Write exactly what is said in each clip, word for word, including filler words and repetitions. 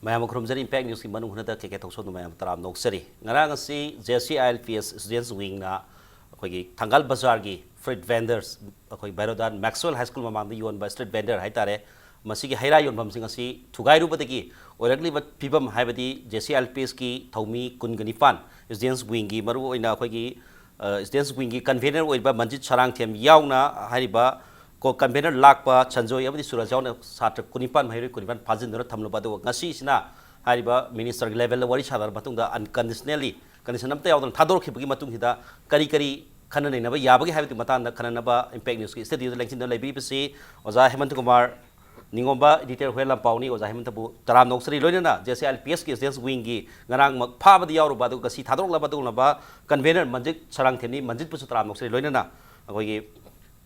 ꯃꯌꯥꯝ ꯈꯨꯔꯨꯝꯖꯔꯤ꯫ Impact Newsꯀꯤ ꯃꯅꯨꯡ ꯍꯟꯅꯗ ꯀꯦ ꯀꯦ ꯊꯧꯁꯣꯝꯗ ꯃꯌꯥꯝ ꯇꯔꯥꯝꯅ ꯑꯣꯛꯆꯔꯤ꯫ ꯉꯔꯥꯡ ꯑꯁꯤ J C I L P S Students Wingꯅ ꯑꯩꯈꯣꯏꯒꯤ ꯊꯪꯒꯥꯜ ꯕꯖꯥꯔꯒꯤ street vendors, ꯑꯩꯈꯣꯏ ꯕꯩꯔꯣꯗꯥꯟ Maxwell High School ꯃꯃꯥꯡꯗ ꯌꯣꯟꯕ street vendor ꯍꯥꯏꯇꯥꯔꯦ, ꯃꯁꯤꯒꯤ ꯍꯩꯔꯥ ꯌꯣꯟꯐꯝꯁꯤꯡ ꯑꯁꯤ ꯊꯨꯒꯥꯏꯔꯨꯕꯗꯒꯤ ꯑꯣꯏꯔꯛꯂꯤꯕ ꯐꯤꯕꯝ, ꯍꯥꯏꯕꯗꯤ J C I L P Sꯀꯤ ꯊꯧꯃꯤ ꯀꯨꯟꯒ ꯅꯤꯄꯥꯟ, Students Wingꯒꯤ ꯃꯔꯨꯑꯣꯏꯅ ꯑꯩꯈꯣꯏꯒꯤ, ꯑ, Students Wingꯒꯤ convener ꯑꯣꯏꯔꯤꯕ ꯃꯟꯖꯤꯠ ꯁꯔꯥꯡꯊꯦꯝ ꯌꯥꯎꯅ ꯍꯥꯏꯔꯤꯕ ꯀꯣ convener ꯂꯥꯛꯄ ꯁꯟꯖꯣꯏ ꯑꯃꯗꯤ ꯁꯨꯔꯖ ꯌꯥꯎꯅ ꯁꯥꯇ꯭ꯔ ꯀꯨꯟꯅꯤꯄꯥꯟ, ꯃꯍꯩꯔꯣꯏ ꯀꯨꯟꯅꯤꯄꯥꯟ ꯐꯥꯖꯤꯟꯗꯨꯅ ꯊꯝꯂꯨꯕ꯫ ꯑꯗꯨꯒ ꯉꯁꯤꯁꯤꯅ ꯍꯥꯏꯔꯤꯕ ministerꯒꯤ levelꯗ ꯋꯥꯔꯤ ꯁꯥꯟꯅꯔꯕ ꯃꯇꯨꯡꯗ unconditionally, condition ꯑꯃꯠꯇ ꯌꯥꯎꯗꯅ ꯊꯥꯗꯣꯔꯛꯈꯤꯕꯒꯤ ꯃꯇꯨꯡꯁꯤꯗ ꯀꯔꯤ ꯀꯔꯤ ꯈꯟꯅ ꯅꯩꯅꯕ ꯌꯥꯕꯒꯦ ꯍꯥꯏꯕꯒꯤ ꯃꯇꯥꯡꯗ ꯈꯟꯅꯅꯕ Impact Newsꯀꯤ studioꯗ ꯂꯦꯡꯁꯤꯟꯗꯨꯅ ꯂꯩꯕꯤꯔꯤꯕꯁꯤ ꯑꯣꯖꯥ ꯍꯦꯃꯟꯇ ꯀꯨꯃꯥꯔ ꯅꯤꯉꯣꯝꯕ, editor ꯍꯨꯌꯦꯟ ꯂꯥꯟꯄꯥꯎꯅꯤ꯫ ꯑꯣꯖꯥ ꯍꯦꯃꯟꯇꯕꯨ ꯇꯔꯥꯝꯅ ꯑꯣꯛꯆꯔꯤ꯫ ꯂꯣꯏꯅꯅ J C I L P Sꯀꯤ Students Wingꯒꯤ ꯉꯔꯥꯡꯃꯛ ꯐꯥꯕꯗ ꯌꯥꯎꯔꯨꯕ ꯑꯗꯨꯒ ꯉꯁꯤ ꯊꯥꯗꯣꯔꯛꯂꯕ ꯑꯗꯨꯒꯨꯝꯂꯕ convener ꯃꯟꯖꯤꯠ ꯁꯔꯥꯡꯊꯦꯝꯅꯤ, ꯃꯟꯖꯤꯠꯄꯨꯁꯨ ꯇꯔꯥꯝꯅ ꯑꯣꯛꯆꯔꯤ꯫ ꯂꯣꯏꯅꯅ ꯑꯩꯈꯣꯏꯒꯤ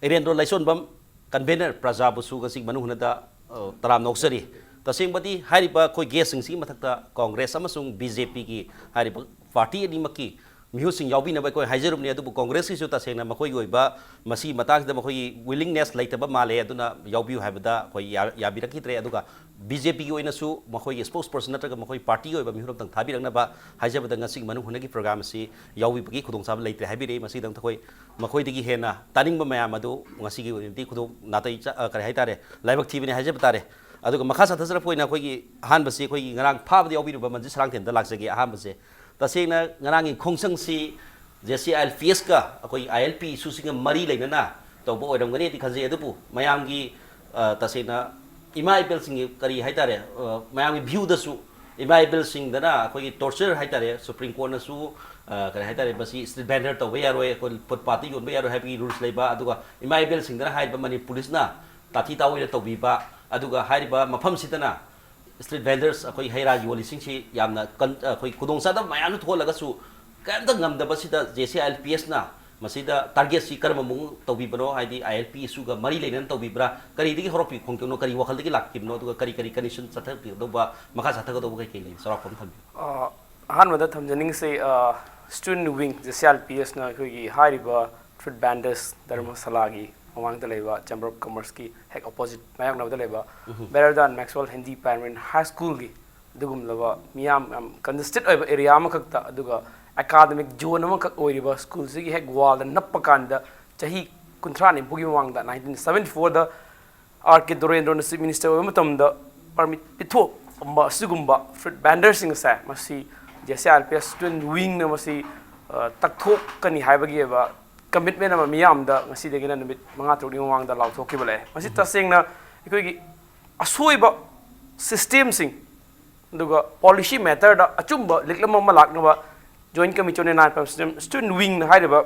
ꯏꯔꯦꯟꯗ꯭ꯔꯣ ꯂꯩꯁꯣꯟꯕꯝ, convener ꯄ꯭ꯔꯖꯥꯕꯨꯁꯨ ꯉꯁꯤ ꯃꯅꯨꯡ ꯍꯟꯅꯗ, ꯑ, ꯇꯔꯥꯝꯅ ꯑꯣꯛꯆꯔꯤ꯫ ꯇꯁꯦꯡꯕꯗꯤ ꯍꯥꯏꯔꯤꯕ ꯑꯩꯈꯣꯏ guestꯁꯤꯡꯁꯤꯒꯤ ꯃꯊꯛꯇ Congress ꯑꯃꯁꯨꯡ BJPꯒꯤ ꯍꯥꯏꯔꯤꯕ party ꯑꯅꯤꯃꯛꯀꯤ ꯃꯤꯍꯨꯠꯁꯤꯡ ꯌꯥꯎꯕꯤꯅꯕ ꯑꯩꯈꯣꯏ ꯍꯥꯏꯖꯔꯨꯕꯅꯤ, ꯑꯗꯨꯕꯨ Congressꯀꯤꯁꯨ ꯇꯁꯦꯡꯅ ꯃꯈꯣꯏꯒꯤ ꯑꯣꯏꯕ ꯃꯁꯤꯒꯤ ꯃꯇꯥꯡꯁꯤꯗ ꯃꯈꯣꯏꯒꯤ willingness ꯂꯩꯇꯕ ꯃꯥꯜꯂꯦ, ꯑꯗꯨꯅ ꯌꯥꯎꯕꯤꯌꯨ ꯍꯥꯏꯕꯗ ꯑꯩꯈꯣꯏ ꯌꯥ-, ꯌꯥꯕꯤꯔꯛꯈꯤꯗ꯭ꯔꯦ꯫ ꯑꯗꯨꯒ BJPꯒꯤ ꯑꯣꯏꯅꯁꯨ ꯃꯈꯣꯏꯒꯤ spokesperson ꯅꯠꯇ꯭ꯔꯒ ꯃꯈꯣꯏ partyꯒꯤ ꯑꯣꯏꯕ ꯃꯤꯍꯨꯠ ꯑꯝꯇꯪ ꯊꯥꯕꯤꯔꯛꯅꯕ ꯍꯥꯏꯖꯕꯗ ꯉꯁꯤꯒꯤ ꯃꯅꯨꯡ ꯍꯨꯠꯅꯒꯤ program ꯑꯁꯤ ꯌꯥꯎꯕꯤꯕꯒꯤ ꯈꯨꯗꯣꯡꯆꯥꯕ ꯂꯩꯇ꯭ꯔꯦ ꯍꯥꯏꯕꯤꯔꯛꯏ꯫ ꯃꯁꯤꯗꯪ ꯑꯩꯈꯣꯏ ꯃꯈꯣꯏꯗꯒꯤ ꯍꯦꯟꯅ ꯇꯥꯅꯤꯡꯕ ꯃꯌꯥꯝ ꯑꯗꯨ ꯉꯁꯤꯒꯤ ꯑꯣꯏꯅꯗꯤ ꯈꯨꯗꯣꯡ ꯅꯥꯇꯩ ꯆꯥ-, ꯑ, ꯀꯔꯤ ꯍꯥꯏꯇꯥꯔꯦ, ꯂꯥꯏꯕꯛ ꯊꯤꯕꯅꯤ ꯍꯥꯏꯖꯕ ꯇꯥꯔꯦ꯫ ꯑꯗꯨꯒ ꯃꯈꯥ ꯆꯠꯊꯖꯔꯛꯄ ꯑꯣꯏꯅ ꯑꯩꯈꯣꯏꯒꯤ ꯑꯍꯥꯟꯕꯁꯤ ꯑꯩꯈꯣꯏꯒꯤ ꯉꯔꯥꯡ ꯐꯥꯕꯗ ꯌꯥꯎꯕꯤꯔꯨꯕ ꯃꯟꯖꯤꯠ ꯁꯔꯥꯡꯊꯦꯝꯗ ꯂꯥꯛꯆꯒꯦ꯫ ꯑꯍꯥꯟꯕꯁꯦ ꯇꯁꯦꯡꯅ ꯉꯔꯥꯡꯒꯤ ꯈꯣꯡꯆꯪꯁꯤ J C I L P Sꯀ ꯑꯩꯈꯣꯏ I L P issueꯁꯤꯡꯒ ꯃꯔꯤ ꯂꯩꯅꯅ ꯇꯧꯕ ꯑꯣꯏꯔꯝꯒꯅꯤꯗꯤ ꯈꯟꯖꯩ꯫ ꯑꯗꯨꯕꯨ ꯃꯌꯥꯝꯒꯤ, ꯑ, ꯇꯁꯦꯡꯅ ꯏꯃꯥ ꯏꯕꯦꯜꯁꯤꯡꯒꯤ ꯀꯔꯤ ꯍꯥꯏꯇꯥꯔꯦ, ꯑ, ꯃꯌꯥꯝꯒꯤ viewꯗꯁꯨ ꯏꯃꯥ ꯏꯕꯦꯜꯁꯤꯡꯗꯅ ꯑꯩꯈꯣꯏꯒꯤ torture ꯍꯥꯏꯇꯥꯔꯦ, Supreme Courtꯅꯁꯨ, ꯑ, ꯀꯔꯤ ꯍꯥꯏꯇꯥꯔꯦ, ꯃꯁꯤ street vendor ꯇꯧꯕ ꯌꯥꯔꯣꯏ, ꯑꯩꯈꯣꯏ footpathꯇ ꯌꯣꯟꯕ ꯌꯥꯔꯣꯏ ꯍꯥꯏꯕꯒꯤ rules ꯂꯩꯕ, ꯑꯗꯨꯒ ꯏꯃꯥ ꯏꯕꯦꯜꯁꯤꯡꯗꯅ ꯍꯥꯏꯔꯤꯕ ꯃꯅꯤꯄꯨꯔ policeꯅ ꯇꯥꯊꯤ ꯇꯥꯑꯣꯏꯅ ꯇꯧꯕꯤꯕ, ꯑꯗꯨꯒ ꯍꯥꯏꯔꯤꯕ ꯃꯐꯝꯁꯤꯗꯅ street vendors, ꯑꯩꯈꯣꯏ ꯍꯩ ꯔꯥ ꯌꯣꯜꯂꯤꯁꯤꯡꯁꯤ ꯌꯥꯝꯅ ꯀꯟ-, ꯑꯩꯈꯣꯏ ꯈꯨꯗꯣꯡꯆꯥꯗꯕ ꯃꯌꯥꯝ ꯑꯃ ꯊꯣꯛꯍꯜꯂꯒꯁꯨ ꯀꯔꯤꯝꯇ ꯉꯝꯗꯕꯁꯤꯗ J C I L P Sꯅ ꯃꯁꯤꯗ targetꯁꯤ ꯀꯔꯝꯕ ꯃꯑꯣꯡ ꯇꯧꯕꯤꯕꯅꯣ, ꯍꯥꯏꯗꯤ I L P issueꯒ ꯃꯔꯤ ꯂꯩꯅꯅ ꯇꯧꯕꯤꯕ꯭ꯔꯥ, ꯀꯔꯤꯗꯒꯤ ꯍꯧꯔꯛꯄꯤ ꯈꯣꯡꯊꯥꯡꯅꯣ, ꯀꯔꯤ ꯋꯥꯈꯜꯗꯒꯤ ꯂꯥꯛꯈꯤꯕꯅꯣ, ꯑꯗꯨꯒ ꯀꯔꯤ ꯀꯔꯤ condition ꯆꯠꯊꯕꯤꯒꯗꯧꯕ, ꯃꯈꯥ ꯆꯠꯊꯒꯗꯧꯕ ꯀꯩ ꯀꯩ ꯂꯩ, ꯆꯥꯎꯔꯥꯛꯄ ꯑꯃ ꯊꯝꯕꯤꯌꯨ꯫ ꯑ, ꯑꯍꯥꯟꯕꯗ ꯊꯝꯖꯅꯤꯡꯉꯤꯁꯤ, ꯑ, Student Wing J C I L P Sꯅ ꯑꯩꯈꯣꯏꯒꯤ ꯍꯥꯏꯔꯤꯕ street vendors ꯙꯔꯃꯁꯥꯂꯥꯒꯤ ꯃꯃꯥꯡꯗ ꯂꯩꯕ Chamber of Commerceꯀꯤ ꯍꯦꯛ opposite ꯃꯥꯌꯣꯛꯅꯕꯗ ꯂꯩꯕ ꯎꯝ꯫ ꯕꯩꯔꯣꯗꯥꯟ Maxwell Hindi Primary High Schoolꯒꯤ ꯑꯗꯨꯒꯨꯝꯂꯕ ꯃꯤꯌꯥꯝ ꯌꯥꯝ ꯀꯟꯖꯦꯁꯇꯦꯠ ꯑꯣꯏꯕ ꯑꯦꯔꯤꯌꯥ ꯑꯃꯈꯛꯇ, ꯑꯗꯨꯒ ꯑꯦꯀꯥꯗꯃꯤꯛ ꯖꯣꯟ ꯑꯃꯈꯛ ꯑꯣꯏꯔꯤꯕ ꯁ꯭ꯀꯨꯜꯁꯤꯒꯤ ꯍꯦꯛ ꯋꯥꯜꯗ ꯅꯞꯄ ꯀꯥꯟꯗ, ꯆꯍꯤ ꯀꯨꯟꯊ꯭ꯔꯥ ꯅꯤꯐꯨꯒꯤ ꯃꯃꯥꯡꯗ, ꯅꯥꯏꯟꯇꯤꯟ ꯁꯕꯦꯟꯇꯤ ꯐꯣꯔꯗ ꯑꯥꯔ ꯀꯦ ꯗꯣꯔꯦꯟꯗ꯭ꯔꯣꯅ ꯆꯤꯐ ꯃꯤꯅꯤꯁꯇꯔ ꯑꯣꯏꯕ ꯃꯇꯝꯗ ꯄꯔꯃꯤꯠ ꯄꯤꯊꯣꯛꯑꯝꯕ ꯑꯁꯤꯒꯨꯝꯕ ꯐ꯭ꯔꯨꯏꯠ ꯕꯦꯟꯗꯔꯁꯤꯡ ꯑꯁꯦ, ꯃꯁꯤ J C R P F student ꯋꯤꯡꯅ ꯃꯁꯤ ꯑ, ꯇꯛꯊꯣꯛꯀꯅꯤ ꯍꯥꯏꯕꯒꯤ ꯑꯣꯏꯕ ꯀꯃꯤꯠꯃꯦꯟ ꯑꯃ ꯃꯤꯌꯥꯝꯗ ꯉꯁꯤꯗꯒꯤꯅ ꯅꯨꯃꯤꯠ ꯃꯉꯥ ꯇꯔꯨꯛꯅꯤ ꯃꯃꯥꯡꯗ ꯂꯥꯎꯊꯣꯛꯈꯤꯕ ꯂꯩ꯫ ꯃꯁꯤ ꯇꯁꯦꯡꯅ ꯑꯩꯈꯣꯏꯒꯤ ꯑꯁꯣꯏꯕ ꯁꯤꯁꯇꯦꯝꯁꯤꯡ, ꯑꯗꯨꯒ ꯄꯣꯂꯤꯁꯤ ꯃꯦꯇꯔꯗ ꯑꯆꯨꯝꯕ ꯂꯤꯛꯂꯝ ꯑꯃ ꯂꯥꯛꯅꯕ ꯖꯣꯏꯟ ꯀꯃꯤꯇꯤ ꯑꯣꯟ ꯅꯥꯏꯟ ꯄꯥꯏꯝ ꯁ꯭ꯇꯨꯗꯦꯟꯠ ꯋꯤꯡꯅ ꯍꯥꯏꯔꯤꯕ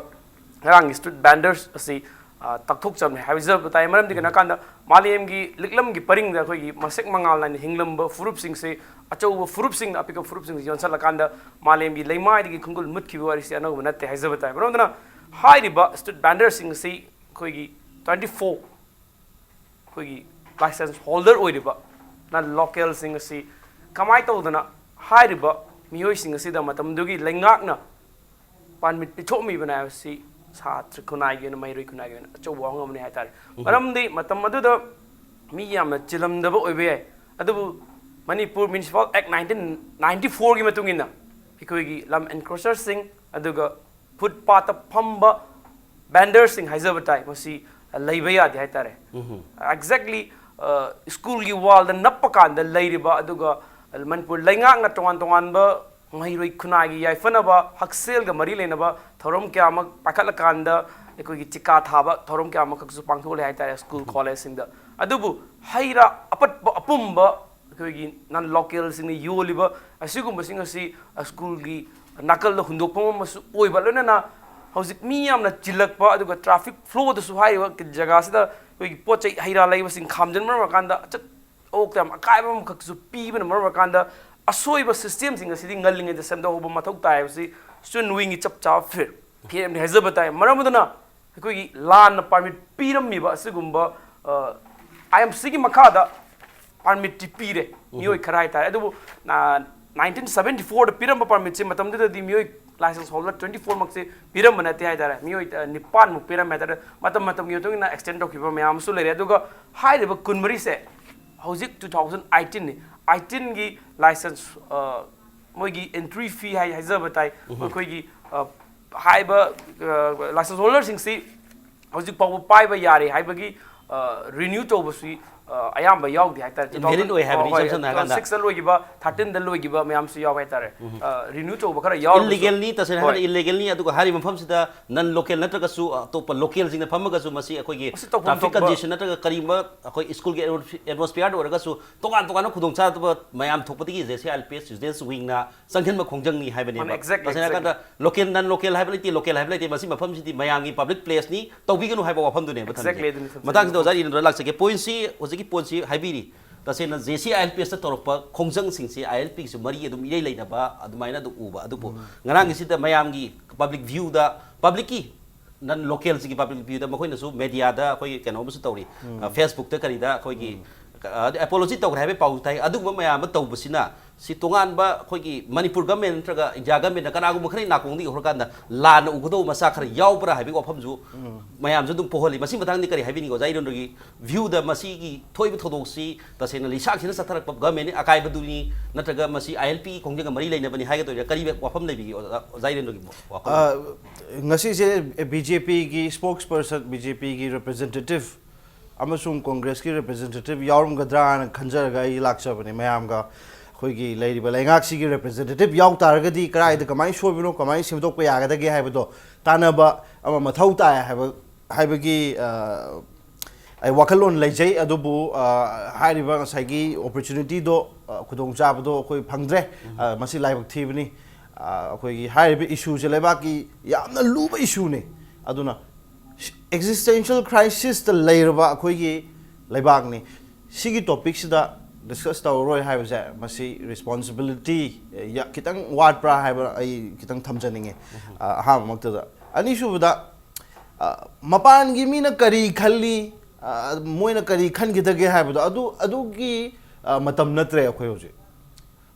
ꯉꯔꯥꯡꯒꯤ ꯁ꯭ꯇ꯭ꯔꯤꯠ ꯕꯦꯟꯗꯔꯁ ꯑꯁꯤ, ꯑ, ꯇꯛꯊꯣꯛꯆꯕꯅꯤ ꯍꯥꯏꯖꯕ ꯇꯥꯏ꯫ ꯃꯔꯝꯗꯤ ꯀꯩꯅꯣ ꯍꯥꯏꯀꯥꯟꯗ, ꯃꯥꯂꯦꯝꯒꯤ ꯂꯤꯛꯂꯝꯒꯤ ꯄꯔꯤꯡꯗ ꯑꯩꯈꯣꯏꯒꯤ ꯃꯁꯛ ꯃꯉꯥꯜ ꯅꯥꯏꯅ ꯍꯤꯡꯂꯝꯕ ꯐꯨꯔꯨꯞꯁꯤꯡꯁꯦ, ꯑꯆꯧꯕ ꯐꯨꯔꯨꯞꯁꯤꯡꯅ ꯑꯄꯤꯛꯄ ꯐꯨꯔꯨꯞꯁꯤꯡꯁꯦ ꯌꯣꯟꯁꯤꯜꯂꯀꯥꯟꯗ ꯃꯥꯂꯦꯝꯒꯤ ꯂꯩꯃꯥꯏꯗꯒꯤ ꯈꯣꯡꯒꯨꯜ ꯃꯨꯠꯈꯤꯕ ꯋꯥꯔꯤꯁꯤ ꯑꯅꯧꯕ ꯅꯠꯇꯦ ꯍꯥꯏꯖꯕ ꯇꯥꯏ꯫ ꯃꯔꯝ ꯑꯗꯨꯅ ꯍꯥꯏꯔꯤꯕ ꯁ꯭ꯇ꯭ꯔꯤꯠ ꯕꯦꯟꯗꯔꯁꯤꯡ ꯑꯁꯤ ꯑꯩꯈꯣꯏꯒꯤ ꯇ꯭ꯋꯦꯟꯇꯤ ꯐꯣꯔ ꯑꯩꯈꯣꯏꯒꯤ ꯂꯥꯏꯁꯦꯟꯁ ꯍꯣꯜꯗꯔ ꯑꯣꯏꯔꯤꯕ ꯅꯟ ꯂꯣꯀꯦꯜꯁꯤꯡ ꯑꯁꯤ ꯀꯃꯥꯏꯅ ꯇꯧꯗꯅ ꯍꯥꯏꯔꯤꯕ ꯃꯤꯑꯣꯏꯁꯤꯡ ꯑꯁꯤꯗ ꯃꯇꯝꯗꯨꯒꯤ ꯂꯩꯉꯥꯛꯅ ꯄꯥꯔꯃꯤꯠ ꯄꯤꯊꯣꯛꯑꯝꯃꯤꯕꯅ ꯍꯥꯏꯕꯁꯤ ꯁꯥꯇ꯭ꯔ ꯈꯨꯟꯅꯥꯏꯒꯤ ꯑꯣꯏꯅ, ꯃꯍꯩꯔꯣꯏ ꯈꯨꯟꯅꯥꯏꯒꯤ ꯑꯣꯏꯅ ꯑꯆꯧꯕ ꯋꯥꯐꯝ ꯑꯃꯅꯤ ꯍꯥꯏꯇꯥꯔꯦ꯫ ꯃꯔꯝꯗꯤ ꯃꯇꯝ ꯑꯗꯨꯗ ꯃꯤ ꯌꯥꯝꯅ ꯆꯤꯜꯂꯝꯗꯕ ꯑꯣꯏꯕ ꯌꯥꯏ, ꯑꯗꯨꯕꯨ ꯃꯅꯤꯄꯨꯔ ꯃ꯭ꯌꯨꯅꯤꯁꯤꯄꯥꯜ ꯑꯦꯛ ꯅꯥꯏꯟꯇꯤꯟ ꯅꯥꯏꯟꯇꯤ ꯐꯣꯔꯒꯤ ꯃꯇꯨꯡ ꯏꯟꯅ ꯑꯩꯈꯣꯏꯒꯤ ꯂꯝ ꯑꯦꯟꯀ꯭ꯔꯣꯆꯔꯁꯤꯡ, ꯑꯗꯨꯒ ꯐꯨꯠꯄꯥꯠꯇ ꯐꯝꯕ ꯕꯦꯟꯗꯔꯁꯤꯡ ꯍꯥꯏꯖꯕ ꯇꯥꯏ, ꯃꯁꯤ ꯂꯩꯕ ꯌꯥꯗꯦ ꯍꯥꯏꯇꯥꯔꯦ꯫ ꯑꯦꯛꯖꯦꯛꯂꯤ ꯁ꯭ꯀꯨꯜꯒꯤ ꯋꯥꯜꯗ ꯅꯞꯄ ꯀꯥꯟꯗ ꯂꯩꯔꯤꯕ, ꯑꯗꯨꯒ ꯃꯅꯤꯄꯨꯔ ꯂꯩꯉꯥꯛꯅ ꯇꯣꯉꯥꯟ ꯇꯣꯉꯥꯟꯕ ꯃꯍꯩꯔꯣꯏ ꯈꯨꯟꯅꯥꯏꯒꯤ ꯌꯥꯏꯐꯅꯕ, ꯍꯛꯁꯦꯜꯒ ꯃꯔꯤ ꯂꯩꯅꯕ ꯊꯧꯔꯝ ꯀꯌꯥ ꯑꯃ ꯄꯥꯏꯈꯠꯂꯀꯥꯟꯗ ꯑꯩꯈꯣꯏꯒꯤ ꯆꯤꯀꯥ ꯊꯥꯕ ꯊꯧꯔꯝ ꯀꯌꯥ ꯑꯃꯈꯛꯁꯨ ꯄꯥꯡꯊꯣꯛꯂꯦ ꯍꯥꯏꯇꯥꯔꯦ ꯁ꯭ꯀꯨꯜ ꯀꯣꯂꯦꯖꯁꯤꯡꯗ꯫ ꯑꯗꯨꯕꯨ ꯍꯩ ꯔꯥ ꯑꯄꯠꯄ ꯑꯄꯨꯝꯕ ꯑꯩꯈꯣꯏꯒꯤ ꯅꯟ ꯂꯣꯀꯦꯜꯁꯤꯡꯅ ꯌꯣꯜꯂꯤꯕ ꯑꯁꯤꯒꯨꯝꯕꯁꯤꯡ ꯑꯁꯤ ꯁ꯭ꯀꯨꯜꯒꯤ ꯅꯥꯀꯜꯗ ꯍꯨꯟꯗꯣꯛꯐꯝ ꯑꯃꯁꯨ ꯑꯣꯏꯕ, ꯂꯣꯏꯅꯅ ꯍꯧꯖꯤꯛ ꯃꯤ ꯌꯥꯝꯅ ꯆꯤꯜꯂꯛꯄ, ꯑꯗꯨꯒ ꯇ꯭ꯔꯥꯐꯤꯛ ꯐ꯭ꯂꯣꯗꯁꯨ ꯍꯥꯏꯔꯤꯕ ꯖꯒꯥꯁꯤꯗ ꯑꯩꯈꯣꯏꯒꯤ ꯄꯣꯠ ꯆꯩ ꯍꯩ ꯔꯥ ꯂꯩꯕꯁꯤꯡ ꯈꯥꯝꯖꯤꯟꯕꯅ ꯃꯔꯝ ꯑꯣꯏꯔꯀꯥꯟꯗ ꯑꯆꯠ ꯑꯋꯣꯛꯇ ꯌꯥꯝ ꯑꯀꯥꯏꯕ ꯑꯃꯈꯛꯁꯨ ꯄꯤꯕꯅ ꯃꯔꯝ ꯑꯣꯏꯔꯀꯥꯟꯗ ꯑꯁꯣꯏꯕ ꯁꯤꯁꯇꯦꯝꯁꯤꯡ ꯑꯁꯤꯗꯤ ꯉꯜꯂꯤꯉꯩꯗ ꯁꯦꯝꯗꯣꯛꯍꯧꯕ ꯃꯊꯧ ꯇꯥꯏ ꯍꯥꯏꯕꯁꯤ ꯁ꯭ꯇꯨꯗꯦꯟꯠ ꯋꯤꯡꯒꯤ ꯆꯞ ꯆꯥꯕ ꯐꯤꯔꯦꯞ ꯐꯤꯔꯦꯞꯅꯤ ꯍꯥꯏꯖꯕ ꯇꯥꯏ꯫ ꯃꯔꯝ ꯑꯗꯨꯅ ꯑꯩꯈꯣꯏꯒꯤ ꯂꯥꯟꯅ ꯄꯥꯔꯃꯤꯠ ꯄꯤꯔꯝꯃꯤꯕ ꯑꯁꯤꯒꯨꯝꯕ, ꯑ, ꯑꯥꯏ ꯑꯦꯝ ꯁꯤꯒꯤ ꯃꯈꯥꯗ ꯄꯥꯔꯃꯤꯠꯇꯤ ꯄꯤꯔꯦ ꯃꯤꯑꯣꯏ ꯈꯔ ꯍꯥꯏꯇꯥꯔꯦ꯫ ꯑꯗꯨꯕꯨ, ꯑ, ꯅꯥꯏꯟꯇꯤꯟ ꯁꯕꯦꯟꯇꯤ ꯐꯣꯔꯗ ꯄꯤꯔꯝꯕ ꯄꯥꯔꯃꯤꯠꯁꯦ ꯃꯇꯝꯗꯨꯗꯗꯤ ꯃꯤꯑꯣꯏ ꯂꯥꯏꯁꯦꯟꯁ ꯍꯣꯜꯗꯔ ꯇ꯭ꯋꯦꯟꯇꯤ ꯐꯣꯔꯃꯛꯁꯦ ꯄꯤꯔꯝꯕ ꯅꯠꯇꯦ ꯍꯥꯏꯇꯥꯔꯦ꯫ ꯃꯤꯑꯣꯏ, ꯑ, ꯅꯤꯄꯥꯟꯃꯨꯛ ꯄꯤꯔꯝꯃꯦ ꯍꯥꯏꯇꯥꯔꯦ꯫ ꯃꯇꯝ ꯃꯇꯝꯒꯤ ꯃꯇꯨꯡ ꯏꯟꯅ ꯑꯦꯛꯁꯇꯦꯟ ꯇꯧꯈꯤꯕ ꯃꯌꯥꯝ ꯑꯃꯁꯨ ꯂꯩꯔꯦ꯫ ꯑꯗꯨꯒ ꯍꯥꯏꯔꯤꯕ ꯀꯨꯟꯃꯔꯤꯁꯦ ꯍꯧꯖꯤꯛ two thousand eighteen ꯅꯤ꯫ Eighteen ꯒꯤ license, ꯑ, ꯃꯣꯏꯒꯤ entry fee ꯍꯥꯏ, ꯍꯥꯏꯖꯕ ꯇꯥꯏ꯫ ꯑꯩꯈꯣꯏꯒꯤ, ꯑ, ꯍꯥꯏꯕ, ꯑ, license holder ꯁꯤꯡꯁꯤ ꯍꯧꯖꯤꯛ ꯐꯥꯎꯕ ꯄꯥꯏꯕ ꯌꯥꯔꯦ ꯍꯥꯏꯕꯒꯤ, ꯑ, renew ꯇꯧꯕꯁꯤ, ꯑ, ꯑꯌꯥꯝꯕ ꯌꯥꯎꯗꯦ ꯍꯥꯏꯇꯥꯔꯦ꯫ Invalid ꯑꯣꯏ ꯍꯥꯏꯕꯅꯤ, ꯍꯣꯏ, ꯏꯁꯝ ꯁꯝꯅ ꯍꯥꯏꯔꯀꯥꯟꯗ꯫ Six ꯗ ꯂꯣꯏꯈꯤꯕ, thirteen ꯗ ꯂꯣꯏꯈꯤꯕ ꯃꯌꯥꯝꯁꯨ ꯌꯥꯎꯋꯦ ꯍꯥꯏꯇꯥꯔꯦ꯫ ꯑ, renew ꯇꯧꯕ ꯈꯔ ꯌꯥꯎꯔꯒꯁꯨ꯫ Illegal ꯅꯤ, ꯇꯁꯦꯡꯅ ꯍꯣꯏ꯫ ꯍꯥꯏꯔꯕꯗ illegal ꯅꯤ꯫ ꯑꯗꯨꯒ ꯍꯥꯏꯔꯤꯕ ꯃꯐꯝꯁꯤꯗ non local ꯅꯠꯇ꯭ꯔꯒꯁꯨ ꯑꯇꯣꯞꯄ local ꯁꯤꯡꯅ ꯐꯝꯃꯒꯁꯨ ꯃꯁꯤ ꯑꯩꯈꯣꯏꯒꯤ ꯃꯁꯤ ꯇꯧꯐꯝ traffic ꯊꯣꯛꯄ congestion ꯅꯠꯇ꯭ꯔꯒ ꯀꯔꯤꯒꯨꯝꯕ ꯑꯩꯈꯣꯏ school ꯒꯤ atmosphere ꯗ ꯑꯣꯏꯔꯒꯁꯨ ꯇꯣꯉꯥꯟ ꯇꯣꯉꯥꯟꯕ ꯈꯨꯗꯣꯡꯆꯥꯗꯕ ꯃꯌꯥꯝ ꯊꯣꯛꯄꯗꯒꯤ J C I L P S students wing ꯅ ꯆꯪꯁꯤꯟꯕ ꯈꯣꯡꯖꯪꯅꯤ ꯍꯥꯏꯕꯅꯦꯕ꯫ ꯃꯥꯅꯦ, exactly, ꯇꯁꯦꯡꯅ ꯍꯥꯏꯔꯀꯥꯟꯗ exactly꯫ Local, non local ꯍꯥꯏꯕ ꯂꯩꯇꯦ, local ꯍꯥꯏꯕ ꯂꯩꯇꯦ꯫ ꯃꯁꯤ ꯃꯐꯝꯁꯤꯗꯤ ꯃꯌꯥꯝꯒꯤ public place ꯅꯤ, ꯇꯧꯕꯤꯒꯅꯨ ꯍꯥꯏꯕ ꯋꯥꯐꯝꯗꯨꯅꯦꯕ ꯊꯝꯖꯩ꯫ Exactly, ꯑꯗꯨꯅꯤ ꯊꯝꯖꯩ꯫ ꯃꯇꯥꯡꯁꯤꯗ ꯑꯣꯖꯥ ꯏꯔꯦꯟꯗ꯭ꯔ ꯂꯥꯛꯆꯒꯦ꯫ Point ꯁꯤ ꯍꯧꯖꯤꯛꯀꯤ point ꯁꯤ ꯍꯥꯏꯕꯤꯔꯤ꯫ ꯇꯁꯦꯡꯅ J C I L P S ꯇ ꯇꯧꯔꯛꯄ ꯈꯣꯡꯖꯪꯁꯤꯡꯁꯤ I L P ꯒꯤꯁꯨ ꯃꯔꯤ ꯑꯗꯨꯝ ꯏꯔꯩ ꯂꯩꯅꯕ ꯑꯗꯨꯃꯥꯏꯅ ꯑꯗꯨꯝ ꯎꯕ꯫ ꯑꯗꯨꯕꯨ ꯉꯔꯥꯡꯒꯤꯁꯤꯗ ꯃꯌꯥꯝꯒꯤ public view ꯗ, public ꯀꯤ non local ꯁꯤꯒꯤ public view ꯗ ꯃꯈꯣꯏꯅꯁꯨ media ꯗ ꯑꯩꯈꯣꯏꯒꯤ ꯀꯩꯅꯣ ꯑꯃꯁꯨ ꯇꯧꯔꯤ꯫ ꯑ, Facebook ꯇ ꯀꯔꯤꯗ ꯑꯩꯈꯣꯏꯒꯤ, ꯑ, apology ꯇꯧꯈ꯭ꯔꯦ ꯍꯥꯏꯕꯒꯤ ꯄꯥꯎ ꯇꯥꯏ꯫ ꯑꯗꯨꯒꯨꯝꯕ ꯃꯌꯥꯝ ꯑꯃ ꯇꯧꯕꯁꯤꯅ ꯁꯤ ꯇꯣꯉꯥꯟꯕ ꯑꯩꯈꯣꯏꯒꯤ ꯃꯅꯤꯄꯨꯔ government ꯅꯠꯇ꯭ꯔꯒ India government ꯅ ꯀꯅꯥꯒꯨꯝꯕ ꯈꯔꯒꯤ ꯅꯥꯀꯣꯡꯗꯒꯤ ꯍꯧꯔꯀꯥꯟꯗ ꯂꯥꯟꯅ ꯎꯒꯗꯧꯕ ꯃꯆꯥꯛ ꯈꯔ ꯌꯥꯎꯕ꯭ꯔꯥ ꯍꯥꯏꯕꯒꯤ ꯋꯥꯐꯝꯁꯨ ꯃꯌꯥꯝꯁꯨ ꯑꯗꯨꯝ ꯄꯣꯛꯍꯜꯂꯤ꯫ ꯃꯁꯤ ꯃꯇꯥꯡꯗ ꯀꯔꯤ ꯍꯥꯏꯕꯤꯅꯤꯡꯉꯤ ꯑꯣꯖꯥ ꯏꯔꯦꯟꯗ꯭ꯔꯒꯤ view ꯗ? ꯃꯁꯤꯒꯤ ꯊꯣꯛꯏꯕ ꯊꯧꯗꯣꯛꯁꯤ ꯇꯁꯦꯡꯅ ꯂꯩꯁꯥꯛꯁꯤꯅ ꯆꯠꯊꯔꯛꯄ government ꯅ ꯑꯀꯥꯏꯕꯗꯨꯅꯤ, ꯅꯠꯇ꯭ꯔꯒ ꯃꯁꯤ I L P ꯈꯣꯡꯖꯪꯒ ꯃꯔꯤ ꯂꯩꯅꯕꯅꯤ ꯍꯥꯏꯒꯗꯣꯏꯔꯥ? ꯀꯔꯤ ꯋꯥꯐꯝ ꯂꯩꯕꯤꯒꯦ ꯑꯣꯖꯥ, ꯑꯣꯖꯥ ꯏꯔꯦꯟꯗ꯭ꯔꯒꯤ ꯋꯥꯈꯜ? ꯑ, ꯉꯁꯤꯁꯦ B J P ꯒꯤ spokesperson, B J P ꯒꯤ representative ꯑꯃꯁꯨꯡ Congress ꯀꯤ representative ꯌꯥꯎꯔꯝꯒꯗ꯭ꯔꯥꯅ ꯈꯟꯖꯔꯒ ꯑꯩ ꯂꯥꯛꯆꯕꯅꯦ꯫ ꯃꯌꯥꯝꯒ ꯑꯩꯈꯣꯏꯒꯤ ꯂꯩꯔꯤꯕ ꯂꯩꯉꯥꯛꯁꯤꯒꯤ representative ꯌꯥꯎ ꯇꯥꯔꯒꯗꯤ ꯀꯗꯥꯏꯗ ꯀꯃꯥꯏꯅ ꯁꯣꯏꯕꯅꯣ, ꯀꯃꯥꯏꯅ ꯁꯦꯝꯗꯣꯛꯄ ꯌꯥꯒꯗꯒꯦ ꯍꯥꯏꯕꯗꯣ ꯇꯥꯟꯅꯕ ꯑꯃ ꯃꯊꯧ ꯇꯥꯏ ꯍꯥꯏꯕ, ꯍꯥꯏꯕꯒꯤ, ꯑ, ꯑꯩ ꯋꯥꯈꯜꯂꯣꯟ ꯂꯩꯖꯩ꯫ ꯑꯗꯨꯕꯨ, ꯑ, ꯍꯥꯏꯔꯤꯕ ꯉꯁꯥꯏꯒꯤ opportunity ꯗꯣ, ꯑ, ꯈꯨꯗꯣꯡꯆꯥꯕꯗꯣ ꯑꯩꯈꯣꯏ ꯐꯪꯗ꯭ꯔꯦ꯫ ꯑ, ꯃꯁꯤ ꯂꯥꯏꯕꯛ ꯊꯤꯕꯅꯤ꯫ ꯑ, ꯑꯩꯈꯣꯏꯒꯤ ꯍꯥꯏꯔꯤꯕ issue ꯁꯦ ꯂꯩꯕꯥꯛꯀꯤ ꯌꯥꯝꯅ ꯂꯨꯕ issue ꯅꯤ꯫ ꯑꯗꯨꯅ existential crisis ꯇ ꯂꯩꯔꯕ ꯑꯩꯈꯣꯏꯒꯤ ꯂꯩꯕꯥꯛꯅꯤ꯫ ꯁꯤꯒꯤ topic ꯁꯤꯗ discuss ꯇꯧꯔꯔꯣꯏ ꯍꯥꯏꯕꯁꯦ ꯃꯁꯤ responsibility, ꯑ, ꯌꯥ-, ꯈꯤꯇꯪ ꯋꯥꯠꯄ꯭ꯔꯥ ꯍꯥꯏꯕ ꯑꯩ ꯈꯤꯇꯪ ꯊꯝꯖꯅꯤꯡꯉꯦ꯫ ꯑ, ꯑꯍꯥꯟꯕꯃꯛꯇꯗ꯫ ꯑꯅꯤꯁꯨꯕꯗ, ꯑ, ꯃꯄꯥꯟꯒꯤ ꯃꯤꯅ ꯀꯔꯤ ꯈꯜꯂꯤ, ꯑ, ꯃꯣꯏꯅ ꯀꯔꯤ ꯈꯟꯈꯤꯗꯒꯦ ꯍꯥꯏꯕꯗꯣ, ꯑꯗꯨ, ꯑꯗꯨꯒꯤ, ꯑ, ꯃꯇꯝ ꯅꯠꯇ꯭ꯔꯦ ꯑꯩꯈꯣꯏ ꯍꯧꯖꯤꯛ꯫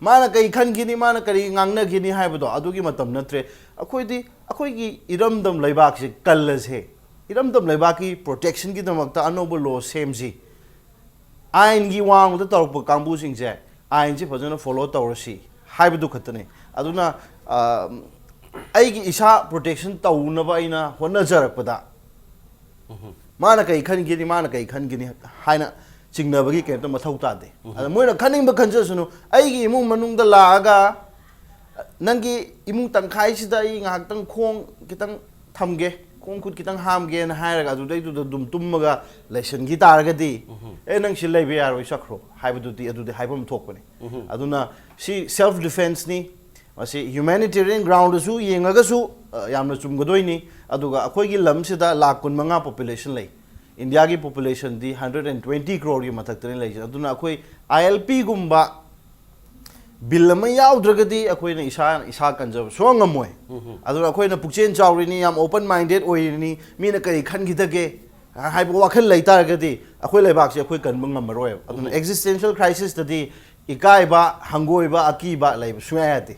ꯃꯥꯅ ꯀꯔꯤ ꯈꯟꯈꯤꯅꯤ, ꯃꯥꯅ ꯀꯔꯤ ꯉꯥꯡꯅꯈꯤꯅꯤ ꯍꯥꯏꯕꯗꯣ, ꯑꯗꯨꯒꯤ ꯃꯇꯝ ꯅꯠꯇ꯭ꯔꯦ꯫ ꯑꯩꯈꯣꯏꯗꯤ ꯑꯩꯈꯣꯏꯒꯤ ꯏꯔꯝꯗꯝ ꯂꯩꯕꯥꯛꯁꯤ ꯀꯜꯂꯁꯦ, ꯏꯔꯝꯗꯝ ꯂꯩꯕꯥꯛꯀꯤ protection ꯒꯤꯗꯃꯛꯇ ꯑꯅꯧꯕ law ꯁꯦꯝꯁꯤ꯫ ꯑꯥꯏꯟꯒꯤ ꯋꯥꯡꯃꯗ ꯇꯧꯔꯛꯄ ꯀꯥꯡꯕꯨꯁꯤꯡꯁꯦ ꯑꯥꯏꯟꯁꯦ ꯐꯖꯅ ꯐꯣꯂꯣ ꯇꯧꯔꯁꯤ ꯍꯥꯏꯕꯗꯨ ꯈꯛꯇꯅꯤ꯫ ꯑꯗꯨꯅ ꯑ, ꯑꯩꯒꯤ ꯏꯁꯥ ꯄ꯭ꯔꯣꯇꯦꯛꯁꯟ ꯇꯧꯅꯕ ꯑꯩꯅ ꯍꯣꯠꯅꯖꯔꯛꯄꯗ ꯃꯥꯅ ꯀꯩ ꯈꯟꯒꯅꯤ, ꯃꯥꯅ ꯀꯩ ꯈꯟꯒꯅꯤ ꯍꯥꯏꯅ ꯆꯤꯡꯅꯕꯒꯤ ꯀꯩꯝꯇ ꯃꯊꯧ ꯇꯥꯗꯦ꯫ ꯑꯗ ꯃꯣꯏꯅ ꯈꯟꯅꯤꯡꯕ ꯈꯟꯖꯁꯅꯨ꯫ ꯑꯩꯒꯤ ꯏꯃꯨꯡ ꯃꯅꯨꯡꯗ ꯂꯥꯛꯑꯒ ꯅꯪꯒꯤ ꯏꯃꯨꯡ ꯇꯪꯈꯥꯏꯁꯤꯗ ꯑꯩ ꯉꯥꯏꯍꯥꯛꯇꯪ ꯈꯣꯡ ꯈꯤꯇꯪ ꯊꯝꯒꯦ, ꯈꯣꯡ ꯈꯨꯠ ꯈꯤꯇꯪ ꯍꯥꯝꯒꯦꯅ ꯍꯥꯏꯔꯒ ꯑꯗꯨꯗꯩꯗꯨꯗ ꯑꯗꯨꯝ ꯇꯨꯝꯃꯒ ꯂꯩꯁꯟꯈꯤ ꯇꯥꯔꯒꯗꯤ, "ꯑꯦ, ꯅꯪ ꯁꯤ ꯂꯩꯕ ꯌꯥꯔꯣꯏ, ꯆꯠꯈ꯭ꯔꯣ" ꯍꯥꯏꯕꯗꯨꯗꯤ, ꯑꯗꯨꯗꯤ ꯍꯥꯏꯐꯝ ꯊꯣꯛꯄꯅꯤ꯫ ꯑꯗꯨꯅ ꯁꯤ ꯁꯦꯜꯐ ꯗꯤꯐꯦꯟꯁꯅꯤ꯫ ꯃꯁꯤ ꯍ꯭ꯌꯨꯃꯦꯅꯤꯇꯦꯔꯤꯌꯟ ꯒ꯭ꯔꯥꯎꯟꯗꯁꯨ ꯌꯦꯡꯉꯒꯁꯨ, ꯑ, ꯌꯥꯝꯅ ꯆꯨꯝꯒꯗꯣꯏꯅꯤ꯫ ꯑꯗꯨꯒ ꯑꯩꯈꯣꯏꯒꯤ ꯂꯝꯁꯤꯗ ꯂꯥꯈ ꯀꯨꯟꯃꯉꯥ ꯄꯣꯄꯨꯂꯦꯁꯟ ꯂꯩ꯫ ꯏꯟꯗꯤꯌꯥꯒꯤ ꯄꯣꯄꯨꯂꯦꯁꯟꯗꯤ ꯍꯟꯗ꯭ꯔꯦꯠ ꯑꯦꯟ ꯇ꯭ꯋꯦꯟꯇꯤ ꯀ꯭ꯔꯣꯔꯒꯤ ꯃꯊꯛꯇꯅꯤ ꯂꯩꯔꯤꯁꯦ꯫ ꯑꯗꯨꯅ ꯑꯩꯈꯣꯏ ꯑꯥꯏ ꯑꯦꯜ ꯄꯤꯒꯨꯝꯕ ꯕꯤꯜ ꯑꯃ ꯌꯥꯎꯗ꯭ꯔꯒꯗꯤ ꯑꯩꯈꯣꯏꯅ ꯏꯁꯥ, ꯏꯁꯥ ꯀꯟꯖꯕ ꯁꯨꯡꯉꯝ ꯉꯝꯃꯣꯏ꯫ ꯑꯗꯨꯅ ꯑꯩꯈꯣꯏꯅ ꯄꯨꯛꯆꯦꯜ ꯆꯥꯎꯔꯤꯅꯤ, ꯌꯥꯝ ꯑꯣꯄꯟ ꯃꯥꯏꯟꯗꯦꯠ ꯑꯣꯏꯔꯤꯅꯤ, ꯃꯤꯅ ꯀꯔꯤ ꯈꯟꯈꯤꯗꯒꯦ ꯍꯥꯏꯕ ꯋꯥꯈꯜ ꯂꯩꯇꯥꯔꯒꯗꯤ ꯑꯩꯈꯣꯏ ꯂꯩꯕꯥꯛꯁꯦ ꯑꯩꯈꯣꯏ ꯀꯟꯕ ꯉꯝꯃꯔꯣꯏꯕ꯫ ꯑꯗꯨꯅ ꯑꯦꯛꯖꯤꯁꯇꯦꯟꯁꯤꯌꯦꯜ ꯀ꯭ꯔꯥꯏꯁꯤꯁꯇꯗꯤ ꯏꯀꯥꯏꯕ, ꯍꯪꯒꯣꯏꯕ, ꯑꯀꯤꯕ ꯂꯩꯕ ꯁꯨꯡꯌꯥ ꯌꯥꯗꯦ꯫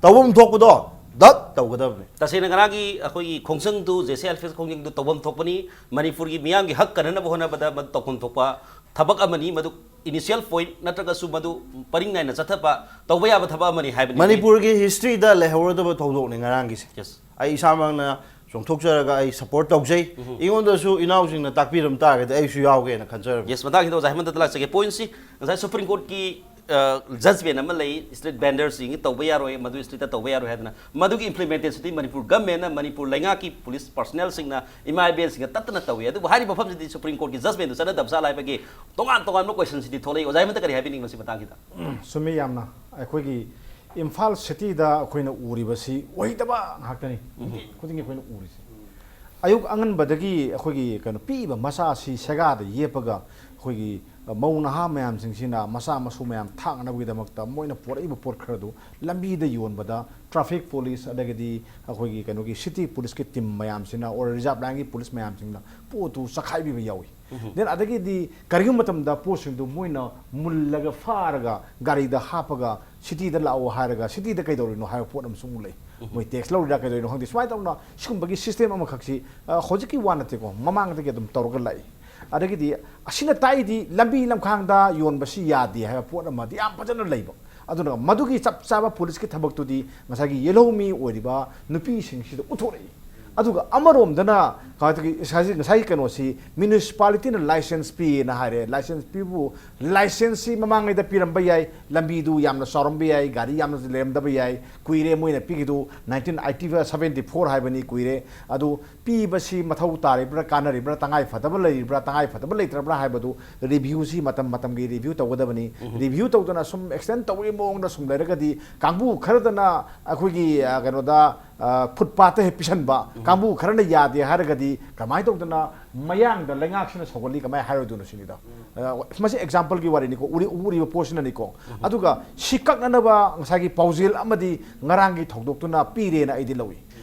ꯇꯧꯐꯝ ꯊꯣꯛꯄꯗꯣ ꯗꯠ ꯇꯧꯒꯗꯕꯅꯤ꯫ ꯇꯁꯦꯡꯅ ꯉꯔꯥꯡꯒꯤ ꯑꯩꯈꯣꯏꯒꯤ ꯈꯣꯡꯖꯪꯗꯨ, ꯖꯦ ꯁꯤ ꯑꯦꯜ ꯐꯦꯁ ꯈꯣꯡꯖꯪꯗꯨ ꯇꯧꯐꯝ ꯊꯣꯛꯄꯅꯤ꯫ ꯃꯅꯤꯄꯨꯔꯒꯤ ꯃꯤꯌꯥꯝꯒꯤ ꯍꯛ ꯀꯟꯅꯅꯕ ꯍꯣꯠꯅꯕꯗ ꯃꯗꯨ ꯇꯧꯐꯝ ꯊꯣꯛꯄ ꯊꯕꯛ ꯑꯃꯅꯤ꯫ ꯃꯗꯨ ꯏꯅꯤꯁꯤꯌꯦꯜ ꯄꯣꯏꯟꯠ ꯅꯠꯇ꯭ꯔꯒꯁꯨ ꯃꯗꯨ ꯄꯔꯤꯡ ꯅꯥꯏꯅ ꯆꯠꯊꯕ ꯇꯧꯕ ꯌꯥꯕ ꯊꯕꯛ ꯑꯃꯅꯤ ꯍꯥꯏꯕꯅꯤ꯫ ꯃꯅꯤꯄꯨꯔꯒꯤ ꯍꯤꯁꯇ꯭ꯔꯤꯗ ꯂꯩꯍꯧꯔꯗꯕ ꯊꯧꯗꯣꯛꯅꯤ ꯉꯔꯥꯡꯒꯤꯁꯦ꯫ ꯌꯦꯁ꯫ ꯑꯩ ꯏꯁꯥꯃꯛꯅ ꯆꯣꯡꯊꯣꯛꯆꯔꯒ ꯑꯩ ꯁꯄꯣꯔꯠ ꯇꯧꯖꯩ꯫ ꯑꯩꯉꯣꯟꯗꯁꯨ ꯏꯅꯥꯎꯁꯤꯡꯅ ꯇꯥꯛꯄꯤꯔꯝ ꯇꯥꯔꯒꯗꯤ ꯑꯩꯁꯨ ꯌꯥꯎꯒꯦꯅ ꯈꯟꯖꯔꯕꯅꯤ꯫ ꯌꯦꯁ, ꯃꯇꯥꯡꯁꯤꯗ ꯑꯣꯖꯥ ꯍꯦꯃꯟꯇꯗ ꯂꯥꯛꯆꯒꯦ꯫ ꯄꯣꯏꯟꯠꯁꯤ ꯉꯁꯥꯏ ꯁꯨꯄ꯭ꯔꯤꯝ ꯀꯣꯔꯠꯀꯤ, ꯑ, ꯖꯖꯃꯦꯟ ꯑꯃ ꯂꯩ, ꯁ꯭ꯇ꯭ꯔꯤꯠ ꯚꯦꯟꯗꯔꯁꯤꯡꯒꯤ ꯇꯧꯕ ꯌꯥꯔꯣꯏ, ꯃꯗꯨ ꯁ꯭ꯇ꯭ꯔꯤꯠꯇ ꯇꯧꯕ ꯌꯥꯔꯣꯏ ꯍꯥꯏꯗꯅ꯫ ꯃꯗꯨꯒꯤ ꯏꯝꯄ꯭ꯂꯤꯃꯦꯟꯇꯦꯁꯟꯗꯤ ꯃꯅꯤꯄꯨꯔ ꯒꯃꯦꯟꯅ, ꯃꯅꯤꯄꯨꯔ ꯂꯩꯉꯥꯛꯀꯤ ꯄꯨꯂꯤꯁ ꯄꯔꯁꯅꯦꯜꯁꯤꯡꯅ, ꯏꯃꯥ ꯏꯕꯦꯟꯁꯤꯡꯅ ꯇꯠꯇꯅ ꯇꯧꯏ꯫ ꯑꯗꯨꯕꯨ ꯍꯥꯏꯔꯤꯕ ꯃꯐꯝꯁꯤꯗꯤ ꯁꯨꯄ꯭ꯔꯤꯝ ꯀꯣꯔꯠꯀꯤ ꯖꯖꯃꯦꯟꯗꯨ ꯆꯠꯅꯗꯕ ꯖꯥꯠꯂ ꯍꯥꯏꯕꯒꯤ ꯇꯣꯉꯥꯟ ꯇꯣꯉꯥꯟꯕ ꯀꯣꯏꯁꯟꯁꯤꯗꯤ ꯊꯣꯛꯂꯛꯏ꯫ ꯑꯣꯖꯥ ꯍꯦꯃꯟꯇ ꯀꯔꯤ ꯍꯥꯏꯕꯤꯅꯤꯡꯕ ꯁꯤ ꯃꯇꯥꯡꯁꯤꯗ? ꯆꯨꯝꯃꯤ ꯌꯥꯝꯅ꯫ ꯑꯩꯈꯣꯏꯒꯤ ꯏꯝꯐꯥꯜ ꯁꯤꯇꯤꯗ ꯑꯩꯈꯣꯏꯅ ꯎꯔꯤꯕꯁꯤ ꯑꯣꯏꯗꯕ ꯉꯥꯛꯇꯅꯤ꯫ ꯅꯨꯡꯇꯤ ꯈꯨꯗꯤꯡꯒꯤ ꯑꯩꯈꯣꯏꯅ ꯎꯔꯤꯁꯦ꯫ ꯑꯌꯨꯛ ꯑꯉꯟꯕꯗꯒꯤ ꯑꯩꯈꯣꯏꯒꯤ ꯀꯩꯅꯣ ꯄꯤꯛꯏꯕ ꯃꯆꯥꯁꯤ ꯁꯦꯒꯥꯗ ꯌꯦꯞꯄꯒ ꯑꯩꯈꯣꯏꯒꯤ ꯃꯧ ꯅꯍꯥ ꯃꯌꯥꯝꯁꯤꯡꯁꯤꯅ ꯃꯆꯥ ꯃꯁꯨ ꯃꯌꯥꯝ ꯊꯥꯛꯅꯅꯕꯒꯤꯗꯃꯛꯇ ꯃꯣꯏꯅ ꯄꯣꯔꯛꯏꯕ ꯄꯣꯠ ꯈꯔꯗꯨ ꯂꯝꯕꯤꯗ ꯌꯣꯟꯕꯗ ꯇ꯭ꯔꯥꯐꯤꯛ ꯄꯨꯂꯤꯁ ꯑꯗꯒꯤꯗꯤ ꯑꯩꯈꯣꯏꯒꯤ ꯀꯩꯅꯣꯒꯤ ꯁꯤꯇꯤ ꯄꯨꯂꯤꯁꯀꯤ ꯇꯤꯝ ꯃꯌꯥꯝꯁꯤꯅ ꯑꯣꯔ ꯔꯤꯖꯥꯔꯚ ꯂꯥꯏꯟꯒꯤ ꯄꯨꯂꯤꯁ ꯃꯌꯥꯝꯁꯤꯡꯅ ꯄꯣꯠꯇꯨ ꯆꯈꯥꯏꯕꯤꯕ ꯌꯥꯎꯏ꯫ ꯗꯦꯟ ꯑꯗꯒꯤꯗꯤ ꯀꯔꯤꯒꯨꯝꯕ ꯃꯇꯝꯗ ꯄꯣꯠꯁꯤꯡꯗꯨ ꯃꯣꯏꯅ ꯃꯨꯜꯂꯒ ꯐꯥꯔꯒ ꯒꯥꯔꯤꯗ ꯍꯥꯞꯄꯒ ꯁꯤꯇꯤꯗ ꯂꯥꯛꯑꯣ ꯍꯥꯏꯔꯒ ꯁꯤꯇꯤꯗ ꯀꯩꯗꯧꯔꯤꯅꯣ ꯍꯥꯏꯕ ꯄꯣꯠ ꯑꯃꯁꯨ ꯑꯃꯨꯛ ꯂꯩ꯫ ꯃꯣꯏ ꯇꯦꯛꯁ ꯂꯧꯔꯤꯔꯥ ꯀꯩꯗꯧꯔꯤꯅꯣ ꯈꯪꯗꯦ꯫ ꯁꯨꯃꯥꯏꯅ ꯇꯧꯅ ꯁꯤꯒꯨꯝꯕꯒꯤ ꯁꯤꯁꯇꯦꯝ ꯑꯃꯈꯛꯁꯤ, ꯑ, ꯍꯧꯖꯤꯛꯀꯤ ꯋꯥ ꯅꯠꯇꯦꯀꯣ, ꯃꯃꯥꯡꯗꯒꯤ ꯑꯗꯨꯝ ꯇꯧꯔꯒ ꯂꯥꯛꯏ꯫ ꯑꯗꯒꯤꯗꯤ ꯑꯁꯤꯅ ꯇꯥꯛꯏꯗꯤ ꯂꯝꯕꯤ ꯂꯝꯈꯥꯡꯗ ꯌꯣꯟꯕꯁꯤ ꯌꯥꯗꯦ ꯍꯥꯏꯕ ꯄꯣꯠ ꯑꯃꯗꯤ ꯌꯥꯝ ꯐꯖꯅ ꯂꯩꯕ꯫ ꯑꯗꯨꯅ ꯃꯗꯨꯒꯤ ꯆꯞ ꯆꯥꯕ ꯄꯨꯂꯤꯁꯀꯤ ꯊꯕꯛꯇꯨꯗꯤ ꯉꯁꯥꯏꯒꯤ ꯌꯦꯜꯍꯧꯃꯤ ꯑꯣꯏꯔꯤꯕ ꯅꯨꯄꯤꯁꯤꯡꯁꯤꯗ ꯎꯠꯊꯣꯔꯛꯏ꯫ ꯑꯗꯨꯒ ꯑꯃꯔꯣꯝꯗꯅ ꯉꯁꯥꯏꯒꯤ, ꯉꯁꯥꯏꯒꯤ ꯀꯩꯅꯣꯁꯤ, ꯃ꯭ꯌꯨꯅꯤꯁꯤꯄꯥꯂꯤꯇꯤꯅ ꯂꯥꯏꯁꯦꯟꯁ ꯄꯤꯌꯦꯅ ꯍꯥꯏꯔꯦ꯫ ꯂꯥꯏꯁꯦꯟꯁ ꯄꯤꯕꯨ, ꯂꯥꯏꯁꯦꯟꯁꯁꯤ ꯃꯃꯥꯡꯉꯩꯗ ꯄꯤꯔꯝꯕ ꯌꯥꯏ, ꯂꯝꯕꯤꯗꯨ ꯌꯥꯝꯅ ꯆꯥꯎꯔꯝꯕ ꯌꯥꯏ, ꯒꯥꯔꯤ ꯌꯥꯝꯅ ꯂꯩꯔꯝꯗꯕ ꯌꯥꯏ, ꯀꯨꯏꯔꯦ ꯃꯣꯏꯅ ꯄꯤꯈꯤꯗꯨ, nineteen eighty seventy four ꯍꯥꯏꯕꯅꯤ, ꯀꯨꯏꯔꯦ꯫ ꯑꯗꯨ ꯄꯤꯕꯁꯤ ꯃꯊꯧ ꯇꯥꯔꯤꯕ꯭ꯔꯥ, ꯀꯥꯟꯅꯔꯤꯕ꯭ꯔꯥ, ꯇꯉꯥꯏ ꯐꯗꯕ ꯂꯩꯔꯤꯕ꯭ꯔꯥ, ꯇꯉꯥꯏ ꯐꯗꯕ ꯂꯩꯇ꯭ꯔꯕ꯭ꯔꯥ ꯍꯥꯏꯕꯗꯨ ꯔꯤꯚ꯭ꯌꯨꯁꯤ ꯃꯇꯝ ꯃꯇꯝꯒꯤ ꯔꯤꯚ꯭ꯌꯨ ꯇꯧꯒꯗꯕꯅꯤ꯫ ꯔꯤꯚ꯭ꯌꯨ ꯇꯧꯗꯅ ꯁꯨꯝ ꯑꯦꯛꯁꯇꯦꯟ ꯇꯧꯕꯒꯤ ꯃꯑꯣꯡꯗ ꯁꯨꯝ ꯂꯩꯔꯒꯗꯤ ꯀꯥꯡꯕꯨ ꯈꯔꯗꯅ ꯑꯩꯈꯣꯏꯒꯤ, ꯑ, ꯀꯩꯅꯣꯗ, ꯑ, ꯐꯨꯠꯄꯥꯠꯇ ꯍꯦꯛ ꯄꯤꯁꯟꯕ, ꯀꯥꯡꯕꯨ ꯈꯔꯅ ꯌꯥꯗꯦ ꯍꯥꯏꯔꯒꯗꯤ ꯀꯃꯥꯏꯅ ꯇꯧꯗꯅ ꯃꯌꯥꯡꯗ ꯂꯩꯉꯥꯛꯁꯤꯅ ꯁꯧꯒꯠꯂꯤ, ꯀꯃꯥꯏꯅ ꯍꯥꯏꯔꯣꯏꯗꯣꯏꯅꯣ ꯁꯤꯅꯤꯗ꯫ ꯑ, ꯃꯁꯤ ꯑꯦꯛꯖꯥꯝꯄꯜꯒꯤ ꯋꯥꯔꯤꯅꯤꯀꯣ, ꯎꯔꯤ-, ꯎꯔꯤꯕ ꯄꯣꯠꯁꯤꯅꯅꯤꯀꯣ꯫ ꯑꯗꯨꯒ ꯁꯤ ꯀꯛꯅꯅꯕ ꯉꯁꯥꯏꯒꯤ ꯄꯥꯎꯖꯦꯜ ꯑꯃꯗꯤ ꯉꯔꯥꯡꯒꯤ ꯊꯧꯗꯣꯛꯇꯨꯅ ꯄꯤꯔꯦꯅ ꯑꯩꯗꯤ ꯂꯧꯏ꯫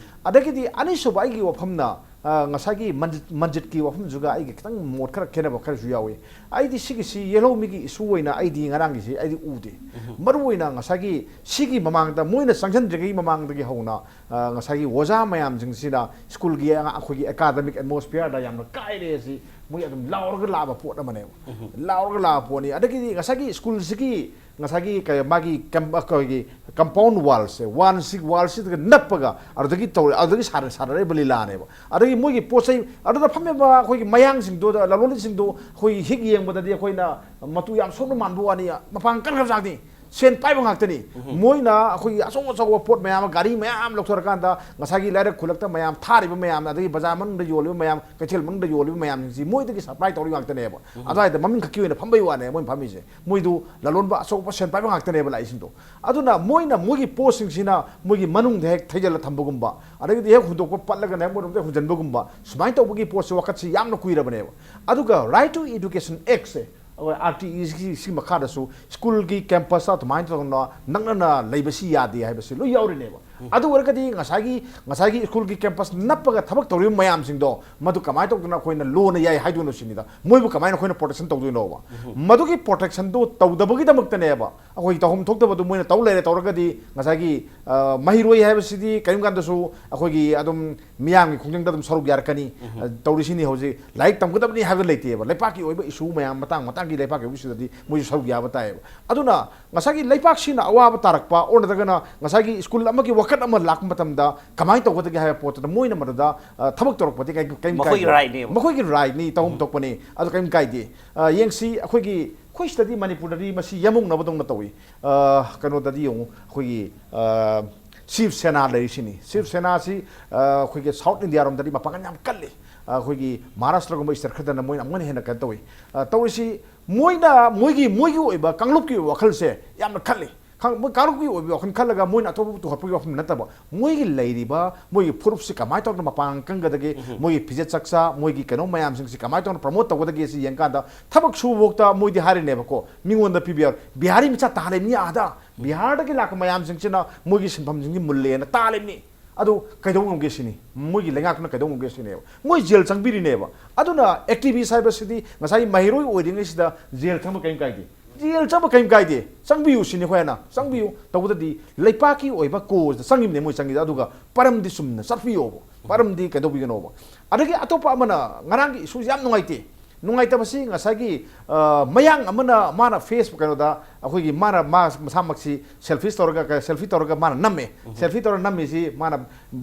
ꯑꯗꯒꯤꯗꯤ ꯑꯅꯤꯁꯨꯕ ꯑꯩꯒꯤ ꯋꯥꯐꯝꯅ, ꯑ, ꯉꯁꯥꯏꯒꯤ ꯃꯟꯖꯤꯠ-, ꯃꯟꯖꯤꯠꯀꯤ ꯋꯥꯐꯝꯁꯤꯒ ꯑꯩꯒꯤ ꯈꯤꯇꯪ ꯃꯣꯠ ꯈꯔ ꯈꯦꯠꯅꯕ ꯈꯔꯁꯨ ꯌꯥꯎꯏ꯫ ꯑꯩꯗꯤ ꯁꯤꯒꯤꯁꯤ ꯌꯦꯜꯍꯧꯃꯤꯒꯤ ꯏꯁꯨ ꯑꯣꯏꯅ ꯑꯩꯗꯤ ꯉꯔꯥꯡꯒꯤꯁꯤ ꯑꯩꯗꯤ ꯎꯗꯦ꯫ ꯃꯔꯨꯑꯣꯏꯅ ꯉꯁꯥꯏꯒꯤ ꯁꯤꯒꯤ ꯃꯃꯥꯡꯗ, ꯃꯣꯏꯅ ꯆꯪꯁꯤꯟꯗ꯭ꯔꯤꯉꯩ ꯃꯃꯥꯡꯗꯒꯤ ꯍꯧꯅ, ꯑ, ꯉꯁꯥꯏꯒꯤ ꯑꯣꯖꯥ ꯃꯌꯥꯝꯁꯤꯡꯁꯤꯅ ꯁ꯭ꯀꯨꯜꯒꯤ ꯑꯉꯥꯡ, ꯑꯩꯈꯣꯏꯒꯤ ꯑꯦꯀꯥꯗꯃꯤꯛ ꯑꯦꯠꯃꯣꯁꯐꯤꯌꯔꯗ ꯌꯥꯝꯅ ꯀꯥꯏꯔꯦ ꯑꯁꯤ ꯃꯣꯏ ꯑꯗꯨꯝ ꯂꯥꯎꯔꯒ ꯂꯥꯛꯑꯕ ꯄꯣꯠ ꯑꯃꯅꯦꯕ꯫ ꯂꯥꯎꯔꯒ ꯂꯥꯛꯑꯕ ꯄꯣꯠꯅꯤ꯫ ꯑꯗꯒꯤꯗꯤ ꯉꯁꯥꯏꯒꯤ ꯁ꯭ꯀꯨꯜꯁꯤꯒꯤ ꯉꯁꯥꯏꯒꯤ ꯀꯩ, ꯃꯥꯒꯤ ꯀꯝ-, ꯑꯩꯈꯣꯏꯒꯤ ꯀꯝꯄꯥꯎꯟ ꯋꯥꯜꯁꯦ, ꯋꯥꯜꯁꯤ, ꯋꯥꯜꯁꯤꯗꯒ ꯅꯞꯄꯒ ꯑꯗꯨꯗꯒꯤ ꯇꯧꯔꯦ, ꯑꯗꯨꯗꯒꯤ ꯁꯥꯟꯅ-, ꯁꯥꯟꯅꯔꯛꯏꯕ ꯂꯤꯂꯥꯅꯦꯕ꯫ ꯑꯗꯒꯤ ꯃꯣꯏꯒꯤ ꯄꯣꯠ ꯆꯩ, ꯑꯗꯨꯗ ꯐꯝꯃꯤꯕ ꯑꯩꯈꯣꯏꯒꯤ ꯃꯌꯥꯡꯁꯤꯡꯗꯣ, ꯂꯂꯣꯟꯕꯁꯤꯡꯗꯣ ꯑꯩꯈꯣꯏ ꯍꯤꯛ ꯌꯦꯡꯕꯗꯗꯤ ꯑꯩꯈꯣꯏꯅ ꯃꯇꯨ ꯌꯥꯝ ꯁꯣꯛꯅ ꯃꯥꯟꯕ ꯋꯥꯅꯤ, ꯃꯄꯥꯡ ꯀꯟꯈ꯭ꯔꯕꯖꯥꯠꯅꯤ꯫ ꯁꯦꯟ ꯄꯥꯏꯕ ꯉꯥꯛꯇꯅꯤ꯫ ꯃꯣꯏꯅ ꯑꯩꯈꯣꯏꯒꯤ ꯑꯆꯧ ꯑꯆꯧꯕ ꯄꯣꯠ ꯃꯌꯥꯝ ꯑꯃ, ꯒꯥꯔꯤ ꯃꯌꯥꯝ ꯑꯃ ꯂꯧꯊꯣꯔꯀꯥꯟꯗ ꯉꯁꯥꯏꯒꯤ ꯂꯥꯏꯔꯛ ꯈꯨꯜꯂꯛꯇ ꯃꯌꯥꯝ ꯊꯥꯔꯤꯕ ꯃꯌꯥꯝ, ꯑꯗꯒꯤ ꯕꯖꯥꯔ ꯃꯅꯨꯡꯗ ꯌꯣꯜꯂꯤꯕ ꯃꯌꯥꯝ, ꯀꯩꯊꯦꯜ ꯃꯅꯨꯡꯗ ꯌꯣꯜꯂꯤꯕ ꯃꯌꯥꯝꯁꯤꯡꯁꯤ ꯃꯣꯏꯗꯒꯤ ꯁꯄ꯭ꯂꯥꯏ ꯇꯧꯔꯤꯕ ꯉꯥꯛꯇꯅꯦꯕ꯫ ꯑꯗꯨꯋꯥꯏꯗ ꯃꯃꯤꯡ ꯈꯛꯀꯤ ꯑꯣꯏꯅ ꯐꯝꯕꯩ ꯋꯥꯅꯦ ꯃꯣꯏꯅ ꯐꯝꯃꯤꯁꯦ꯫ ꯃꯣꯏꯗꯨ ꯂꯂꯣꯟꯕ ꯑꯆꯧꯕ ꯁꯦꯟ ꯄꯥꯏꯕ ꯉꯥꯛꯇꯅꯦꯕ ꯂꯥꯛꯏꯁꯤꯡꯗꯣ꯫ ꯑꯗꯨꯅ ꯃꯣꯏꯅ ꯃꯣꯏꯒꯤ ꯄꯣꯠꯁꯤꯡꯁꯤꯅ ꯃꯣꯏꯒꯤ ꯃꯅꯨꯡꯗ ꯍꯦꯛ ꯊꯩꯖꯤꯜꯂ ꯊꯝꯕꯒꯨꯝꯕ, ꯑꯗꯒꯤꯗꯤ ꯍꯦꯛ ꯍꯨꯟꯗꯣꯛꯄ ꯄꯠꯂꯒꯅ ꯍꯦꯛ ꯃꯣꯏꯔꯣꯝꯗ ꯍꯨꯟꯖꯤꯟꯕꯒꯨꯝꯕ, ꯁꯨꯃꯥꯏꯅ ꯇꯧꯕꯒꯤ ꯄꯣꯠꯁꯦ ꯋꯥꯀꯠꯁꯤ ꯌꯥꯝꯅ ꯀꯨꯏꯔꯕꯅꯦꯕ꯫ ꯑꯗꯨꯒ Right to Education Act ꯁꯦ, ꯑꯩꯈꯣꯏ R T E ꯁꯤ, ꯁꯤ ꯃꯈꯥꯗꯁꯨ ꯁ꯭ꯀꯨꯜꯒꯤ ꯀꯦꯝꯄꯁꯇ ꯑꯗꯨꯃꯥꯏꯅ ꯇꯧꯗꯅ ꯅꯛꯅꯅ ꯂꯩꯕꯁꯤ ꯌꯥꯗꯦ ꯍꯥꯏꯕꯁꯤ ꯂꯣꯏ ꯌꯥꯎꯔꯤꯅꯦꯕ꯫ ꯑꯗꯨ ꯑꯣꯏꯔꯒꯗꯤ ꯉꯁꯥꯏꯒꯤ ꯉꯁꯥꯏꯒꯤ ꯁ꯭ꯀꯨꯜꯒꯤ ꯀꯦꯝꯄꯁ ꯅꯞꯄꯒ ꯊꯕꯛ ꯇꯧꯔꯤꯕ ꯃꯌꯥꯝꯁꯤꯡꯗꯣ, ꯃꯗꯨ ꯀꯃꯥꯏꯅ ꯇꯧꯗꯅ ꯑꯩꯈꯣꯏꯅ ꯂꯣꯟꯅ ꯌꯥꯏ ꯍꯥꯏꯗꯣꯏꯅꯣ ꯁꯤꯅꯤꯗ꯫ ꯃꯣꯏꯕꯨ ꯀꯃꯥꯏꯅ ꯑꯩꯈꯣꯏꯅ ꯄ꯭ꯔꯣꯇꯦꯛꯁꯟ ꯇꯧꯗꯣꯏꯅꯣꯕ? ꯃꯗꯨꯒꯤ ꯄ꯭ꯔꯣꯇꯦꯛꯁꯟꯗꯨ ꯇꯧꯗꯕꯒꯤꯗꯃꯛꯇꯅꯦꯕ ꯑꯩꯈꯣꯏ ꯇꯧꯐꯝ ꯊꯣꯛꯇꯕꯗꯨ ꯃꯣꯏꯅ ꯇꯧ ꯂꯩꯔꯦ꯫ ꯇꯧꯔꯒꯗꯤ ꯉꯁꯥꯏꯒꯤ, ꯑ, ꯃꯍꯩꯔꯣꯏ ꯍꯥꯏꯕꯁꯤꯗꯤ ꯀꯔꯤꯒꯨꯝꯕ ꯀꯥꯟꯗꯁꯨ ꯑꯩꯈꯣꯏꯒꯤ ꯑꯗꯨꯝ ꯃꯤꯌꯥꯝꯒꯤ ꯈꯣꯡꯖꯪꯗ ꯑꯗꯨꯝ ꯁꯔꯨꯛ ꯌꯥꯔꯛꯀꯅꯤ꯫ ꯑ, ꯇꯧꯔꯤꯁꯤꯅꯤ ꯍꯧꯖꯤꯛ ꯂꯥꯏꯔꯤꯛ ꯇꯝꯒꯗꯕꯅꯤ ꯍꯥꯏꯕ ꯂꯩꯇꯦꯕ꯫ ꯂꯩꯄꯥꯛꯀꯤ ꯑꯣꯏꯕ ꯏꯁꯨ ꯃꯌꯥꯝ, ꯃꯇꯥꯡ ꯃꯇꯥꯡꯒꯤ ꯂꯩꯄꯥꯛꯀꯤ ꯑꯣꯏꯕ ꯏꯁꯨꯗꯗꯤ ꯃꯣꯏꯁꯨ ꯁꯔꯨꯛ ꯌꯥꯕ ꯇꯥꯏꯌꯦꯕ꯫ ꯑꯗꯨꯅ ꯉꯁꯥꯏꯒꯤ ꯂꯩꯄꯥꯛꯁꯤꯅ ꯑꯋꯥꯕ ꯇꯥꯔꯛꯄ, ꯑꯣꯔ ꯅꯠꯇ꯭ꯔꯒꯅ ꯉꯁꯥꯏꯒꯤ ꯁ꯭ꯀꯨꯜ ꯑꯃꯒꯤ ꯋꯥꯀꯠ ꯑꯃ ꯂꯥꯛꯄ ꯃꯇꯝꯗ ꯀꯃꯥꯏꯅ ꯇꯧꯒꯗꯒꯦ ꯍꯥꯏꯕ ꯄꯣꯠꯇꯨꯗ ꯃꯣꯏꯅ ꯃꯗꯨꯗ, ꯑ, ꯊꯕꯛ ꯇꯧꯔꯛꯄꯗꯤ ꯀꯩ-, ꯀꯩꯝ ꯃꯈꯣꯏꯒꯤ ꯀꯥꯏꯗꯦ꯫ Right ꯅꯦꯕ꯫ ꯃꯈꯣꯏꯒꯤ right ꯅꯤ, ꯇꯧꯐꯝ ꯊꯣꯛꯄꯅꯤ, ꯑꯗꯨ ꯀꯩꯝ ꯀꯥꯏꯗꯦ꯫ ꯑ, ꯌꯦꯡꯁꯤ, ꯑꯩꯈꯣꯏꯒꯤ, ꯑꯩꯈꯣꯏ ꯁꯤꯗꯗꯤ ꯃꯅꯤꯄꯨꯔꯗꯗꯤ ꯃꯁꯤ ꯌꯥꯃꯨꯡꯅꯕꯗꯧꯅ ꯇꯧꯏ꯫ ꯑ, ꯀꯩꯅꯣꯗꯗꯤ ꯌꯦꯡꯉꯨ, ꯑꯩꯈꯣꯏꯒꯤ, ꯑ, ꯁꯤꯕ ꯁꯦꯅꯥ ꯂꯩꯔꯤꯁꯤꯅꯤ꯫ ꯁꯤꯕ ꯁꯦꯅꯥꯁꯤ, ꯑ, ꯑꯩꯈꯣꯏꯒꯤ ꯁꯥꯎꯠ ꯏꯟꯗꯤꯌꯥꯔꯣꯝꯗꯗꯤ ꯃꯄꯥꯡꯒꯜ ꯌꯥꯝ ꯀꯜꯂꯤ꯫ ꯑ, ꯑꯩꯈꯣꯏꯒꯤ ꯃꯍꯥꯔꯥꯁꯇ꯭ꯔꯒꯨꯝꯕ state ꯈꯔꯗꯅ ꯃꯣꯏꯅ ꯑꯃꯨꯛ ꯍꯦꯟꯅ ꯀꯩꯅꯣ ꯇꯧꯏ꯫ ꯑ, ꯇꯧꯔꯤꯁꯤ ꯃꯣꯏꯅ ꯃꯣꯏꯒꯤ, ꯃꯣꯏꯒꯤ ꯑꯣꯏꯕ ꯀꯥꯡꯂꯨꯞꯀꯤ ꯑꯣꯏꯕ ꯋꯥꯈꯜꯁꯦ ꯌꯥꯝꯅ ꯈꯜꯂꯤ꯫ ꯈꯪ-, ꯃꯣꯏ ꯀꯥꯡꯂꯨꯞꯀꯤ ꯑꯣꯏꯕ ꯋꯥꯈꯜ ꯈꯜꯂꯒ ꯃꯣꯏꯅ ꯑꯇꯣꯞꯄꯕꯨ ꯇꯨꯍꯠꯄꯒꯤ ꯋꯥꯐꯝ ꯅꯠꯇꯕ, ꯃꯣꯏꯒꯤ ꯂꯩꯔꯤꯕ, ꯃꯣꯏꯒꯤ ꯐꯨꯔꯨꯞꯁꯤ ꯀꯃꯥꯏꯅ ꯇꯧꯗꯅ ꯃꯄꯥꯡ ꯀꯟꯒꯗꯒꯦ, ꯃꯣꯏꯒꯤ ꯐꯤꯖꯦꯠ ꯆꯥꯛꯆꯥ, ꯃꯣꯏꯒꯤ ꯀꯩꯅꯣ ꯃꯌꯥꯝꯁꯤꯡꯁꯤ ꯀꯃꯥꯏꯅ ꯇꯧꯗꯅ promote ꯇꯧꯒꯗꯒꯦ ꯁꯤ ꯌꯦꯡꯀꯥꯟꯗ, ꯊꯕꯛ ꯁꯨꯕꯐꯥꯎꯗ ꯃꯣꯏꯗꯤ ꯍꯥꯏꯔꯤꯅꯦꯕꯀꯣ, ꯃꯤꯉꯣꯟꯗ ꯄꯤꯕ ꯌꯥꯔꯣꯏ꯫ ꯕꯤꯍꯥꯔꯤ ꯃꯆꯥ ꯇꯥꯜꯂꯤꯕꯅꯤ ꯑꯥꯗ, ꯕꯤꯍꯥꯔꯗꯒꯤ ꯂꯥꯛꯄ ꯃꯌꯥꯝꯁꯤꯡꯁꯤꯅ ꯃꯣꯏꯒꯤ ꯁꯤꯟꯐꯝꯁꯤꯡꯁꯤ ꯃꯨꯜꯂꯦꯅ ꯇꯥꯜꯂꯤꯕꯅꯤ꯫ ꯑꯗꯨ ꯀꯩꯗꯧ ꯉꯝꯒꯦ ꯁꯤꯅꯤ, ꯃꯣꯏꯒꯤ ꯂꯩꯉꯥꯛꯇꯨꯅ ꯀꯩꯗꯧ ꯉꯝꯒꯦ ꯁꯤꯅꯦꯕ꯫ ꯃꯣꯏ ꯖꯦꯜ ꯆꯪꯕꯤꯔꯤꯅꯦꯕ꯫ ꯑꯗꯨꯅ activist ꯍꯥꯏꯕꯁꯤꯗꯤ ꯉꯁꯥꯏ ꯃꯍꯩꯔꯣꯏ ꯑꯣꯏꯔꯤꯉꯩꯁꯤꯗ ꯖꯦꯜ ꯆꯪꯕ ꯀꯔꯤꯝ ꯀꯥꯏꯗꯦ꯫ ꯖꯦꯜ ꯆꯪꯕ ꯀꯔꯤꯝ ꯀꯥꯏꯗꯦ, ꯆꯪꯕꯤꯌꯨ ꯁꯤꯅꯤ ꯑꯩꯈꯣꯏꯅ, ꯆꯪꯕꯤꯌꯨ꯫ ꯇꯧꯕꯗꯗꯤ ꯂꯩꯄꯥꯛꯀꯤ ꯑꯣꯏꯕ cause ꯗ ꯆꯪꯉꯤꯕꯅꯦ ꯃꯣꯏ ꯆꯪꯉꯤꯗꯣ, ꯑꯗꯨꯒ ꯄꯔꯝꯗꯤ ꯆꯨꯝꯅ ꯆꯠꯄꯤꯌꯣꯕ, ꯄꯔꯝꯗꯤ ꯀꯩꯗꯧꯕꯤꯒꯅꯣꯕ꯫ ꯑꯗꯒꯤ ꯑꯇꯣꯞꯄ ꯑꯃꯅ, ꯉꯔꯥꯡꯒꯤ issue ꯁꯤ ꯌꯥꯝ ꯅꯨꯡꯉꯥꯏꯇꯦ꯫ ꯅꯨꯡꯉꯥꯏꯇꯕꯁꯤ ꯉꯁꯥꯏꯒꯤ, ꯑ, ꯃꯌꯥꯡ ꯑꯃꯅ ꯃꯥꯅ Facebook ꯀꯩꯅꯣꯗ ꯑꯩꯈꯣꯏꯒꯤ ꯃꯥꯅ ꯃꯥ ꯃꯁꯥꯃꯛꯁꯤ selfie ꯇꯧꯔꯒ, selfie ꯇꯧꯔꯒ ꯃꯥꯅ ꯅꯝꯃꯦ꯫ Selfie ꯇꯧꯔꯒ ꯅꯝꯃꯤꯁꯤ ꯃꯥꯅ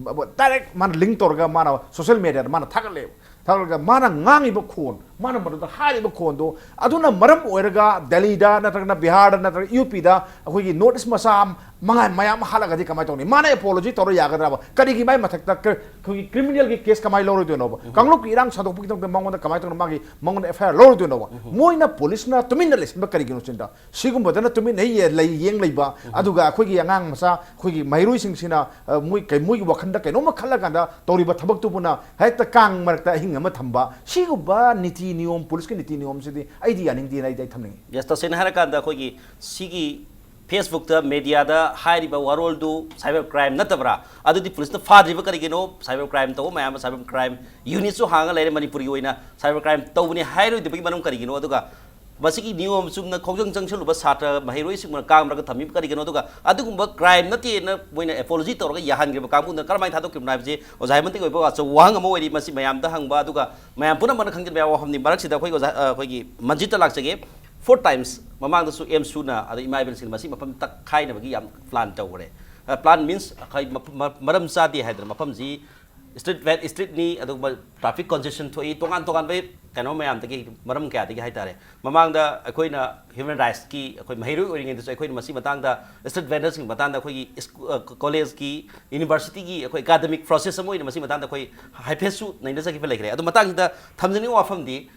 direct ꯃꯥꯅ link ꯇꯧꯔꯒ ꯃꯥꯅ social media ꯗ ꯃꯥꯅ ꯊꯥꯒꯠꯂꯦꯕ꯫ ꯊꯥꯒꯠꯂꯒ ꯃꯥꯅ ꯉꯥꯡꯉꯤꯕ ꯈꯣꯟ, ꯃꯥꯅ ꯃꯗꯨꯗ ꯍꯥꯏꯔꯤꯕ ꯈꯣꯟꯗꯣ, ꯑꯗꯨꯅ ꯃꯔꯝ ꯑꯣꯏꯔꯒ ꯗꯦꯜꯂꯤꯗ ꯅꯠꯇ꯭ꯔꯒꯅ ꯕꯤꯍꯥꯔꯗ ꯅꯠꯇ꯭ꯔꯒ ꯌꯨ ꯄꯤꯗ ꯑꯩꯈꯣꯏꯒꯤ North East ꯃꯆꯥ ꯃꯉꯥ ꯃꯌꯥꯝ ꯑꯃ ꯍꯥꯠꯂꯒꯗꯤ ꯀꯃꯥꯏꯅ ꯇꯧꯅꯤ? ꯃꯥꯅ apology ꯇꯧꯔ ꯌꯥꯒꯗ꯭ꯔꯕ? ꯀꯔꯤꯒꯤ ꯃꯥꯏ ꯃꯊꯛꯇ ꯀ-, ꯑꯩꯈꯣꯏꯒꯤ criminal ꯒꯤ case ꯀꯃꯥꯏꯅ ꯂꯧꯔꯣꯏꯗꯣꯏꯅꯣꯕ? ꯀꯥꯡꯂꯨꯞꯀꯤ ꯏꯔꯥꯡ ꯁꯟꯗꯣꯛꯄꯒꯤꯗꯃꯛꯇ ꯃꯉꯣꯟꯗ ꯀꯃꯥꯏꯅ ꯇꯧꯅ ꯃꯥꯒꯤ, ꯃꯉꯣꯟꯗ F I R ꯂꯧꯔꯣꯏꯗꯣꯏꯅꯣꯕ? ꯃꯣꯏꯅ, ꯄꯨꯂꯤꯁꯅ ꯇꯨꯃꯤꯟꯅ ꯂꯩꯁꯤꯟꯕ ꯀꯔꯤꯒꯤꯅꯣ ꯁꯤꯗ? ꯁꯤꯒꯨꯝꯕꯗꯅ ꯇꯨꯃꯤꯟꯅ ꯍꯦꯛ ꯌꯦ-, ꯂꯩ, ꯌꯦꯡ ꯂꯩꯕ, ꯑꯗꯨꯒ ꯑꯩꯈꯣꯏꯒꯤ ꯑꯉꯥꯡ ꯃꯆꯥ, ꯑꯩꯈꯣꯏꯒꯤ ꯃꯍꯩꯔꯣꯏꯁꯤꯡꯁꯤꯅ, ꯑ, ꯃꯣꯏ ꯀꯩ-, ꯃꯣꯏꯒꯤ ꯋꯥꯈꯜꯗ ꯀꯩꯅꯣꯝꯃ ꯈꯜꯂꯀꯥꯟꯗ ꯇꯧꯔꯤꯕ ꯊꯕꯛꯇꯨꯕꯨꯅ ꯍꯦꯛꯇ ꯀꯥꯡ ꯃꯔꯛꯇ ꯑꯍꯤꯡ ꯑꯃ ꯊꯝꯕ, ꯁꯤꯒꯨꯝꯕ ꯅꯤꯇꯤ ꯅꯤꯌꯣꯝ, ꯄꯨꯂꯤꯁꯀꯤ ꯅꯤꯇꯤ ꯅꯤꯌꯣꯝꯁꯤꯗꯤ ꯑꯩꯗꯤ ꯌꯥꯅꯤꯡꯗꯦꯅ ꯑꯩꯗꯤ ꯑꯩ ꯊꯝꯅꯤꯡꯉꯤ꯫ Yes, ꯇꯁꯦꯡꯅ ꯍꯥꯏꯔꯀꯥꯟꯗ ꯑꯩꯈꯣꯏꯒꯤ ꯁꯤꯒꯤ ꯐꯦꯁꯕꯨꯛꯇ, ꯃꯦꯗꯤꯌꯥꯗ ꯍꯥꯏꯔꯤꯕ ꯋꯥꯔꯣꯜꯗꯨ ꯁꯥꯏꯕꯔ ꯀ꯭ꯔꯥꯏꯝ ꯅꯠꯇꯕ꯭ꯔꯥ? ꯑꯗꯨꯗꯤ ꯄꯨꯂꯤꯁꯅ ꯐꯥꯗ꯭ꯔꯤꯕ ꯀꯔꯤꯒꯤꯅꯣ? ꯁꯥꯏꯕꯔ ꯀ꯭ꯔꯥꯏꯝ ꯇꯧꯕ ꯃꯌꯥꯝ ꯑꯃ ꯁꯥꯏꯕꯔ ꯀ꯭ꯔꯥꯏꯝ ꯌꯨꯅꯤꯠꯁꯨ ꯍꯥꯡꯉ ꯂꯩꯔꯦ ꯃꯅꯤꯄꯨꯔꯒꯤ ꯑꯣꯏꯅ꯫ ꯁꯥꯏꯕꯔ ꯀ꯭ꯔꯥꯏꯝ ꯇꯧꯕꯅꯤ ꯍꯥꯏꯔꯣꯏꯗꯕꯒꯤ ꯃꯔꯝ ꯀꯔꯤꯒꯤꯅꯣ? ꯑꯗꯨꯒ ꯃꯁꯤꯒꯤ ꯅꯤꯌꯣꯝ ꯆꯨꯝꯅ ꯈꯣꯡꯖꯪ ꯆꯪꯁꯜꯂꯨꯕ ꯁꯥꯇ꯭ꯔ ꯃꯍꯩꯔꯣꯏꯁꯤꯡꯅ ꯀꯥꯡꯕ꯭ꯔꯒ ꯊꯝꯃꯤꯕ ꯀꯔꯤꯒꯤꯅꯣ? ꯑꯗꯨꯒ ꯑꯗꯨꯒꯨꯝꯕ ꯀ꯭ꯔꯥꯏꯝ ꯅꯠꯇꯦꯅ ꯃꯣꯏꯅ ꯑꯦꯄꯣꯂꯣꯖꯤ ꯇꯧꯔꯒ ꯌꯥꯍꯟꯈ꯭ꯔꯤꯕ ꯀꯥꯡꯕꯨꯗꯨꯅ ꯀꯔꯝꯍꯥꯏꯅ ꯊꯥꯗꯣꯛꯈꯤꯕꯅꯣ ꯍꯥꯏꯕꯁꯤ ꯑꯣꯖꯥ ꯍꯦꯃꯟꯇꯒꯤ ꯑꯣꯏꯕ ꯑꯆꯧꯕ ꯋꯥꯍꯪ ꯑꯃ ꯑꯣꯏꯔꯤ꯫ ꯃꯁꯤ ꯃꯌꯥꯝꯗ ꯍꯪꯕ, ꯑꯗꯨꯒ ꯃꯌꯥꯝ ꯄꯨꯝꯅꯃꯛꯅ ꯈꯪꯖꯤꯟꯕ ꯌꯥꯕ ꯋꯥꯐꯝꯅꯤ꯫ ꯃꯔꯛꯁꯤꯗ ꯑꯩꯈꯣꯏꯒꯤ ꯑꯣꯖꯥ, ꯑ, ꯑꯩꯈꯣꯏꯒꯤ ꯃꯟꯖꯤꯠꯇ ꯂꯥꯛꯆꯒꯦ꯫ ꯐꯣꯔ ꯇꯥꯏꯝꯁ ꯃꯃꯥꯡꯗꯁꯨ ꯑꯦꯝꯁꯨꯅ ꯑꯗꯩ ꯏꯃꯥ ꯏꯕꯦꯜꯁꯤꯡꯅ ꯃꯁꯤ ꯃꯐꯝ ꯇꯛꯈꯥꯏꯅꯕꯒꯤ ꯌꯥꯝ ꯄ꯭ꯂꯥꯟ ꯇꯧꯈ꯭ꯔꯦ꯫ ꯄ꯭ꯂꯥꯟ ꯃꯤꯟꯁ ꯑꯩꯈꯣꯏ ꯃꯐꯝ-, ꯃ-, ꯃꯔꯝ ꯆꯥꯗꯦ ꯍꯥꯏꯗꯅ ꯃꯐꯝꯁꯤ ꯁ꯭ꯇ꯭ꯔꯤꯠ ꯚꯦꯟ, ꯁ꯭ꯇ꯭ꯔꯤꯠꯅꯤ, ꯑꯗꯨꯒꯨꯝꯕ ꯇ꯭ꯔꯥꯐꯤꯛ ꯀꯣꯟꯖꯦꯁꯟ ꯊꯣꯛꯏ, ꯇꯣꯉꯥꯟ ꯇꯣꯉꯥꯟꯕ ꯀꯩꯅꯣ ꯃꯌꯥꯝꯗꯒꯤ, ꯃꯔꯝ ꯀꯌꯥꯗꯒꯤ ꯍꯥꯏꯇꯥꯔꯦ꯫ ꯃꯃꯥꯡꯗ ꯑꯩꯈꯣꯏꯅ ꯍ꯭ꯌꯨꯃꯦꯟ ꯔꯥꯏꯠꯁꯀꯤ, ꯑꯩꯈꯣꯏ ꯃꯍꯩꯔꯣꯏ ꯑꯣꯏꯔꯤꯉꯩꯗꯁꯨ ꯑꯩꯈꯣꯏꯅ ꯃꯁꯤ ꯃꯇꯥꯡꯗ ꯁ꯭ꯇ꯭ꯔꯤꯠ ꯚꯦꯟꯗꯔꯁꯤꯡꯒꯤ ꯃꯇꯥꯡꯗ ꯑꯩꯈꯣꯏꯒꯤ ꯁ꯭ꯀꯨ-, ꯑ, ꯀꯣꯂꯦꯖꯀꯤ, ꯌꯨꯅꯤꯚꯔꯁꯤꯇꯤꯒꯤ ꯑꯩꯈꯣꯏ ꯑꯦꯀꯥꯗꯃꯤꯛ ꯄ꯭ꯔꯣꯁꯦꯁ ꯑꯃ ꯑꯣꯏꯅ ꯃꯁꯤ ꯃꯇꯥꯡꯗ ꯑꯩꯈꯣꯏ ꯍꯥꯏꯐꯦꯠꯁꯨ ꯅꯩꯅꯖꯈꯤꯕ ꯂꯩꯈ꯭ꯔꯦ꯫ ꯑꯗꯨ ꯃꯇꯥꯡꯁꯤꯗ ꯊꯝꯖꯅꯤꯡꯕ ꯋꯥꯐꯝꯗꯤ,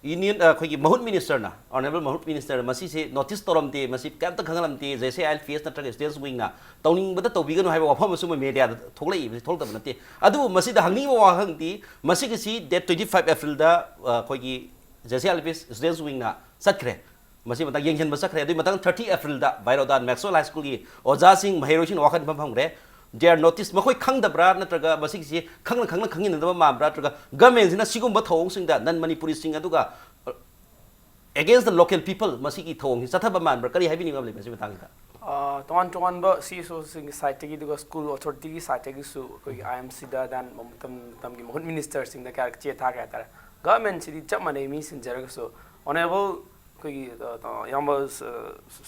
ꯌꯨꯅꯤꯌꯟ, ꯑ, ꯑꯩꯈꯣꯏꯒꯤ ꯃꯍꯨꯠ ꯃꯤꯅꯤꯁꯇꯔꯅ, ꯑꯣꯅꯔꯦꯕꯜ ꯃꯍꯨꯠ ꯃꯤꯅꯤꯁꯇꯔꯅ ꯃꯁꯤꯁꯦ ꯅꯣꯇꯤꯁ ꯇꯧꯔꯝꯗꯦ, ꯃꯁꯤ ꯀꯩꯝꯇ ꯈꯪꯍꯜꯂꯝꯗꯦ, J C I L P ꯑꯦꯁ ꯅꯠꯇ꯭ꯔꯒ ꯁ꯭ꯇꯨꯗꯦꯟꯠꯁ ꯋꯤꯡꯅ ꯇꯧꯅꯤꯡꯕꯗ ꯇꯧꯕꯤꯒꯅꯨ ꯍꯥꯏꯕ ꯋꯥꯐꯝ ꯑꯃꯁꯨ ꯃꯣꯏ ꯃꯦꯗꯤꯌꯥꯗ ꯊꯣꯛꯂꯛꯏꯕꯁꯤ ꯊꯣꯛꯂꯛꯇꯕ ꯅꯠꯇꯦ꯫ ꯑꯗꯨꯕꯨ ꯃꯁꯤꯗ ꯍꯪꯅꯤꯡꯕ ꯋꯥꯍꯪꯗꯤ, ꯃꯁꯤꯒꯤꯁꯤ ꯗꯦꯠ ꯇ꯭ꯋꯦꯟꯇꯤ ꯐꯥꯏꯚ ꯑꯦꯄ꯭ꯔꯤꯜꯗ, ꯑ, ꯑꯩꯈꯣꯏꯒꯤ J C I L P ꯑꯦꯁ ꯁ꯭ꯇꯨꯗꯦꯟꯠꯁ ꯋꯤꯡꯅ ꯆꯠꯈ꯭ꯔꯦ꯫ ꯃꯁꯤ ꯃꯇꯥꯡ ꯌꯦꯡꯁꯤꯟꯕ ꯆꯠꯈ꯭ꯔꯦ꯫ ꯑꯗꯨꯒꯤ ꯃꯊꯪ ꯊꯥꯔꯇꯤ ꯑꯦꯄ꯭ꯔꯤꯜꯗ ꯚꯥꯏꯔꯣꯗꯥꯟ ꯃꯦꯛꯁꯋꯦꯜ ꯍꯥꯏ ꯁ꯭ꯀꯨꯜꯒꯤ ꯑꯣꯖꯥꯁꯤꯡ, ꯃꯍꯩꯔꯣꯏꯁꯤꯡꯅ ꯋꯥꯀꯠ ꯃꯤꯐꯝ ꯐꯝꯈ꯭ꯔꯦ꯫ ꯗꯦ ꯑꯥꯔ ꯅꯣꯇꯤꯁ, ꯃꯈꯣꯏ ꯈꯪꯗꯕ꯭ꯔꯥ ꯅꯠꯇ꯭ꯔꯒ ꯃꯁꯤꯒꯤꯁꯤ ꯈꯪꯅ ꯈꯪꯅ ꯈꯪꯃꯤꯟꯅꯗꯕ ꯃꯥꯟꯕ꯭ꯔꯥ ꯅꯠꯇ꯭ꯔꯒ ꯒꯃꯦꯟꯁꯤꯅ ꯁꯤꯒꯨꯝꯕ ꯊꯧꯑꯣꯡꯁꯤꯡꯗ ꯅꯟ ꯃꯅꯤꯄꯨꯔꯤꯁꯤꯡ ꯑꯗꯨꯒ against the local people ꯃꯁꯤꯒꯤ ꯊꯧꯑꯣꯡꯁꯤ ꯆꯠꯊꯕ ꯃꯥꯟꯕ꯭ꯔꯥ? ꯀꯔꯤ ꯍꯥꯏꯕꯤꯅꯤꯡꯕ ꯂꯩ ꯃꯁꯤ ꯃꯇꯥꯡꯁꯤꯗ? ꯑ, ꯇꯣꯉꯥꯟ ꯇꯣꯉꯥꯟꯕ ꯁꯤ ꯏꯁ ꯑꯣꯁꯤꯡꯒꯤ ꯁꯥꯏꯠꯇꯒꯤ ꯑꯗꯨꯒ ꯁ꯭ꯀꯨꯜ ꯑꯣꯊꯣꯔꯤꯇꯤꯒꯤ ꯁꯥꯏꯠꯇꯒꯤꯁꯨ ꯑꯩꯈꯣꯏꯒꯤ ꯑꯥꯏ ꯑꯦꯝ ꯁꯤꯗ ꯗꯦꯟ ꯃꯇꯝ ꯃꯇꯝꯒꯤ ꯃꯍꯨꯠ ꯃꯤꯅꯤꯁꯇꯔꯁꯤꯡꯗ ꯀꯌꯥ ꯆꯦ ꯊꯥꯈ꯭ꯔꯦ ꯍꯥꯏꯇꯥꯔꯦ꯫ ꯒꯚꯔꯟꯃꯦꯟꯁꯤꯗꯤ ꯆꯞ ꯃꯥꯟꯅꯩ ꯃꯤ ꯁꯤꯟꯖꯔꯒꯁꯨ꯫ ꯑꯣꯅꯔꯦꯕꯜ ꯑꯩꯈꯣꯏꯒꯤ, ꯑ, ꯏꯌꯥꯝꯕ, ꯑ,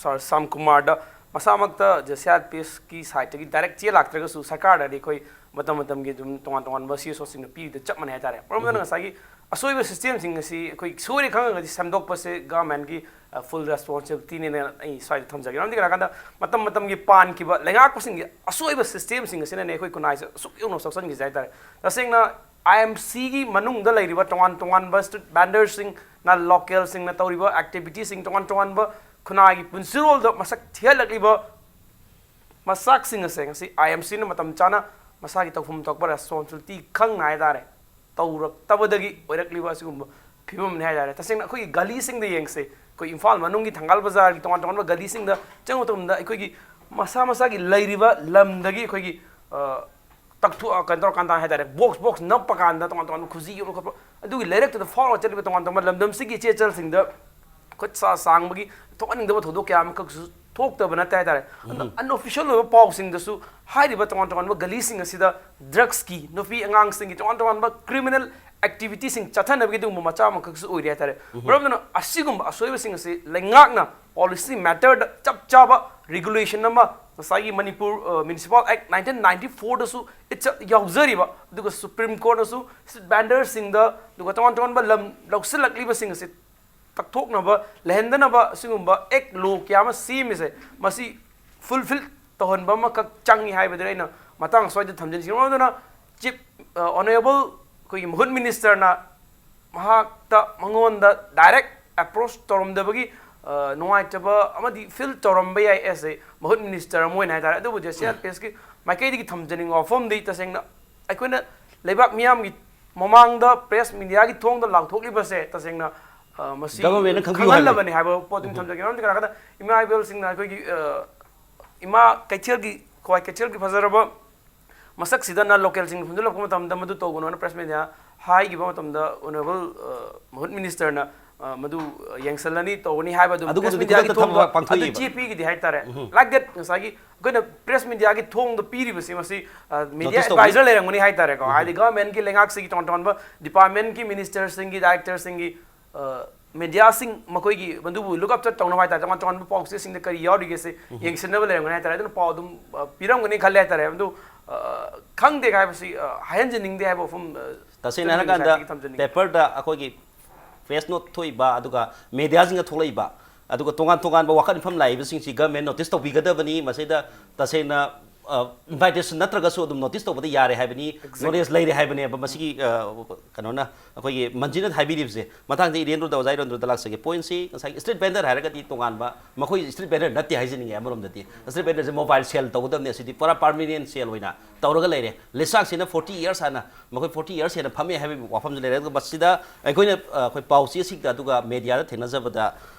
ꯁꯥꯔ ꯁꯥꯝ ꯀꯨꯃꯥꯔꯗ ꯃꯁꯥꯃꯛꯇ J C I L P ꯑꯦꯁꯀꯤ ꯁꯥꯏꯠꯇꯒꯤ ꯗꯥꯏꯔꯦꯛ ꯆꯦ ꯂꯥꯛꯇ꯭ꯔꯒꯁꯨ ꯁꯔꯀꯥꯔꯗꯗꯤ ꯑꯩꯈꯣꯏ ꯃꯇꯝ ꯃꯇꯝꯒꯤ ꯑꯗꯨꯝ ꯇꯣꯉꯥꯟ ꯇꯣꯉꯥꯟꯕ ꯁꯤ ꯏꯁ ꯑꯣꯁꯤꯡꯅ ꯄꯤꯕꯗ ꯆꯞ ꯃꯥꯟꯅꯩ ꯍꯥꯏꯇꯥꯔꯦ꯫ ꯃꯔꯝ ꯑꯗꯨꯅ ꯉꯁꯥꯏꯒꯤ ꯑꯁꯣꯏꯕ ꯁꯤꯁꯇꯦꯝꯁꯤꯡ ꯑꯁꯤ ꯑꯩꯈꯣꯏ ꯁꯣꯏꯔꯦ ꯈꯪꯉꯒꯗꯤ ꯁꯦꯝꯗꯣꯛꯄꯁꯦ ꯒꯚꯔꯟꯃꯦꯟꯒꯤ, ꯑ, ꯐꯨꯜ ꯔꯦꯁꯄꯣꯟꯁꯤꯕꯤꯂꯤꯇꯤꯅꯦꯅ ꯑꯩ ꯁ꯭ꯋꯥꯏꯗ ꯊꯝꯖꯒꯦ꯫ ꯃꯔꯝꯗꯤ ꯀꯩꯅꯣ ꯍꯥꯏꯀꯥꯟꯗ ꯃꯇꯝ ꯃꯇꯝꯒꯤ ꯄꯥꯟꯈꯤꯕ ꯂꯩꯉꯥꯛꯄꯁꯤꯡꯒꯤ ꯑꯁꯣꯏꯕ ꯁꯤꯁꯇꯦꯝꯁꯤꯡ ꯑꯁꯤꯅꯅꯦ ꯑꯩꯈꯣꯏ ꯈꯨꯟꯅꯥꯏꯁꯦ ꯑꯁꯨꯛ ꯌꯧꯅ ꯁꯣꯛꯆꯟꯈꯤꯁꯦ ꯍꯥꯏꯇꯥꯔꯦ꯫ ꯇꯁꯦꯡꯅ ꯑꯥꯏ ꯑꯦꯝ ꯁꯤꯒꯤ ꯃꯅꯨꯡꯗ ꯂꯩꯔꯤꯕ ꯇꯣꯉꯥꯟ ꯇꯣꯉꯥꯟꯕ ꯁ꯭ꯇ꯭ꯔꯤꯠ ꯚꯦꯟꯗꯔꯁꯤꯡꯅ, ꯂꯣꯀꯦꯜꯁꯤꯡꯅ ꯇꯧꯔꯤꯕ ꯑꯦꯛꯇꯤꯚꯤꯇꯤꯁꯤꯡ, ꯇꯣꯉꯥꯟ ꯇꯣꯉꯥꯟꯕ ꯈꯨꯟꯅꯥꯏꯒꯤ ꯄꯨꯟꯁꯤꯔꯣꯜꯗ ꯃꯁꯛ ꯊꯤꯍꯜꯂꯛꯂꯤꯕ ꯃꯆꯥꯛꯁꯤꯡ ꯑꯁꯦ ꯉꯁꯤ ꯑꯥꯏ ꯑꯦꯝ ꯁꯤꯅ ꯃꯇꯝ ꯆꯥꯅ ꯃꯁꯥꯒꯤ ꯇꯧꯐꯝ ꯊꯣꯛꯄ ꯔꯦꯁꯄꯣꯟꯁꯤꯕꯤꯂꯤꯇꯤ ꯈꯪꯅ ꯍꯥꯏꯇꯥꯔꯦ ꯇꯧꯔꯛꯇꯕꯗꯒꯤ ꯑꯣꯏꯔꯛꯂꯤꯕ ꯑꯁꯤꯒꯨꯝꯕ ꯐꯤꯕꯝꯅꯤ ꯍꯥꯏꯇꯥꯔꯦ꯫ ꯇꯁꯦꯡꯅ ꯑꯩꯈꯣꯏꯒꯤ ꯒꯂꯤꯁꯤꯡꯗ ꯌꯦꯡꯁꯦ, ꯑꯩꯈꯣꯏ ꯏꯝꯐꯥꯜ ꯃꯅꯨꯡꯒꯤ ꯊꯪꯒꯥꯜ ꯕꯖꯥꯔꯒꯤ ꯇꯣꯉꯥꯟ ꯇꯣꯉꯥꯟꯕ ꯒꯂꯤꯁꯤꯡꯗ ꯆꯪꯕ ꯃꯇꯝꯗ ꯑꯩꯈꯣꯏꯒꯤ ꯃꯁꯥ ꯃꯁꯥꯒꯤ ꯂꯩꯔꯤꯕ ꯂꯝꯗꯒꯤ ꯑꯩꯈꯣꯏꯒꯤ, ꯑ, ꯇꯛꯊꯣꯛ-, ꯑ, ꯀꯩꯅꯣ ꯇꯧꯔꯀꯥꯟꯗ ꯍꯥꯏ ꯇꯥꯔꯦ, ꯕꯣꯛꯁ ꯕꯣꯛꯁ ꯅꯞꯄ ꯀꯥꯟꯗ ꯇꯣꯉꯥꯟ ꯇꯣꯉꯥꯟꯕ ꯈꯨꯖꯤ ꯌꯣꯟꯕ ꯈꯣꯠꯄ, ꯑꯗꯨꯒꯤ ꯂꯩꯔꯛꯇꯨꯗ ꯐꯥꯎꯔꯒ ꯆꯠꯂꯤꯕ ꯇꯣꯉꯥꯟ ꯇꯣꯉꯥꯟꯕ ꯂꯝꯗꯝꯁꯤꯒꯤ ꯏꯆꯦ ꯏꯆꯜꯁꯤꯡꯗ ꯈꯨꯠ ꯁꯥ ꯁꯥꯡꯕꯒꯤ ꯊꯣꯛꯍꯟꯅꯤꯡꯗꯕ ꯊꯧꯗꯣꯛ ꯀꯌꯥ ꯑꯃꯈꯛꯁꯨ ꯊꯣꯛꯇꯕ ꯅꯠꯇꯦ ꯍꯥꯏ ꯇꯥꯔꯦ꯫ ꯑꯗꯣ unofficial ꯑꯣꯏꯕ ꯄꯥꯎꯁꯤꯡꯗꯁꯨ ꯍꯥꯏꯔꯤꯕ ꯇꯣꯉꯥꯟ ꯇꯣꯉꯥꯟꯕ ꯒꯂꯤꯁꯤꯡ ꯑꯁꯤꯗ ꯗ꯭ꯔꯒꯁꯀꯤ, ꯅꯨꯄꯤ ꯑꯉꯥꯡꯁꯤꯡꯒꯤ ꯇꯣꯉꯥꯟ ꯇꯣꯉꯥꯟꯕ ꯀ꯭ꯔꯤꯃꯤꯅꯦꯜ ꯑꯦꯛꯇꯤꯚꯤꯇꯤꯁꯤꯡ ꯆꯠꯊꯅꯕꯒꯤ ꯑꯗꯨꯒꯨꯝꯕ ꯃꯆꯥꯛ ꯑꯃꯈꯛꯁꯨ ꯑꯣꯏꯔꯤ ꯍꯥꯏ ꯇꯥꯔꯦ꯫ ꯃꯔꯝ ꯑꯗꯨꯅ ꯑꯁꯤꯒꯨꯝꯕ ꯑꯁꯣꯏꯕꯁꯤꯡ ꯑꯁꯤ ꯂꯩꯉꯥꯛꯅ ꯄꯣꯂꯤꯁꯤ ꯃꯦꯇꯔꯗ ꯆꯞ ꯆꯥꯕ ꯔꯤꯒꯨꯂꯦꯁꯟ ꯑꯃ ꯉꯁꯥꯏꯒꯤ ꯃꯅꯤꯄꯨꯔ, ꯑ, ꯃ꯭ꯌꯨꯅꯤꯁꯤꯄꯥꯜ ꯑꯦꯛ ꯅꯥꯏꯟꯇꯤꯟ ꯅꯥꯏꯟꯇꯤ ꯐꯣꯔꯗꯁꯨ ꯏꯠ ꯌꯥꯎꯖꯔꯤꯕ, ꯑꯗꯨꯒ ꯁꯨꯄ꯭ꯔꯤꯝ ꯀꯣꯔꯠꯅꯁꯨ ꯁ꯭ꯇ꯭ꯔꯤꯠ ꯚꯦꯟꯗꯔꯁꯤꯡꯗ, ꯑꯗꯨꯒ ꯇꯣꯉꯥꯟ ꯇꯣꯉꯥꯟꯕ ꯂꯝ ꯂꯧꯁꯤꯜꯂꯛꯂꯤꯕꯁꯤꯡ ꯑꯁꯤ ꯇꯛꯊꯣꯛꯅꯕ, ꯂꯩꯍꯟꯗꯅꯕ ꯑꯁꯤꯒꯨꯝꯕ ꯑꯦꯛ ꯂꯣ ꯀꯌꯥ ꯑꯃ ꯁꯦꯝꯃꯤꯁꯦ, ꯃꯁꯤ ꯐꯨꯜꯐꯤꯜ ꯇꯧꯍꯟꯕ ꯑꯃꯈꯛ ꯆꯪꯉꯤ ꯍꯥꯏꯕꯗꯨꯅ ꯑꯩꯅ ꯃꯇꯥꯡ ꯑꯁ꯭ꯋꯥꯏꯗ ꯊꯝꯖꯅꯤꯡꯉꯤ꯫ ꯃꯔꯝ ꯑꯗꯨꯅ ꯆꯤꯐ, ꯑ, ꯑꯣꯅꯔꯦꯕꯜ ꯑꯩꯈꯣꯏꯒꯤ ꯃꯍꯨꯠ ꯃꯤꯅꯤꯁꯇꯔꯅ ꯃꯍꯥꯛꯇ, ꯃꯉꯣꯟꯗ ꯗꯥꯏꯔꯦꯛ ꯑꯦꯄ꯭ꯔꯣꯆ ꯇꯧꯔꯝꯗꯕꯒꯤ, ꯑ, ꯅꯨꯡꯉꯥꯏꯇꯕ ꯑꯃꯗꯤ ꯐꯤꯜ ꯇꯧꯔꯝꯕ ꯌꯥꯏ, ꯑꯦꯁ ꯑꯦ ꯃꯍꯨꯠ ꯃꯤꯅꯤꯁꯇꯔ ꯑꯃ ꯑꯣꯏꯅ ꯍꯥꯏ ꯇꯥꯔꯦ꯫ ꯑꯗꯨꯕꯨ ꯖꯦ ꯁꯤ ꯑꯥꯔ ꯄꯤ ꯑꯦꯁꯀꯤ ꯃꯥꯏꯀꯩꯗꯒꯤ ꯊꯝꯖꯅꯤꯡꯕ ꯋꯥꯐꯝꯗꯤ, ꯇꯁꯦꯡꯅ ꯑꯩꯈꯣꯏꯅ ꯂꯩꯕꯥꯛ ꯃꯤꯌꯥꯝꯒꯤ ꯃꯃꯥꯡꯗ ꯄ꯭ꯔꯦꯁ ꯃꯤꯗꯤꯌꯥꯒꯤ ꯊꯣꯡꯗ ꯂꯥꯎꯊꯣꯛꯂꯤꯕꯁꯦ, ꯇꯁꯦꯡꯅ, ꯑ, ꯃꯁꯤ ꯒꯚꯔꯟꯃꯦꯟꯅ ꯈꯪꯕꯤꯌꯨ ꯍꯥꯏꯕꯅꯤ꯫ ꯈꯪꯍꯜꯂꯕꯅꯤ ꯍꯥꯏꯕ ꯄꯣꯠꯇꯨ ꯊꯝꯖꯒꯦ꯫ ꯃꯔꯝꯗꯤ ꯀꯅꯥꯒꯤꯗ ꯏꯃꯥ ꯏꯕꯦꯜꯁꯤꯡꯅ ꯑꯩꯈꯣꯏꯒꯤ, ꯑ, ꯏꯃꯥ ꯀꯩꯊꯦꯜꯒꯤ, ꯈ꯭ꯋꯥꯏ ꯀꯩꯊꯦꯜꯒꯤ ꯐꯖꯔꯕ ꯃꯁꯛꯁꯤꯗ ꯅꯟ ꯂꯣꯀꯦꯜꯁꯤꯡ ꯍꯨꯟꯖꯤꯜꯂꯛꯄ ꯃꯇꯝꯗ ꯃꯗꯨ ꯇꯧꯒꯅꯣꯅ ꯄ꯭ꯔꯦꯁ ꯃꯤꯗꯤꯌꯥ ꯍꯥꯏꯈꯤꯕ ꯃꯇꯝꯗ, ꯑꯣꯅꯔꯦꯕꯜ, ꯑ, ꯃꯍꯨꯠ ꯃꯤꯅꯤꯁꯇꯔꯅ, ꯑ, ꯃꯗꯨ, ꯑ, ꯌꯦꯡꯁꯤꯜꯂꯅꯤ, ꯇꯧꯒꯅꯤ ꯍꯥꯏꯕ ꯑꯗꯨ ꯑꯗꯨꯒ ꯄ꯭ꯔꯦꯁ ꯑꯗꯨꯗꯤ ꯃꯤꯗꯤꯌꯥꯒꯤ ꯈꯨꯗꯛꯇ ꯊꯣꯡꯗ, ꯊꯕꯛ ꯄꯥꯡꯊꯣꯛꯏꯕ꯫ ꯑꯗꯨ ꯖꯦ ꯄꯤꯒꯤꯗꯤ ꯍꯥꯏꯇꯥꯔꯦ꯫ ꯎꯝ꯫ Like that, ꯉꯁꯥꯏꯒꯤ ꯑꯩꯈꯣꯏꯅ ꯄ꯭ꯔꯦꯁ ꯃꯤꯗꯤꯌꯥꯒꯤ ꯊꯣꯡꯗ ꯄꯤꯔꯤꯕꯁꯤ ꯃꯁꯤ, ꯑ, ꯃꯤꯗꯤꯌꯥ ꯅꯣꯇꯤꯁ ꯇꯧꯕꯤ-, ꯑꯦꯗꯚꯥꯏꯖꯔ ꯂꯩꯔꯝꯒꯅꯤ ꯍꯥꯏꯇꯥꯔꯦꯀꯣ꯫ ꯎꯝ꯫ ꯍꯥꯏꯗꯤ ꯒꯚꯔꯟꯃꯦꯟꯠꯀꯤ ꯂꯩꯉꯥꯛꯁꯤꯒꯤ ꯇꯣꯉꯥꯟ ꯇꯣꯉꯥꯟꯕ ꯗꯤꯄꯥꯔꯠꯃꯦꯟꯠꯀꯤ ꯃꯤꯅꯤꯁꯇꯔꯁꯤꯡꯒꯤ, ꯗꯥꯏꯔꯦꯛꯇꯔꯁꯤꯡꯒꯤ, ꯑ, ꯃꯤꯗꯤꯌꯥꯁꯤꯡ ꯃꯈꯣꯏꯒꯤ ꯃꯗꯨꯕꯨ ꯂꯨꯛ ꯑꯞ ꯇꯧꯅꯕ ꯍꯥꯏꯇꯥꯔꯦ, ꯇꯣꯉꯥꯟ ꯇꯣꯉꯥꯟꯕ ꯄꯥꯎꯆꯦꯁꯤꯡꯗ ꯀꯔꯤ ꯌꯥꯎꯔꯤꯒꯦ ꯁꯤ ꯌꯦꯡꯁꯤꯟꯅꯕ ꯂꯩꯔꯝꯒꯅꯤ ꯍꯥꯏꯇꯥꯔꯦ꯫ ꯑꯗꯨꯅ ꯄꯥꯎ ꯑꯗꯨꯝ, ꯑ, ꯄꯤꯔꯝꯒꯅꯤ ꯈꯜꯂꯦ ꯍꯥꯏꯇꯥꯔꯦ꯫ ꯑꯗꯨ, ꯑ, ꯈꯪꯗꯦ ꯍꯥꯏꯕꯁꯤ, ꯑ, ꯍꯥꯏꯍꯟꯖꯅꯤꯡꯗꯦ ꯍꯥꯏꯕ ꯋꯥꯐꯝ, ꯑ, ꯇꯁꯦꯡꯅ ꯈꯤꯇꯪ ꯍꯥꯏꯔꯀꯥꯟꯗ ꯉꯁꯥꯏꯗꯒꯤ ꯊꯝꯖꯅꯤꯡꯉꯤ꯫ ꯄꯦꯄꯔꯗ ꯑꯩꯈꯣꯏꯒꯤ ꯄ꯭ꯔꯦꯁ ꯅꯣꯠ ꯊꯣꯛꯏꯕ, ꯑꯗꯨꯒ ꯃꯦꯗꯤꯌꯥꯁꯤꯡꯗ ꯊꯣꯛꯂꯛꯏꯕ, ꯑꯗꯨꯒ ꯇꯣꯉꯥꯟ ꯇꯣꯉꯥꯟꯕ ꯋꯥꯈꯜ ꯃꯤꯐꯝ ꯂꯥꯛꯏꯕꯁꯤꯡꯁꯤ ꯒꯚꯔꯟꯃꯦꯟꯠ ꯅꯣꯇꯤꯁ ꯇꯧꯕꯤꯒꯗꯕꯅꯤ꯫ ꯃꯁꯤꯗ ꯇꯁꯦꯡꯅ, ꯑ, ꯏꯟꯚꯥꯏꯇꯦꯁꯟ ꯅꯠꯇ꯭ꯔꯒꯁꯨ ꯑꯗꯨꯝ ꯅꯣꯇꯤꯁ ꯇꯧꯕꯗ ꯌꯥꯔꯦ ꯍꯥꯏꯕꯅꯤ, Exactly. ꯅꯣꯂꯦꯖ ꯂꯩꯔꯦ ꯍꯥꯏꯕꯅꯦꯕ ꯃꯁꯤꯒꯤ, ꯑ, ꯀꯩꯅꯣꯅ, ꯑꯩꯈꯣꯏꯒꯤ ꯃꯟꯖꯤꯅ ꯍꯥꯏꯕꯤꯔꯤꯕꯁꯦ꯫ ꯃꯊꯪꯗ ꯏꯔꯦꯟꯗ꯭ꯔꯣꯗ, ꯑꯣꯖꯥ ꯏꯔꯦꯟꯗ꯭ꯔꯣꯗ ꯂꯥꯛꯆꯒꯦ꯫ ꯄꯣꯏꯟꯠꯁꯤ ꯉꯁꯥꯏꯒꯤ ꯁ꯭ꯇ꯭ꯔꯤꯠ ꯚꯦꯟꯗꯔ ꯍꯥꯏꯔꯒꯗꯤ ꯇꯣꯉꯥꯟꯕ, ꯃꯈꯣꯏ ꯁ꯭ꯇ꯭ꯔꯤꯠ ꯚꯦꯟꯗꯔ ꯅꯠꯇꯦ ꯍꯥꯏꯖꯅꯤꯡꯉꯦ ꯑꯃꯔꯣꯝꯗꯗꯤ꯫ ꯁ꯭ꯇ꯭ꯔꯤꯠ ꯚꯦꯟꯗꯔꯁꯦ ꯃꯣꯕꯥꯏꯜ ꯁꯦꯜ ꯇꯧꯒꯗꯕꯅꯦ, ꯁꯤꯗꯤ ꯄꯨꯔꯥ ꯄꯥꯔꯃꯤꯅꯦꯟ ꯁꯦꯜ ꯑꯣꯏꯅ ꯇꯧꯔꯒ ꯂꯩꯔꯦ꯫ ꯂꯤꯁꯥꯛꯁꯤꯅ ꯐꯣꯔꯇꯤ ꯏꯌꯔꯁ ꯍꯥꯟꯅ, ꯃꯈꯣꯏ ꯐꯣꯔꯇꯤ ꯏꯌꯔꯁ ꯍꯦꯟꯅ ꯐꯝꯃꯦ ꯍꯥꯏꯕꯒꯤ ꯋꯥꯐꯝꯁꯨ ꯂꯩꯔꯦ꯫ ꯑꯗꯨꯒ ꯃꯁꯤꯗ ꯑꯩꯈꯣꯏꯅ, ꯑ, ꯑꯩꯈꯣꯏ ꯄꯥꯎꯆꯦꯁꯤꯡꯗ ꯑꯗꯨꯒ ꯃꯦꯗꯤꯌꯥꯗ ꯊꯦꯡꯅꯖꯕꯗ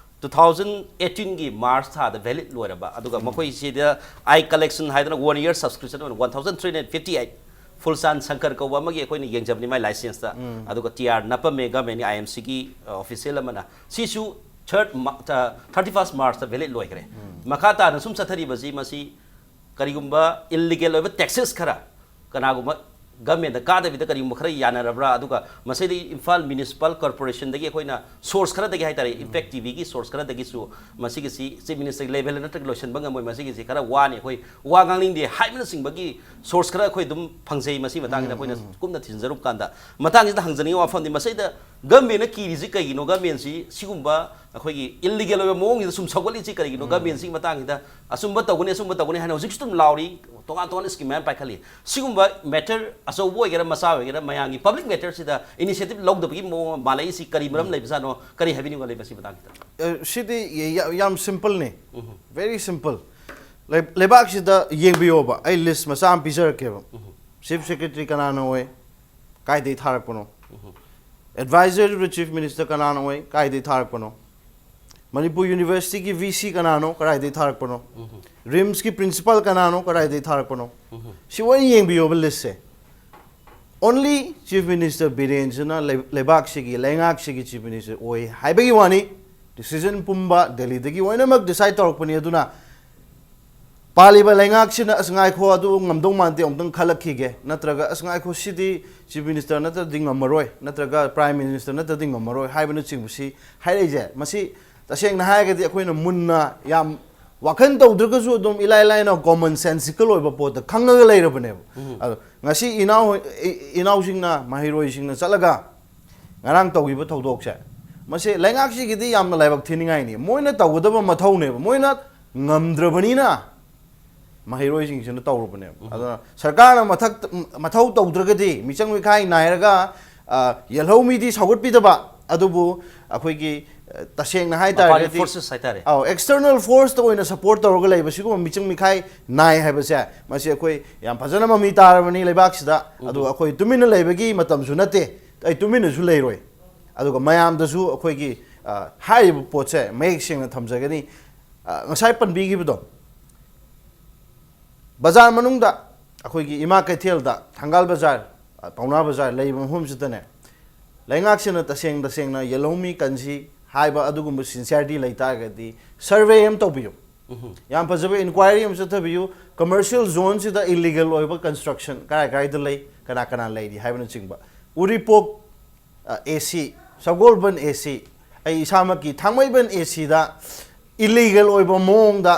ꯇꯨ ꯊꯥꯎꯖꯟ ꯑꯩꯠꯇꯤꯟꯒꯤ ꯃꯥꯔꯆ ꯊꯥꯗ ꯚꯦꯂꯤꯠ ꯂꯣꯏꯔꯕ, ꯑꯗꯨꯒ ꯃꯈꯣꯏꯁꯤꯗ ꯑꯥꯏ ꯀꯂꯦꯛꯁꯟ ꯍꯥꯏꯗꯅ ꯋꯥꯟ ꯏꯌꯔ ꯁꯕꯁꯀ꯭ꯔꯤꯞꯁꯟ ꯑꯣꯏꯅ one thousand three hundred fifty eight, Phulchand Shankar ꯀꯧꯕ ꯑꯃꯒꯤ ꯑꯩꯈꯣꯏꯅ ꯌꯦꯡꯖꯕꯅꯤ ꯃꯥꯏ ꯂꯥꯏꯁꯦꯟꯁꯇ꯫ ꯑꯗꯨꯒ ꯇꯤ ꯑꯥꯔ ꯅꯞꯄꯝꯃꯦ ꯒꯃꯦꯟꯒꯤ ꯑꯥꯏ ꯑꯦꯝ ꯁꯤꯒꯤ ꯑꯣꯐꯤꯁꯤꯌꯦꯜ ꯑꯃꯅ꯫ ꯁꯤꯁꯨ ꯊꯥꯔꯠ ꯊꯥꯔꯇꯤ ꯐꯥꯔꯁ ꯃꯥꯔꯆꯇ ꯚꯦꯂꯤꯠ ꯂꯣꯏꯈ꯭ꯔꯦ꯫ ꯃꯈꯥ ꯇꯥꯅ ꯁꯨꯝ ꯆꯠꯊꯔꯤꯕꯁꯤ ꯃꯁꯤ ꯀꯔꯤꯒꯨꯝꯕ ꯏꯜꯂꯤꯒꯦꯜ ꯑꯣꯏꯕ ꯇꯦꯛꯁꯦꯁ ꯈꯔ ꯀꯅꯥꯒꯨꯝꯕ ꯒꯃꯦꯟꯗ ꯀꯥꯗꯕꯤꯗ ꯀꯔꯤꯒꯨꯝꯕ ꯈꯔ ꯌꯥꯅꯔꯕ꯭ꯔꯥ? ꯑꯗꯨꯒ ꯃꯁꯤꯗꯤ ꯏꯝꯐꯥꯜ ꯃ꯭ꯌꯨꯅꯤꯁꯤꯄꯥꯜ ꯀꯣꯔꯄꯣꯔꯦꯁꯟꯗꯒꯤ ꯑꯩꯈꯣꯏꯅ ꯁꯣꯔꯁ ꯈꯔꯗꯒꯤ ꯍꯥꯏꯇꯥꯔꯦ, ꯏꯝꯄꯦꯛ ꯇꯤꯚꯤꯒꯤ ꯁꯣꯔꯁ ꯈꯔꯗꯒꯤꯁꯨ ꯃꯁꯤꯒꯤꯁꯤ ꯆꯤꯐ ꯃꯤꯅꯤꯁꯇꯔꯒꯤ ꯂꯦꯚꯦꯜ ꯅꯠꯇ꯭ꯔꯒ ꯂꯣꯏꯁꯤꯟꯕ ꯉꯝꯃꯣꯏ, ꯃꯁꯤꯒꯤꯁꯤ ꯈꯔ ꯋꯥꯅꯤ, ꯑꯩꯈꯣꯏ ꯋꯥ ꯉꯥꯡꯅꯤꯡꯗꯦ ꯍꯥꯏꯕꯅꯆꯤꯡꯕꯒꯤ ꯁꯣꯔꯁ ꯈꯔ ꯑꯩꯈꯣꯏ ꯑꯗꯨꯝ ꯐꯪꯖꯩ꯫ ꯃꯁꯤ ꯃꯇꯥꯡꯁꯤꯗ ꯑꯩꯈꯣꯏꯅ ꯀꯨꯞꯅ ꯊꯤꯖꯤꯟꯖꯔꯨꯕ ꯀꯥꯟꯗ, ꯃꯇꯥꯡꯁꯤꯗ ꯍꯪꯖꯅꯤꯡꯉꯤ ꯋꯥꯐꯝꯗꯤ, ꯃꯁꯤꯗ ꯒꯃꯦꯟꯅ ꯀꯤꯔꯤꯁꯤ ꯀꯩꯒꯤꯅꯣ? ꯒꯃꯦꯟꯁꯤ ꯁꯤꯒꯨꯝꯕ ꯑꯩꯈꯣꯏꯒꯤ ꯏꯜꯂꯤꯒꯦꯜ ꯑꯣꯏꯕ ꯃꯑꯣꯡꯁꯤꯗ ꯁꯨꯝ ꯁꯧꯒꯠꯂꯤꯁꯤ ꯀꯔꯤꯒꯤꯅꯣ? ꯒꯃꯦꯟꯁꯤꯒꯤ ꯃꯇꯥꯡꯁꯤꯗ ꯑꯆꯨꯝꯕ ꯇꯧꯒꯅꯤ, ꯑꯆꯨꯝꯕ ꯇꯧꯒꯅꯤ ꯍꯥꯏꯅ ꯍꯧꯖꯤꯛꯁꯨ ꯑꯗꯨꯝ ꯂꯥꯎꯔꯤ, ꯇꯣꯉꯥꯟ ꯇꯣꯉꯥꯟꯕ ꯁ꯭ꯀꯤꯝ ꯃꯌꯥꯝ ꯄꯥꯏꯈꯠꯂꯤ꯫ ꯁꯤꯒꯨꯝꯕ ꯃꯦꯇꯔ ꯑꯆꯧꯕ ꯑꯣꯏꯒꯦꯔꯥ ꯃꯆꯥ ꯑꯣꯏꯒꯦꯔꯥ, ꯃꯌꯥꯝꯒꯤ ꯄꯕ꯭ꯂꯤꯛ ꯃꯦꯇꯔꯁꯤꯗ ꯏꯅꯤꯁꯤꯌꯦꯇꯤꯚ ꯂꯧꯗꯕꯒꯤ ꯃꯑꯣꯡ ꯑꯃ ꯃꯥꯜꯂꯛꯏꯁꯤ ꯀꯔꯤ ꯃꯔꯝ ꯂꯩꯕꯖꯥꯠꯅꯣ? ꯀꯔꯤ ꯍꯥꯏꯕꯤꯅꯤꯡꯕ ꯂꯩ ꯃꯁꯤ ꯃꯇꯥꯡꯁꯤꯗ? ꯑ, ꯁꯤꯗꯤ ꯌꯥ-, ꯌꯥꯝ ꯁꯤꯝꯄꯜꯅꯤ꯫ ꯎꯝ꯫ Very simple. ꯂꯩ-, ꯂꯩꯕꯥꯛꯁꯤꯗ ꯌꯦꯡꯕꯤꯌꯣꯕ, ꯑꯩ ꯂꯤꯁ ꯃꯆꯥ ꯑꯃ ꯄꯤꯖꯔꯛꯀꯦꯕ꯫ ꯎꯝ꯫ ꯆꯤꯐ ꯁꯦꯀ꯭ꯔꯦꯇꯔꯤ ꯀꯅꯥꯅ ꯑꯣꯏ? ꯀꯥꯏꯗꯩ ꯊꯥꯔꯛꯄꯅꯣ? ꯎꯝ꯫ ꯑꯦꯗꯚꯥꯏꯖꯔ ꯇꯨ ꯆꯤꯐ ꯃꯤꯅꯤꯁꯇꯔ ꯀꯅꯥꯅ ꯑꯣꯏ? ꯀꯥꯏꯗꯩ ꯊꯥꯔꯛꯄꯅꯣ? ꯃꯅꯤꯄꯨꯔ ꯌꯨꯅꯤꯚꯔꯁꯤꯇꯤꯒꯤ ꯚꯤ ꯁꯤ ꯀꯅꯥꯅꯣ? ꯀꯗꯥꯏꯗꯩ ꯊꯥꯔꯛꯄꯅꯣ? ꯎꯝ꯫ ꯔꯤꯝꯁꯀꯤ ꯄ꯭ꯔꯤꯟꯁꯤꯄꯥꯜ ꯀꯅꯥꯅꯣ? ꯀꯗꯥꯏꯗꯩ ꯊꯥꯔꯛꯄꯅꯣ? ꯎꯝ꯫ ꯁꯤ ꯂꯣꯏꯅ ꯌꯦꯡꯕꯤꯌꯣꯕ ꯂꯤꯁꯁꯦ꯫ ꯑꯣꯟꯂꯤ ꯆꯤꯐ ꯃꯤꯅꯤꯁꯇꯔ ꯕꯤꯔꯦꯟꯁꯤꯅ ꯂꯩ-, ꯂꯩꯕꯥꯛꯁꯤꯒꯤ, ꯂꯩꯉꯥꯛꯁꯤꯒꯤ ꯆꯤꯐ ꯃꯤꯅꯤꯁꯇꯔ ꯑꯣꯏ ꯍꯥꯏꯕꯒꯤ ꯋꯥꯅꯤ꯫ ꯗꯤꯁꯤꯖꯟ ꯄꯨꯝꯕ ꯗꯦꯜꯂꯤꯗꯒꯤ ꯂꯣꯏꯅꯃꯛ ꯗꯤꯁꯥꯏꯗ ꯇꯧꯔꯛꯄꯅꯤ꯫ ꯑꯗꯨꯅ ꯄꯥꯜꯂꯤꯕ ꯂꯩꯉꯥꯛꯁꯤꯅ "ꯑꯁ, ꯉꯥꯏꯈꯣ, ꯑꯗꯨ ꯉꯝꯗꯧ ꯃꯥꯟꯗꯦ, ꯑꯃꯨꯛꯇꯪ ꯈꯜꯂꯛꯈꯤꯒꯦ", ꯅꯠꯇ꯭ꯔꯒ "ꯑꯁ, ꯉꯥꯏꯈꯣ, ꯁꯤꯗꯤ ꯆꯤꯐ ꯃꯤꯅꯤꯁꯇꯔ ꯅꯠꯇ꯭ꯔꯗꯤ ꯉꯝꯃꯔꯣꯏ", ꯅꯠꯇ꯭ꯔꯒ ꯄ꯭ꯔꯥꯏꯝ ꯃꯤꯅꯤꯁꯇꯔ ꯅꯠꯇ꯭ꯔꯗꯤ ꯉꯝꯃꯔꯣꯏ ꯍꯥꯏꯕꯅꯆꯤꯡꯕꯁꯤ ꯍꯥꯏꯔꯛꯏꯁꯦ, ꯃꯁꯤ ꯇꯁꯦꯡꯅ ꯍꯥꯏꯔꯒꯗꯤ ꯑꯩꯈꯣꯏꯅ ꯃꯨꯟꯅ, ꯌꯥꯝ ꯋꯥꯈꯜ ꯇꯧꯗ꯭ꯔꯒꯁꯨ ꯑꯗꯨꯝ ꯏꯂꯥꯏ ꯂꯥꯏꯅ ꯀꯣꯃꯟ ꯁꯦꯟꯁꯤꯀꯦꯜ ꯑꯣꯏꯕ ꯄꯣꯠꯇ ꯈꯪꯉꯒ ꯂꯩꯔꯕꯅꯦꯕ꯫ ꯎꯝ꯫ ꯑꯗꯣ ꯉꯁꯤ ꯏꯅꯥꯎ-, ꯏ-, ꯏꯅꯥꯎꯁꯤꯡꯅ, ꯃꯍꯩꯔꯣꯏꯁꯤꯡꯅ ꯆꯠꯂꯒ ꯉꯔꯥꯡ ꯇꯧꯈꯤꯕ ꯊꯧꯗꯣꯛꯁꯦ, ꯃꯁꯤ ꯂꯩꯉꯥꯛꯁꯤꯒꯤꯗꯤ ꯌꯥꯝꯅ ꯂꯥꯏꯕꯛ ꯊꯤꯅꯤꯡꯉꯥꯏꯅꯤ꯫ ꯃꯣꯏꯅ ꯇꯧꯒꯗꯕ ꯃꯊꯧꯅꯦꯕ꯫ ꯃꯣꯏꯅ ꯉꯝꯗ꯭ꯔꯕꯅꯤꯅ ꯃꯍꯩꯔꯣꯏꯁꯤꯡꯁꯤꯅ ꯇꯧꯔꯨꯕꯅꯦꯕ꯫ ꯎꯝ꯫ ꯑꯗꯨꯅ ꯁꯔꯀꯥꯔꯅ ꯃꯊꯛ-, ꯃꯊꯧ ꯇꯧꯗ꯭ꯔꯒꯗꯤ, ꯃꯤꯆꯪ ꯃꯤꯈꯥꯏ ꯅꯥꯏꯔꯒ, ꯑ, ꯌꯦꯜꯍꯧꯃꯤꯗꯤ ꯁꯧꯒꯠꯄꯤꯗꯕ, ꯑꯗꯨꯕꯨ ꯑꯩꯈꯣꯏꯒꯤ, ꯑ, ꯇꯁꯦꯡꯅ ꯍꯥꯏ ꯃꯄꯥꯟꯒꯤ ꯇꯥꯔꯒꯗꯤ, ꯐꯣꯔꯁꯦꯁ ꯍꯥꯏꯇꯥꯔꯦ꯫ ꯑꯧ, ꯑꯦꯛꯁꯇꯔꯅꯦꯜ ꯐꯣꯔꯁꯇ ꯑꯣꯏꯅ ꯁꯄꯣꯔꯠ ꯇꯧꯔꯒ ꯂꯩꯕ ꯁꯤꯒꯨꯝꯕ ꯃꯤꯆꯪ ꯃꯤꯈꯥꯏ ꯅꯥꯏ ꯍꯥꯏꯕꯁꯦ, ꯃꯁꯤ ꯑꯩꯈꯣꯏ ꯌꯥꯝ ꯐꯖꯅ ꯃꯃꯤ ꯇꯥꯔꯕꯅꯤ ꯂꯩꯕꯥꯛꯁꯤꯗ꯫ ꯎꯝ꯫ ꯑꯗꯨꯒ ꯑꯩꯈꯣꯏ ꯇꯨꯃꯤꯟꯅ ꯂꯩꯕꯒꯤ ꯃꯇꯝꯁꯨ ꯅꯠꯇꯦ, ꯑꯩ ꯇꯨꯃꯤꯟꯅꯁꯨ ꯂꯩꯔꯣꯏ꯫ ꯑꯗꯨꯒ ꯃꯌꯥꯝꯗꯁꯨ ꯑꯩꯈꯣꯏꯒꯤ ꯑ, ꯍꯥꯏꯔꯤꯕ ꯄꯣꯠꯁꯦ ꯃꯌꯦꯛ ꯁꯦꯡꯅ ꯊꯝꯖꯒꯅꯤ꯫ ꯑ, ꯉꯁꯥꯏ ꯄꯟꯕꯤꯈꯤꯕꯗꯣ, ꯕꯖꯥꯔ ꯃꯅꯨꯡꯗ, ꯑꯩꯈꯣꯏꯒꯤ ꯏꯃꯥ ꯀꯩꯊꯦꯜꯗ, ꯊꯪꯒꯥꯜ ꯕꯖꯥꯔ, ꯑ, ꯄꯥꯎꯅꯥ ꯕꯖꯥꯔ ꯂꯩꯔꯤꯕ ꯃꯐꯝꯁꯤꯗꯅꯦ, ꯂꯩꯉꯥꯛꯁꯤꯅ ꯇꯁꯦꯡ ꯇꯁꯦꯡꯅ ꯌꯦꯜꯍꯧꯃꯤ ꯀꯟꯁꯤ ꯍꯥꯏꯕ ꯑꯗꯨꯒꯨꯝꯕ sincerity ꯂꯩ ꯇꯥꯔꯒꯗꯤ, survey ꯑꯃ ꯇꯧꯕꯤꯌꯨ꯫ ꯎꯝ꯫ ꯌꯥꯝ ꯐꯖꯕ inquiry ꯑꯃ ꯆꯠꯊꯕꯤꯌꯨ꯫ Commercial zoneꯁꯤꯗ illegal ꯑꯣꯏꯕ construction ꯀꯔꯥꯏ ꯀꯔꯥꯏꯗ ꯂꯩ, ꯀꯅꯥ ꯀꯅꯥ ꯂꯩꯔꯤ ꯍꯥꯏꯕꯅꯆꯤꯡꯕ꯫ ꯎꯔꯤꯄꯣꯛ, ꯑ, AC, ꯁꯒꯣꯜꯕꯟ AC, ꯑꯩ ꯏꯁꯥꯃꯛꯀꯤ ꯊꯥꯡꯃꯩꯕꯟ ACꯗ illegal ꯑꯣꯏꯕ ꯃꯑꯣꯡꯗ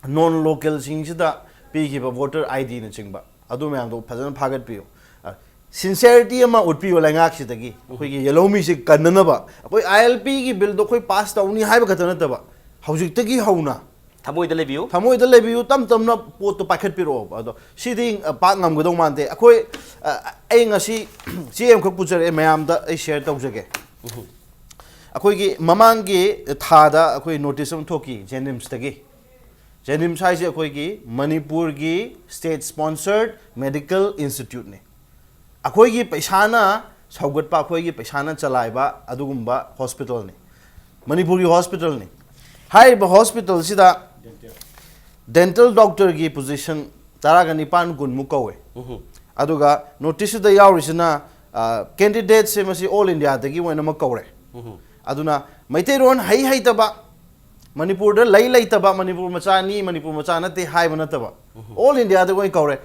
non localꯁꯤꯡꯁꯤꯗ ꯄꯤꯈꯤꯕ voter IDꯅꯆꯤꯡꯕ, ꯑꯗꯨ ꯃꯌꯥꯝꯗꯣ ꯐꯖꯅ ꯐꯥꯒꯠꯄꯤꯌꯨ꯫ ꯑ, sincerity ꯑꯃ ꯎꯠꯄꯤꯌꯨ ꯂꯩꯉꯥꯛꯁꯤꯗꯒꯤ꯫ ꯑꯩꯈꯣꯏꯒꯤ ꯌꯦꯜꯍꯧꯃꯤꯁꯤ ꯀꯟꯅꯅꯕ꯫ ꯑꯩꯈꯣꯏ ILPꯒꯤ billꯗꯣ ꯑꯩꯈꯣꯏ pass ꯇꯧꯅꯤ ꯍꯥꯏꯕ ꯈꯛꯇ ꯅꯠꯇꯕ, ꯍꯧꯖꯤꯛꯇꯒꯤ ꯍꯧꯅ ꯊꯃꯣꯏꯗ ꯂꯩꯕꯤꯌꯨ꯫ ꯊꯃꯣꯏꯗ ꯂꯩꯕꯤꯌꯨ, ꯇꯞ ꯇꯞꯅ ꯄꯣꯠꯇꯣ ꯄꯥꯏꯈꯠꯄꯤꯔꯛꯑꯣꯕ꯫ ꯑꯗꯣ ꯁꯤꯗꯤ, ꯑ, ꯄꯥꯛ ꯉꯝꯒꯗꯧ ꯃꯥꯟꯗꯦ꯫ ꯑꯩꯈꯣꯏ, ꯑ, ꯑꯩ ꯉꯁꯤ ꯆꯦ ꯑꯃꯈꯛ ꯄꯨꯖꯔꯛꯑꯦ, ꯃꯌꯥꯝꯗ ꯑꯩ share ꯇꯧꯖꯒꯦ꯫ ꯑꯩꯈꯣꯏꯒꯤ ꯃꯃꯥꯡꯒꯤ ꯊꯥꯗ ꯑꯩꯈꯣꯏ notice ꯑꯃ ꯊꯣꯛꯈꯤ JNIMSꯇꯒꯤ꯫ JNIMS ꯍꯥꯏꯁꯦ ꯑꯩꯈꯣꯏꯒꯤ ꯃꯅꯤꯄꯨꯔꯒꯤ state sponsored medical instituteꯅꯤ꯫ ꯑꯩꯈꯣꯏꯒꯤ ꯄꯩꯁꯥꯅ ꯁꯧꯒꯠꯄ, ꯑꯩꯈꯣꯏꯒꯤ ꯄꯩꯁꯥꯅ ꯆꯂꯥꯏꯕ ꯑꯗꯨꯒꯨꯝꯕ hospitalꯅꯤ, ꯃꯅꯤꯄꯨꯔꯒꯤ hospitalꯅꯤ꯫ ꯍꯥꯏꯔꯤꯕ hospitalꯁꯤꯗ dental doctorꯒꯤ position ꯇꯔꯥꯒ ꯅꯤꯄꯥꯟ ꯀꯨꯟꯃꯨꯛ ꯀꯧꯋꯦ꯫ ꯎꯝꯍꯨꯝ꯫ ꯑꯗꯨꯒ noticeꯁꯤꯗ ꯌꯥꯎꯔꯤꯁꯤꯅ, ꯑ, candidateꯁꯦ ꯃꯁꯤ all Indiaꯗꯒꯤ ꯑꯣꯏꯅꯃꯛ ꯀꯧꯔꯦ꯫ ꯎꯝꯍꯨꯝ꯫ ꯑꯗꯨꯅ ꯃꯩꯇꯩꯔꯣꯟ ꯍꯩ ꯍꯩꯇꯕ, ꯃꯅꯤꯄꯨꯔꯗ ꯂꯩ ꯂꯩꯇꯕ, ꯃꯅꯤꯄꯨꯔ ꯃꯆꯥꯅꯤ, ꯃꯅꯤꯄꯨꯔ ꯃꯆꯥ ꯅꯠꯇꯦ ꯍꯥꯏꯕ ꯅꯠꯇꯕ, ꯎꯝꯍꯨꯝ꯫ All Indiaꯗ ꯑꯣꯏꯅ ꯀꯧꯔꯦ꯫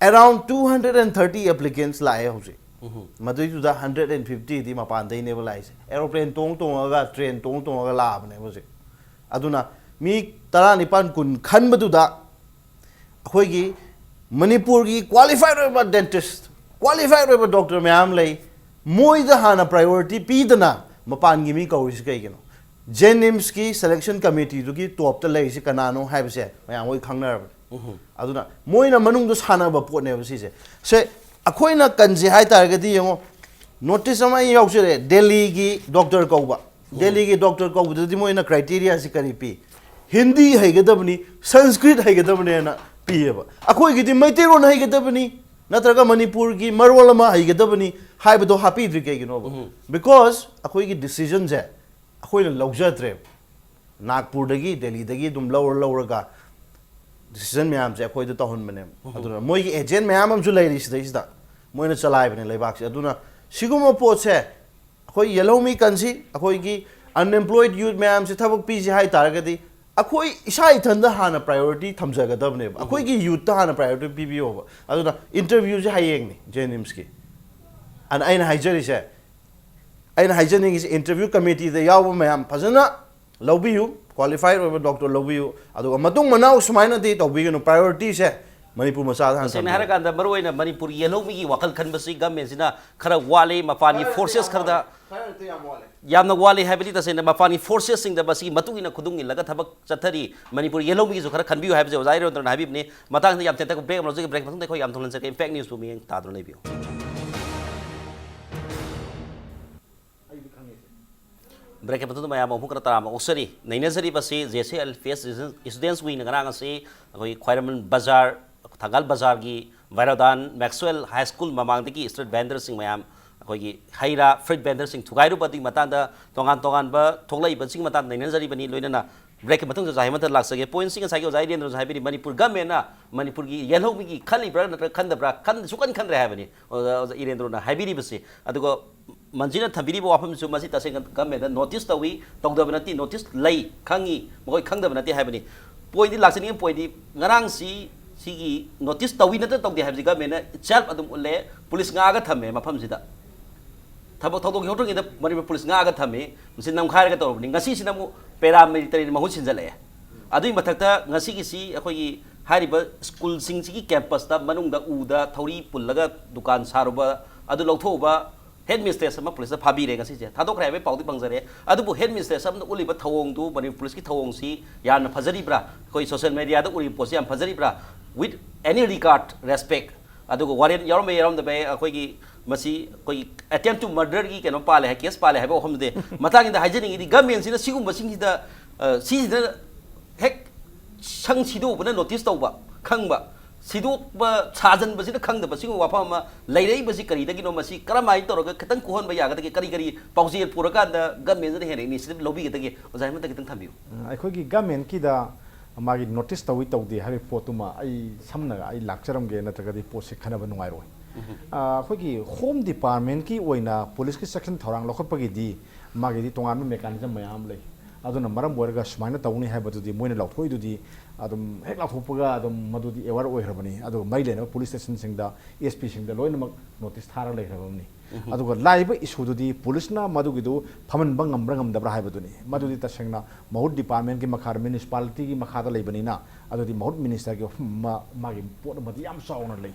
Around two hundred and thirty applicants ꯂꯥꯛꯑꯦ ꯍꯧꯖꯤꯛ꯫ ꯎꯝꯍꯨꯝ꯫ ꯃꯗꯨꯏꯗꯨꯗ hundred and fiftyꯗꯤ ꯃꯄꯥꯟꯗꯩꯅꯦꯕ ꯂꯥꯛꯏꯁꯦ꯫ Aeroplane ꯇꯣꯡ ꯇꯣꯡꯉꯒ, train ꯇꯣꯡ ꯇꯣꯡꯉꯒ ꯂꯥꯛꯑꯕꯅꯦꯕ ꯍꯧꯖꯤꯛ꯫ ꯑꯗꯨꯅ ꯃꯤ ꯇꯔꯥꯅꯤꯄꯥꯟ ꯀꯨꯟ ꯈꯟꯕꯗꯨꯗ ꯑꯩꯈꯣꯏꯒꯤ ꯃꯅꯤꯄꯨꯔꯒꯤ qualified ꯑꯣꯏꯕ dentist, qualified ꯑꯣꯏꯕ doctor ꯃꯌꯥꯝ ꯂꯩ꯫ ꯃꯣꯏꯗ ꯍꯥꯟꯅ priority ꯄꯤꯗꯅ ꯃꯄꯥꯟꯒꯤ ꯃꯤ ꯀꯧꯔꯤꯁꯤ ꯀꯩꯒꯤꯅꯣ? JNIMSꯀꯤ selection committeeꯗꯨꯒꯤ topꯇ ꯂꯩꯔꯤꯁꯤ ꯀꯅꯥꯅꯣ ꯍꯥꯏꯕꯁꯦ ꯃꯌꯥꯝ ꯍꯣꯏ ꯈꯪꯅꯔꯕꯅꯤ꯫ ꯎꯝꯍꯨꯝ꯫ ꯑꯗꯨꯅ ꯃꯣꯏꯅ ꯃꯅꯨꯡꯗ ꯁꯥꯟꯅꯕ ꯄꯣꯠꯅꯦꯕ ꯁꯤꯁꯦ꯫ ꯁꯦ, ꯑꯩꯈꯣꯏꯅ ꯀꯟꯁꯦ ꯍꯥꯏ ꯇꯥꯔꯒꯗꯤ ꯌꯦꯡꯉꯣ, notice ꯑꯃ ꯑꯩ ꯌꯥꯎꯖꯔꯦ, ꯗꯦꯜꯂꯤꯒꯤ doctor ꯀꯧꯕ꯫ ꯎꯝ꯫ ꯗꯦꯜꯂꯤꯒꯤ doctor ꯀꯧꯕꯗꯗꯤ ꯃꯣꯏꯅ criteriaꯁꯤ ꯀꯔꯤ ꯄꯤ? ꯍꯤꯟꯗꯤ ꯍꯩꯒꯗꯕꯅꯤ, ꯁꯪꯁꯀ꯭ꯔꯤꯠ ꯍꯩꯒꯗꯕꯅꯦꯅ ꯄꯤꯌꯦꯕ꯫ ꯑꯩꯈꯣꯏꯒꯤꯗꯤ ꯃꯩꯇꯩꯂꯣꯟ ꯍꯩꯒꯗꯕꯅꯤ, ꯅꯠꯇ꯭ꯔꯒ ꯃꯅꯤꯄꯨꯔꯒꯤ ꯃꯔꯣꯜ ꯑꯃ ꯍꯩꯒꯗꯕꯅꯤ ꯍꯥꯏꯕꯗꯣ ꯍꯥꯞꯄꯤꯗ꯭ꯔꯤ ꯀꯩꯒꯤꯅꯣꯕ? ꯎꯝ꯫ Because ꯑꯩꯈꯣꯏꯒꯤ decisionꯁꯦ ꯑꯩꯈꯣꯏꯅ ꯂꯧꯖꯗ꯭ꯔꯦꯕ꯫ ꯅꯥꯒꯄꯨꯔꯗꯒꯤ, ꯗꯦꯜꯂꯤꯗꯒꯤ ꯑꯗꯨꯝ ꯂꯧꯔ ꯂꯧꯔꯒ ꯗꯤꯁꯤꯖꯟ ꯃꯌꯥꯝꯁꯦ ꯑꯩꯈꯣꯏꯗ ꯇꯧꯍꯟꯕꯅꯦꯕ꯫ ꯑꯗꯨꯅ ꯃꯣꯏꯒꯤ ꯑꯦꯖꯦꯟ ꯃꯌꯥꯝ ꯑꯃꯁꯨ ꯂꯩꯔꯤ ꯁꯤꯗꯩꯁꯤꯗ, ꯃꯣꯏꯅ ꯆꯂꯥꯏꯕꯅꯦ ꯂꯩꯕꯥꯛꯁꯦ꯫ ꯑꯗꯨꯅ ꯁꯤꯒꯨꯝꯕ ꯄꯣꯠꯁꯦ ꯑꯩꯈꯣꯏ ꯌꯦꯜꯍꯧꯃꯤ ꯀꯟꯁꯤ, ꯑꯩꯈꯣꯏꯒꯤ unemployed youth ꯃꯌꯥꯝꯁꯦ ꯊꯕꯛ ꯄꯤꯁꯤ ꯍꯥꯏ ꯇꯥꯔꯒꯗꯤ, ꯑꯩꯈꯣꯏ ꯏꯁꯥ ꯏꯊꯟꯗ ꯍꯥꯟꯅ ꯄ꯭ꯔꯥꯏꯌꯣꯔꯤꯇꯤ ꯊꯝꯖꯒꯗꯕꯅꯦꯕ꯫ ꯑꯩꯈꯣꯏꯒꯤ ꯌꯨꯠꯇ ꯍꯥꯟꯅ ꯄ꯭ꯔꯥꯏꯌꯣꯔꯤꯇꯤ ꯄꯤꯕꯤꯌꯣꯕ꯫ ꯑꯗꯨꯅ ꯏꯟꯇꯔꯚ꯭ꯌꯨꯁꯦ ꯍꯌꯦꯡꯅꯤ ꯖꯦꯅꯤꯝꯁꯀꯤ꯫ ꯑꯗꯨꯅ ꯑꯩꯅ ꯍꯥꯏꯖꯔꯤꯁꯦ, ꯑꯩꯅ ꯍꯥꯏꯖꯅꯤꯡꯉꯤꯁꯦ, ꯏꯟꯇꯔꯚ꯭ꯌꯨ ꯀꯃꯤꯇꯤꯗ ꯌꯥꯎꯕ ꯃꯌꯥꯝ ꯐꯖꯅ ꯂꯧꯕꯤꯌꯨ, ꯀ꯭ꯋꯥꯂꯤꯐꯥꯏꯠ ꯑꯣꯏꯕ ꯗꯣꯛꯇꯔ ꯂꯧꯕꯤꯌꯨ, ꯑꯗꯨꯒ ꯃꯇꯨꯡ ꯃꯅꯥꯎ ꯁꯨꯃꯥꯏꯅꯗꯤ ꯇꯧꯕꯤꯒꯅꯨ꯫ ꯄ꯭ꯔꯥꯏꯌꯣꯔꯤꯇꯤꯁꯦ ꯃꯅꯤꯄꯨꯔ ꯃꯆꯥꯗ ꯍꯥꯟꯅ ꯇꯁꯦꯡꯅ ꯊꯝꯕꯤꯌꯨ꯫ ꯍꯥꯏꯔꯀꯥꯟꯗ, ꯃꯔꯨꯑꯣꯏꯅ ꯃꯅꯤꯄꯨꯔ ꯌꯦꯜꯍꯧꯃꯤꯒꯤ ꯋꯥꯈꯜ ꯈꯟꯕꯁꯤ ꯒꯃꯦꯟꯁꯤꯅ ꯈꯔ ꯋꯥꯠꯂꯤ, ꯃꯄꯥꯟꯒꯤ ꯈꯔ ꯅꯠꯇꯦ, ꯐꯣꯔꯁꯦꯁ ꯌꯥꯝ ꯈꯔꯗ ꯋꯥꯠꯂꯦ꯫ ꯈꯔ ꯅꯠꯇꯦ, ꯌꯥꯝ ꯋꯥꯠꯂꯦ꯫ ꯌꯥꯝꯅ ꯋꯥꯠꯂꯤ ꯍꯥꯏꯕꯗꯤ, ꯇꯁꯦꯡꯅ ꯃꯄꯥꯟꯒꯤ ꯐꯣꯔꯁꯦꯁꯁꯤꯡꯗ ꯃꯁꯤꯒꯤ ꯃꯇꯨꯡ ꯏꯟꯅ ꯈꯨꯗꯨꯡ ꯏꯜꯂꯒ ꯊꯕꯛ ꯆꯠꯊꯔꯤ꯫ ꯃꯅꯤꯄꯨꯔ ꯌꯦꯜꯍꯧꯃꯤꯒꯤꯁꯨ ꯈꯔ ꯈꯟꯕꯤꯌꯨ ꯍꯥꯏꯕꯁꯦ ꯑꯣꯖꯥ ꯏꯔꯦꯟꯗ꯭ꯔꯅ ꯍꯥꯏꯕꯤꯕꯅꯤ꯫ ꯃꯇꯥꯡꯁꯤꯗ ꯌꯥꯝ ꯇꯦꯟꯇꯛꯄ ꯕ꯭ꯔꯦꯛ ꯑꯃ ꯂꯧꯖꯒꯦ꯫ ꯕ꯭ꯔꯦꯛ ꯃꯇꯨꯡꯗ ꯑꯩꯈꯣꯏ ꯌꯥꯝ ꯊꯨꯅ ꯆꯠꯀꯦ꯫ ꯏꯝꯄꯦꯛ ꯅ꯭ꯌꯨꯁꯄꯨ ꯃꯤꯠꯌꯦꯡ ꯇꯥꯗꯨꯅ ꯂꯩꯕꯤꯌꯨ꯫ ꯕ꯭ꯔꯦꯛꯀꯤ ꯃꯇꯨꯡꯗ ꯃꯌꯥꯝ ꯑꯃꯨꯛ ꯈꯔ ꯇꯔꯥꯝꯅ ꯑꯣꯛꯆꯔꯤ꯫ ꯅꯩꯅꯖꯔꯤꯕꯁꯤ J C L P S students ꯋꯤꯡꯅ ꯉꯔꯥꯡ ꯑꯁꯤ ꯑꯩꯈꯣꯏ ꯈ꯭ꯋꯥꯏꯔꯝꯕꯟ ꯕꯖꯥꯔ, ꯊꯪꯒꯥꯜ ꯕꯖꯥꯔꯒꯤ ꯚꯥꯏꯔꯣꯗꯥꯟ ꯃꯦꯛꯁꯋꯦꯜ ꯍꯥꯏ ꯁ꯭ꯀꯨꯜ ꯃꯃꯥꯡꯗꯒꯤ ꯁ꯭ꯇ꯭ꯔꯤꯠ ꯚꯦꯟꯗꯔꯁꯤꯡ ꯃꯌꯥꯝ, ꯑꯩꯈꯣꯏꯒꯤ ꯍꯩ ꯔꯥ, ꯐ꯭ꯔꯨꯏꯠ ꯚꯦꯟꯗꯔꯁꯤꯡ ꯊꯨꯒꯥꯏꯔꯨꯕ ꯑꯗꯨꯒꯤ ꯃꯇꯥꯡꯗ ꯇꯣꯉꯥꯟ ꯇꯣꯉꯥꯟꯕ ꯊꯣꯛꯂꯛꯏꯕꯁꯤꯡꯒꯤ ꯃꯇꯥꯡꯗ ꯅꯩꯅꯖꯔꯤꯕꯅꯤ꯫ ꯂꯣꯏꯅꯅ ꯕ꯭ꯔꯦꯛꯀꯤ ꯃꯇꯨꯡꯗ ꯑꯣꯖꯥ ꯍꯦꯃꯟꯇ ꯂꯥꯛꯆꯒꯦ꯫ ꯄꯣꯏꯟꯠꯁꯤ ꯉꯁꯥꯏꯒꯤ ꯑꯣꯖꯥ ꯏꯔꯦꯟꯗ꯭ꯔꯅꯁꯨ ꯍꯥꯏꯕꯤꯔꯤ, ꯃꯅꯤꯄꯨꯔ ꯒꯃꯦꯟꯅ ꯃꯅꯤꯄꯨꯔꯒꯤ ꯌꯦꯜꯍꯧꯃꯤꯒꯤ ꯈꯜꯂꯤꯕ꯭ꯔꯥ ꯅꯠꯇ꯭ꯔꯒ ꯈꯟꯗꯕ꯭ꯔꯥ? ꯈꯟ-, ꯁꯨꯛꯈꯟ ꯈꯟꯗ꯭ꯔꯦ ꯍꯥꯏꯕꯅꯤ ꯑꯣꯖꯥ, ꯑꯣꯖꯥ ꯏꯔꯦꯟꯗ꯭ꯔꯅ ꯍꯥꯏꯕꯤꯔꯤꯕꯁꯤ꯫ ꯑꯗꯨꯒ ꯃꯟꯖꯤꯅ ꯊꯝꯕꯤꯔꯤꯕ ꯋꯥꯐꯝꯁꯨ, ꯃꯁꯤ ꯇꯁꯦꯡꯅ ꯒꯃꯦꯟꯗ ꯅꯣꯇꯤꯁ ꯇꯧꯏ, ꯇꯧꯗꯕ ꯅꯠꯇꯦ, ꯅꯣꯇꯤꯁ ꯂꯩ, ꯈꯪꯉꯤ, ꯃꯈꯣꯏ ꯈꯪꯗꯕ ꯅꯠꯇꯦ ꯍꯥꯏꯕꯅꯤ꯫ ꯄꯣꯏꯟꯠꯇꯤ ꯂꯥꯛꯆꯅꯤꯡꯉꯤ, ꯄꯣꯏꯟꯠꯇꯤ ꯉꯔꯥꯡꯁꯤ ꯁꯤꯒꯤ ꯅꯣꯇꯤꯁ ꯇꯧꯏ ꯅꯠꯇ꯭ꯔꯒ ꯇꯧꯗꯦ ꯍꯥꯏꯕꯁꯤ ꯒꯃꯦꯟꯅ ꯏꯠꯁꯦꯜꯐ ꯑꯗꯨꯝ ꯎꯠꯂꯦ, ꯄꯨꯂꯤꯁ ꯉꯥꯛꯑꯒ ꯊꯝꯃꯦ ꯃꯐꯝꯁꯤꯗ꯫ ꯊꯕꯛ ꯊꯧꯗꯣꯛ ꯌꯥꯎꯗ꯭ꯔꯤꯉꯩꯗ ꯃꯅꯤꯄꯨꯔ ꯄꯨꯂꯤꯁ ꯉꯥꯛꯑꯒ ꯊꯝꯃꯤ, ꯃꯁꯤ ꯅꯝꯈꯥꯏꯔꯒ ꯇꯧꯔꯕꯅꯤ꯫ ꯉꯁꯤꯁꯤꯅ ꯑꯃꯨꯛ ꯄꯦꯔꯥꯃꯤꯂꯤꯇꯔꯤꯅ ꯃꯍꯨꯠ ꯁꯤꯟꯖꯜꯂꯛꯑꯦ꯫ ꯑꯗꯨꯒꯤ ꯃꯊꯛꯇ ꯉꯁꯤꯒꯤꯁꯤ ꯑꯩꯈꯣꯏꯒꯤ ꯍꯥꯏꯔꯤꯕ ꯁ꯭ꯀꯨꯜꯁꯤꯡꯁꯤꯒꯤ ꯀꯦꯝꯄꯁꯇ ꯃꯅꯨꯡꯗ ꯎꯗ ꯊꯧꯔꯤ ꯄꯨꯜꯂꯒ ꯗꯨꯀꯥꯟ ꯁꯥꯔꯨꯕ ꯑꯗꯨ ꯂꯧꯊꯣꯛꯎꯕ ꯍꯦꯗ ꯃꯤꯁꯇ꯭ꯔꯦꯁ ꯑꯃ ꯄꯨꯂꯤꯁꯇ ꯐꯥꯕꯤꯔꯦ꯫ ꯉꯁꯤꯁꯦ ꯊꯥꯗꯣꯛꯈ꯭ꯔꯦ ꯍꯥꯏꯕꯒꯤ ꯄꯥꯎꯗꯤ ꯐꯪꯖꯔꯦ꯫ ꯑꯗꯨꯕꯨ ꯍꯦꯗ ꯃꯤꯁꯇ꯭ꯔꯦꯁ ꯑꯃꯅ ꯎꯠꯂꯤꯕ ꯊꯧꯑꯣꯡꯗꯨ, ꯃꯅꯤꯄꯨꯔ ꯄꯨꯂꯤꯁꯀꯤ ꯊꯧꯑꯣꯡꯁꯤ ꯌꯥꯝꯅ ꯐꯖꯔꯤꯕ꯭ꯔꯥ? ꯑꯩꯈꯣꯏ ꯁꯣꯁꯤꯌꯦꯜ ꯃꯦꯗꯤꯌꯥꯗ ꯎꯔꯤꯕ ꯄꯣꯠꯁꯤ ꯌꯥꯝ ꯐꯖꯔꯤꯕ꯭ꯔꯥ? With any regard, respect, ꯑꯗꯨꯒ ꯋꯥꯔꯦꯟ ꯌꯥꯎꯔꯝꯕ ꯌꯥꯎꯔꯝꯗꯕ ꯑꯩꯈꯣꯏꯒꯤ ꯃꯁꯤ ꯑꯩꯈꯣꯏꯒꯤ attempt to murderꯒꯤ ꯀꯩꯅꯣ ꯄꯥꯜꯂꯦ ꯍꯥꯏ, ꯀꯦꯁ ꯄꯥꯜꯂꯦ ꯍꯥꯏꯕ ꯋꯥꯐꯝꯗꯨꯗꯤ ꯃꯇꯥꯡꯁꯤꯗ ꯍꯥꯏꯖꯅꯤꯡꯉꯤꯗꯤ, ꯒꯃꯦꯟꯁꯤꯅ ꯁꯤꯒꯨꯝꯕꯁꯤꯡꯁꯤꯗ, ꯑ, ꯁꯤꯁꯤꯗ ꯍꯦꯛ ꯁꯪ ꯁꯤꯗꯣꯛꯎꯕꯅ ꯅꯣꯇꯤꯁ ꯇꯧꯕ, ꯈꯪꯕ, ꯁꯤꯗꯣꯛꯄ ꯁꯥꯖꯟꯕꯁꯤꯅ ꯈꯪꯗꯕ ꯁꯤꯒꯨꯝꯕ ꯋꯥꯐꯝ ꯑꯃ ꯂꯩꯔꯛꯏꯕꯁꯤ ꯀꯔꯤꯗꯒꯤꯅꯣ? ꯃꯁꯤ ꯀꯔꯝꯍꯥꯏꯅ ꯇꯧꯔꯒ ꯈꯤꯇꯪ ꯀꯣꯛꯍꯟꯕ ꯌꯥꯒꯗꯒꯦ? ꯀꯔꯤ ꯀꯔꯤ ꯄꯥꯎꯖꯦꯜ ꯄꯨꯔꯀꯥꯟꯗ ꯒꯃꯦꯟꯁꯤꯅ ꯍꯦꯟꯅ ꯏꯅꯤꯁꯤꯌꯦꯇꯤꯚ ꯂꯧꯕꯤꯒꯗꯒꯦ? ꯑꯣꯖꯥ, ꯑꯃꯇ ꯈꯤꯇꯪ ꯊꯝꯕꯤꯌꯨ꯫ ꯎꯝ, ꯑꯩꯈꯣꯏꯒꯤ ꯒꯃꯦꯟꯀꯤꯗ ꯃꯥꯒꯤ ꯅꯣꯇꯤꯁ ꯇꯧꯏ ꯇꯧꯗꯦ ꯍꯥꯏꯕꯒꯤ ꯄꯣꯠꯇꯨꯃ ꯑꯩ ꯁꯝꯅ ꯑꯩ ꯂꯥꯛꯆꯔꯝꯒꯦ, ꯅꯠꯇ꯭ꯔꯒꯗꯤ ꯄꯣꯠꯁꯦ ꯈꯟꯅꯕ ꯅꯨꯡꯉꯥꯏꯔꯣꯏ꯫ ꯑ, ꯑꯩꯈꯣꯏꯒꯤ ꯍꯣꯝ ꯗꯤꯄꯥꯔꯠꯃꯦꯟꯀꯤ ꯑꯣꯏꯅ ꯄꯨꯂꯤꯁꯀꯤ ꯁꯦꯛꯁꯟ ꯊꯧꯔꯥꯡ ꯂꯧꯈꯠꯄꯒꯤꯗꯤ ꯃꯥꯒꯤꯗꯤ ꯇꯣꯉꯥꯟꯕ ꯃꯦꯀꯥꯅꯤꯖꯝ ꯃꯌꯥꯝ ꯑꯃ ꯂꯩ꯫ ꯑꯗꯨꯅ ꯃꯔꯝ ꯑꯣꯏꯔꯒ ꯁꯨꯃꯥꯏꯅ ꯇꯧꯅꯤ ꯍꯥꯏꯕꯗꯨꯗꯤ ꯃꯣꯏꯅ ꯂꯥꯎꯊꯣꯛꯏꯗꯨꯗꯤ ꯑꯗꯨꯝ ꯍꯦꯛ ꯂꯥꯎꯊꯣꯛꯄꯒ ꯑꯗꯨꯝ ꯃꯗꯨꯗꯤ ꯑꯦꯋꯥꯔ ꯑꯣꯏꯈ꯭ꯔꯕꯅꯤ꯫ ꯑꯗꯨꯒ ꯃꯔꯤ ꯂꯩꯅꯕ ꯄꯨꯂꯤꯁ ꯁ꯭ꯇꯦꯁꯟꯁꯤꯡꯗ, ꯑꯦꯁ ꯄꯤꯁꯤꯡꯗ ꯂꯣꯏꯅꯃꯛ ꯅꯣꯇꯤꯁ ꯊꯥꯔꯒ ꯂꯩꯈ꯭ꯔꯕꯅꯤ꯫ ꯑꯗꯨꯒ ꯂꯥꯛꯏꯕ ꯏꯁꯨꯗꯨꯗꯤ ꯄꯨꯂꯤꯁꯅ ꯃꯗꯨꯒꯤꯗꯨ ꯐꯝꯍꯟꯕ ꯉꯝꯕ꯭ꯔꯥ ꯉꯝꯗꯕ꯭ꯔꯥ ꯍꯥꯏꯕꯗꯨꯅꯤ꯫ ꯃꯗꯨꯗꯤ ꯇꯁꯦꯡꯅ ꯃꯍꯨꯠ ꯗꯤꯄꯥꯔꯠꯃꯦꯟꯒꯤ ꯃꯈꯥꯗ, ꯃ꯭ꯌꯨꯅꯤꯁꯤꯄꯥꯂꯤꯇꯤꯒꯤ ꯃꯈꯥꯗ ꯂꯩꯕꯅꯤꯅ, ꯑꯗꯨꯗꯤ ꯃꯍꯨꯠ ꯃꯤꯅꯤꯁꯇꯔꯒꯤ ꯃ-, ꯃꯥꯒꯤ ꯄꯣꯠ ꯑꯃꯗꯤ ꯌꯥꯝ ꯆꯥꯎꯅ ꯂꯩ꯫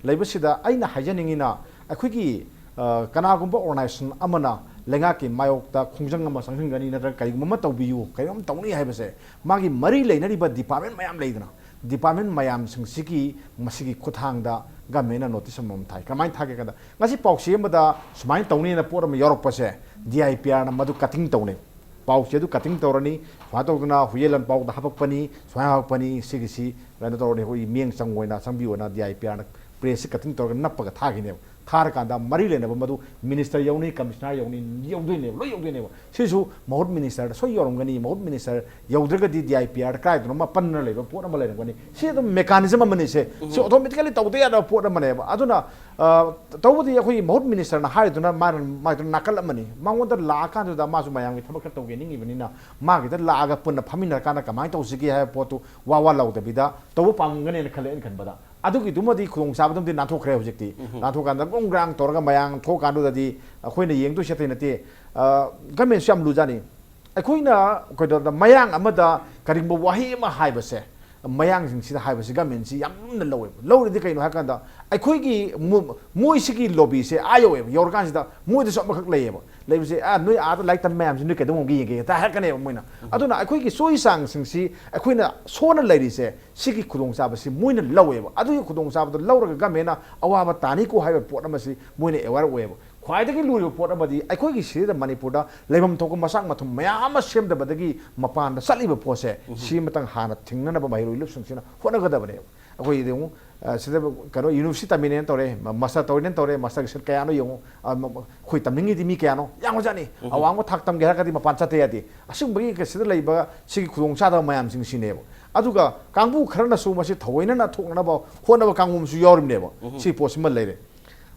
ꯂꯩꯕꯁꯤꯗ ꯑꯩꯅ ꯍꯥꯏꯖꯅꯤꯡꯉꯤꯅ, ꯑꯩꯈꯣꯏꯒꯤ, ꯑ, ꯀꯅꯥꯒꯨꯝꯕ ꯑꯣꯔꯒꯅꯥꯏꯖꯦꯁꯟ ꯑꯃꯅ ꯂꯩꯉꯥꯛꯀꯤ ꯃꯥꯌꯣꯛꯇ ꯈꯣꯡꯖꯪ ꯑꯃ ꯆꯪꯁꯤꯟꯒꯅꯤ, ꯅꯠꯇ꯭ꯔꯒ ꯀꯔꯤꯒꯨꯝꯕ ꯑꯃ ꯇꯧꯕꯤꯌꯨ, ꯀꯔꯤꯒꯨꯝꯕ ꯑꯃ ꯇꯧꯅꯤ ꯍꯥꯏꯕꯁꯦ, ꯃꯥꯒꯤ ꯃꯔꯤ ꯂꯩꯅꯔꯤꯕ ꯗꯤꯄꯥꯔꯠꯃꯦꯟ ꯃꯌꯥꯝ ꯂꯩꯗꯅ, ꯗꯤꯄꯥꯔꯠꯃꯦꯟ ꯃꯌꯥꯝꯁꯤꯡꯁꯤꯒꯤ ꯃꯁꯤꯒꯤ ꯈꯨꯠꯊꯥꯡꯗ ꯒꯃꯦꯟꯅ ꯅꯣꯇꯤꯁ ꯑꯃꯃꯝ ꯊꯥꯏ꯫ ꯀꯃꯥꯏꯅ ꯊꯥꯒꯦ ꯀꯥꯟꯗ, ꯉꯁꯤ ꯄꯥꯎꯆꯦ ꯑꯃꯗ ꯁꯨꯃꯥꯏꯅ ꯇꯧꯅꯤꯅ ꯄꯣꯠ ꯑꯃ ꯌꯥꯎꯔꯛꯄꯁꯦ, ꯗꯤ ꯑꯥꯏ ꯄꯤ ꯑꯥꯔꯅ ꯃꯗꯨ ꯀꯠꯇꯤꯡ ꯇꯧꯅꯩ꯫ ꯄꯥꯎꯆꯦ ꯑꯗꯨ ꯀꯠꯇꯤꯡ ꯇꯧꯔꯅꯤ, ꯁꯨꯃꯥꯏꯅ ꯇꯧꯗꯅ ꯍꯨꯏꯌꯦꯟ ꯂꯥꯟꯄꯥꯎꯗ ꯍꯥꯄꯛꯄꯅꯤ, ꯁꯨꯃꯥꯏꯅ ꯍꯥꯄꯛꯄꯅꯤ, ꯁꯤꯒꯤꯁꯤ ꯀꯩꯅꯣ ꯇꯧꯔꯅꯤ, ꯑꯩꯈꯣꯏꯒꯤ ꯃꯤꯠꯌꯦꯡ ꯆꯪꯕ ꯑꯣꯏꯅ, ꯆꯪꯕꯤꯌꯨ ꯑꯣꯏꯅ ꯗꯤ ꯑꯥꯏ ꯄꯤ ꯑꯥꯔꯅ ꯄ꯭ꯔꯦꯁꯁꯤ ꯀꯠꯇꯤꯡ ꯇꯧꯔꯒ ꯅꯞꯄꯒ ꯊꯥꯈꯤꯅꯦꯕ꯫ ꯊꯥꯔꯀꯥꯟꯗ ꯃꯔꯤ ꯂꯩꯅꯕ ꯃꯗꯨ ꯃꯤꯅꯤꯁꯇꯔ ꯌꯧꯅꯤ, ꯀꯃꯤꯁꯅꯔ ꯌꯧꯅꯤ, ꯌꯧꯗꯣꯏꯅꯦꯕ, ꯂꯣꯏ ꯌꯧꯗꯣꯏꯅꯦꯕ꯫ ꯁꯤꯁꯨ ꯃꯍꯨꯠ ꯃꯤꯅꯤꯁꯇꯔꯗ ꯁꯣꯏ ꯌꯧꯔꯝꯒꯅꯤ, ꯃꯍꯨꯠ ꯃꯤꯅꯤꯁꯇꯔ ꯌꯧꯗ꯭ꯔꯒꯗꯤ ꯗꯤ ꯑꯥꯏ ꯄꯤ ꯑꯥꯔꯗ ꯀꯗꯥꯏꯗꯅꯣꯃ ꯄꯟꯅ ꯂꯩꯕ ꯄꯣꯠ ꯑꯃ ꯂꯩꯔꯝꯒꯅꯤ꯫ ꯁꯤ ꯑꯗꯨꯝ ꯃꯦꯀꯥꯅꯤꯖꯝ ꯑꯃꯅꯤ꯫ ꯁꯦ ꯁꯤ ꯑꯣꯇꯣꯃꯦꯇꯤꯀꯦꯂꯤ ꯇꯧꯗ ꯌꯥꯗꯕ ꯄꯣꯠ ꯑꯃꯅꯦꯕ꯫ ꯑꯗꯨꯅ, ꯑ, ꯇꯧꯕꯗꯤ ꯑꯩꯈꯣꯏꯒꯤ ꯃꯍꯨꯠ ꯃꯤꯅꯤꯁꯇꯔꯅ ꯍꯥꯏꯗꯨꯅ ꯃꯥꯅ, ꯃꯥꯏꯗꯨꯅ ꯅꯥꯀꯜ ꯑꯃꯅꯤ꯫ ꯃꯉꯣꯟꯗ ꯂꯥꯛꯑꯀꯥꯟꯗꯨꯗ ꯃꯥꯁꯨ ꯃꯌꯥꯝꯒꯤ ꯊꯕꯛ ꯈꯔ ꯇꯧꯒꯦ ꯅꯤꯡꯉꯤꯕꯅꯤꯅ, ꯃꯥꯒꯤꯗ ꯂꯥꯛꯑꯒ ꯄꯨꯟꯅ ꯐꯝꯃꯤꯟꯅꯔꯀꯥꯟꯗ ꯀꯃꯥꯏꯅ ꯇꯧꯁꯤꯒꯦ ꯍꯥꯏꯕ ꯄꯣꯠꯇꯨ ꯋꯥ ꯋꯥ ꯂꯧꯗꯕꯤꯗ ꯇꯧꯕ ꯄꯥꯝꯒꯅꯦꯅ ꯈꯜꯂꯦ ꯑꯩꯅ ꯈꯟꯕꯗ꯫ ꯑꯗꯨꯒꯤꯗꯨꯃꯗꯤ ꯈꯨꯗꯣꯡꯆꯥꯕꯗꯨꯃꯗꯤ ꯅꯥꯟꯊꯣꯛꯈ꯭ꯔꯦ ꯍꯧꯖꯤꯛꯇꯤ꯫ ꯅꯥꯟꯊꯣꯛꯀꯥꯟꯗ ꯒ꯭ꯔꯣꯡ ꯒ꯭ꯔꯥꯡ ꯇꯧꯔꯒ ꯃꯌꯥꯝ ꯊꯣꯛꯑꯀꯥꯟꯗꯨꯗꯗꯤ ꯑꯩꯈꯣꯏꯅ ꯌꯦꯡꯗꯣꯏꯁꯦ ꯑꯇꯩ ꯅꯠꯇꯦ꯫ ꯑ, ꯒꯃꯦꯟꯁꯨ ꯌꯥꯝ ꯂꯨꯖꯥꯅꯤ꯫ ꯑꯩꯈꯣꯏꯅ ꯀꯩꯗꯧꯗ ꯃꯌꯥꯡ ꯑꯃꯗ ꯀꯔꯤꯒꯨꯝꯕ ꯋꯥꯍꯩ ꯑꯃ ꯍꯥꯏꯕꯁꯦ, ꯃꯌꯥꯡꯁꯤꯡꯁꯤꯗ ꯍꯥꯏꯕꯁꯤ ꯒꯃꯦꯟꯁꯤ ꯌꯥꯝ ꯂꯨꯝꯅ ꯂꯧꯋꯦꯕ꯫ ꯂꯧꯔꯤꯗꯤ ꯀꯩꯅꯣ ꯍꯥꯏ ꯀꯥꯟꯗ, ꯑꯩꯈꯣꯏꯒꯤ ꯃꯣ-, ꯃꯣꯏꯁꯤꯒꯤ ꯂꯣꯕꯤꯁꯦ ꯑꯥ ꯌꯧꯋꯦꯕ꯫ ꯌꯧꯔꯀꯥꯟꯁꯤꯗ ꯃꯣꯏꯗꯁꯨ ꯑꯃꯈꯛ ꯂꯩꯌꯦꯕ꯫ ꯂꯩꯕꯁꯦ, "ꯑꯥ, ꯅꯣꯏ ꯑꯥꯗ ꯂꯥꯏꯔꯤꯛ ꯇꯝꯕ ꯃꯌꯥꯝꯁꯤ ꯅꯣꯏ ꯀꯩꯗꯧꯉꯩꯒꯤ ꯌꯦꯡꯒꯦ?" ꯍꯦꯛꯇ ꯍꯥꯏꯔꯛꯀꯅꯦꯕ ꯃꯣꯏꯅ꯫ ꯑꯗꯨꯅ ꯑꯩꯈꯣꯏꯒꯤ ꯆꯣꯏ ꯆꯥꯡꯁꯤꯡꯁꯤ ꯑꯩꯈꯣꯏꯅ ꯁꯣꯟꯅ ꯂꯩꯔꯤꯁꯦ, ꯁꯤꯒꯤ ꯈꯨꯗꯣꯡꯆꯥꯕꯁꯤ ꯃꯣꯏꯅ ꯂꯧꯋꯦꯕ꯫ ꯑꯗꯨꯒꯤ ꯈꯨꯗꯣꯡꯆꯥꯕꯗꯣ ꯂꯧꯔꯒ ꯒꯃꯦꯟꯅ ꯑꯋꯥꯕ ꯇꯥꯅꯤꯀꯣ ꯍꯥꯏꯕ ꯄꯣꯠ ꯑꯃꯁꯤ ꯃꯣꯏꯅ ꯑꯦꯋꯥꯔ ꯑꯣꯏꯌꯦꯕ꯫ ꯈ꯭ꯋꯥꯏꯗꯒꯤ ꯂꯨꯔꯤꯕ ꯄꯣꯠ ꯑꯃꯗꯤ ꯑꯩꯈꯣꯏꯒꯤ ꯁꯤꯗ ꯃꯅꯤꯄꯨꯔꯗ ꯂꯩꯐꯝ ꯊꯣꯛꯄ ꯃꯆꯥꯛ ꯃꯊꯨꯝ ꯃꯌꯥꯝ ꯑꯃ ꯁꯦꯝꯗꯕꯗꯒꯤ ꯃꯄꯥꯟꯗ ꯆꯠꯂꯤꯕ ꯄꯣꯠꯁꯦ, ꯁꯤꯃꯇꯪ ꯍꯥꯟꯅ ꯊꯤꯡꯅꯅꯕ ꯃꯍꯩꯔꯣꯏ ꯂꯨꯞꯁꯤꯡꯁꯤꯅ ꯍꯣꯠꯅꯒꯗꯕꯅꯦꯕ꯫ ꯑꯩꯈꯣꯏꯗꯤ ꯑꯃꯨꯛ ꯑ, ꯁꯤꯗ ꯀꯩꯅꯣ ꯌꯨꯅꯤꯚꯔꯁꯤꯇꯤ ꯇꯝꯃꯤꯅꯦꯅ ꯇꯧꯔꯦ, ꯃꯥꯁꯇꯔ ꯇꯧꯔꯤꯅꯦꯅ ꯇꯧꯔꯦ, ꯃꯥꯁꯇꯔꯒꯤ ꯁꯤꯠ ꯀꯌꯥꯅꯣ ꯌꯦꯡꯉꯨ꯫ ꯑ, ꯃ- ꯃ- ꯑꯩꯈꯣꯏ ꯇꯝꯅꯤꯡꯉꯤꯗꯤ ꯃꯤ ꯀꯌꯥꯅꯣ? ꯌꯥꯝꯈ꯭ꯔꯖꯥꯠꯅꯤ꯫ ꯑꯋꯥꯡꯕ ꯊꯥꯛ ꯇꯝꯒꯦ ꯍꯥꯏꯔꯒꯗꯤ ꯃꯄꯥꯟ ꯆꯠꯇ ꯌꯥꯗꯦ꯫ ꯑꯁꯤꯒꯨꯝꯕꯒꯤ ꯀ- ꯁꯤꯗ ꯂꯩꯕ ꯁꯤꯒꯤ ꯈꯨꯗꯣꯡꯆꯥꯗꯕ ꯃꯌꯥꯝꯁꯤꯡꯁꯤꯅꯦꯕ꯫ ꯑꯗꯨꯒ ꯀꯥꯡꯕꯨ ꯈꯔꯅꯁꯨ ꯃꯁꯤ ꯊꯑꯣꯏꯅꯅ ꯊꯣꯛꯅꯅꯕ ꯍꯣꯠꯅꯕ ꯀꯥꯡꯕꯨ ꯑꯃꯁꯨ ꯌꯥꯎꯔꯤꯕꯅꯦꯕ꯫ ꯁꯤ ꯄꯣꯠꯁꯤꯃ ꯂꯩꯔꯦ꯫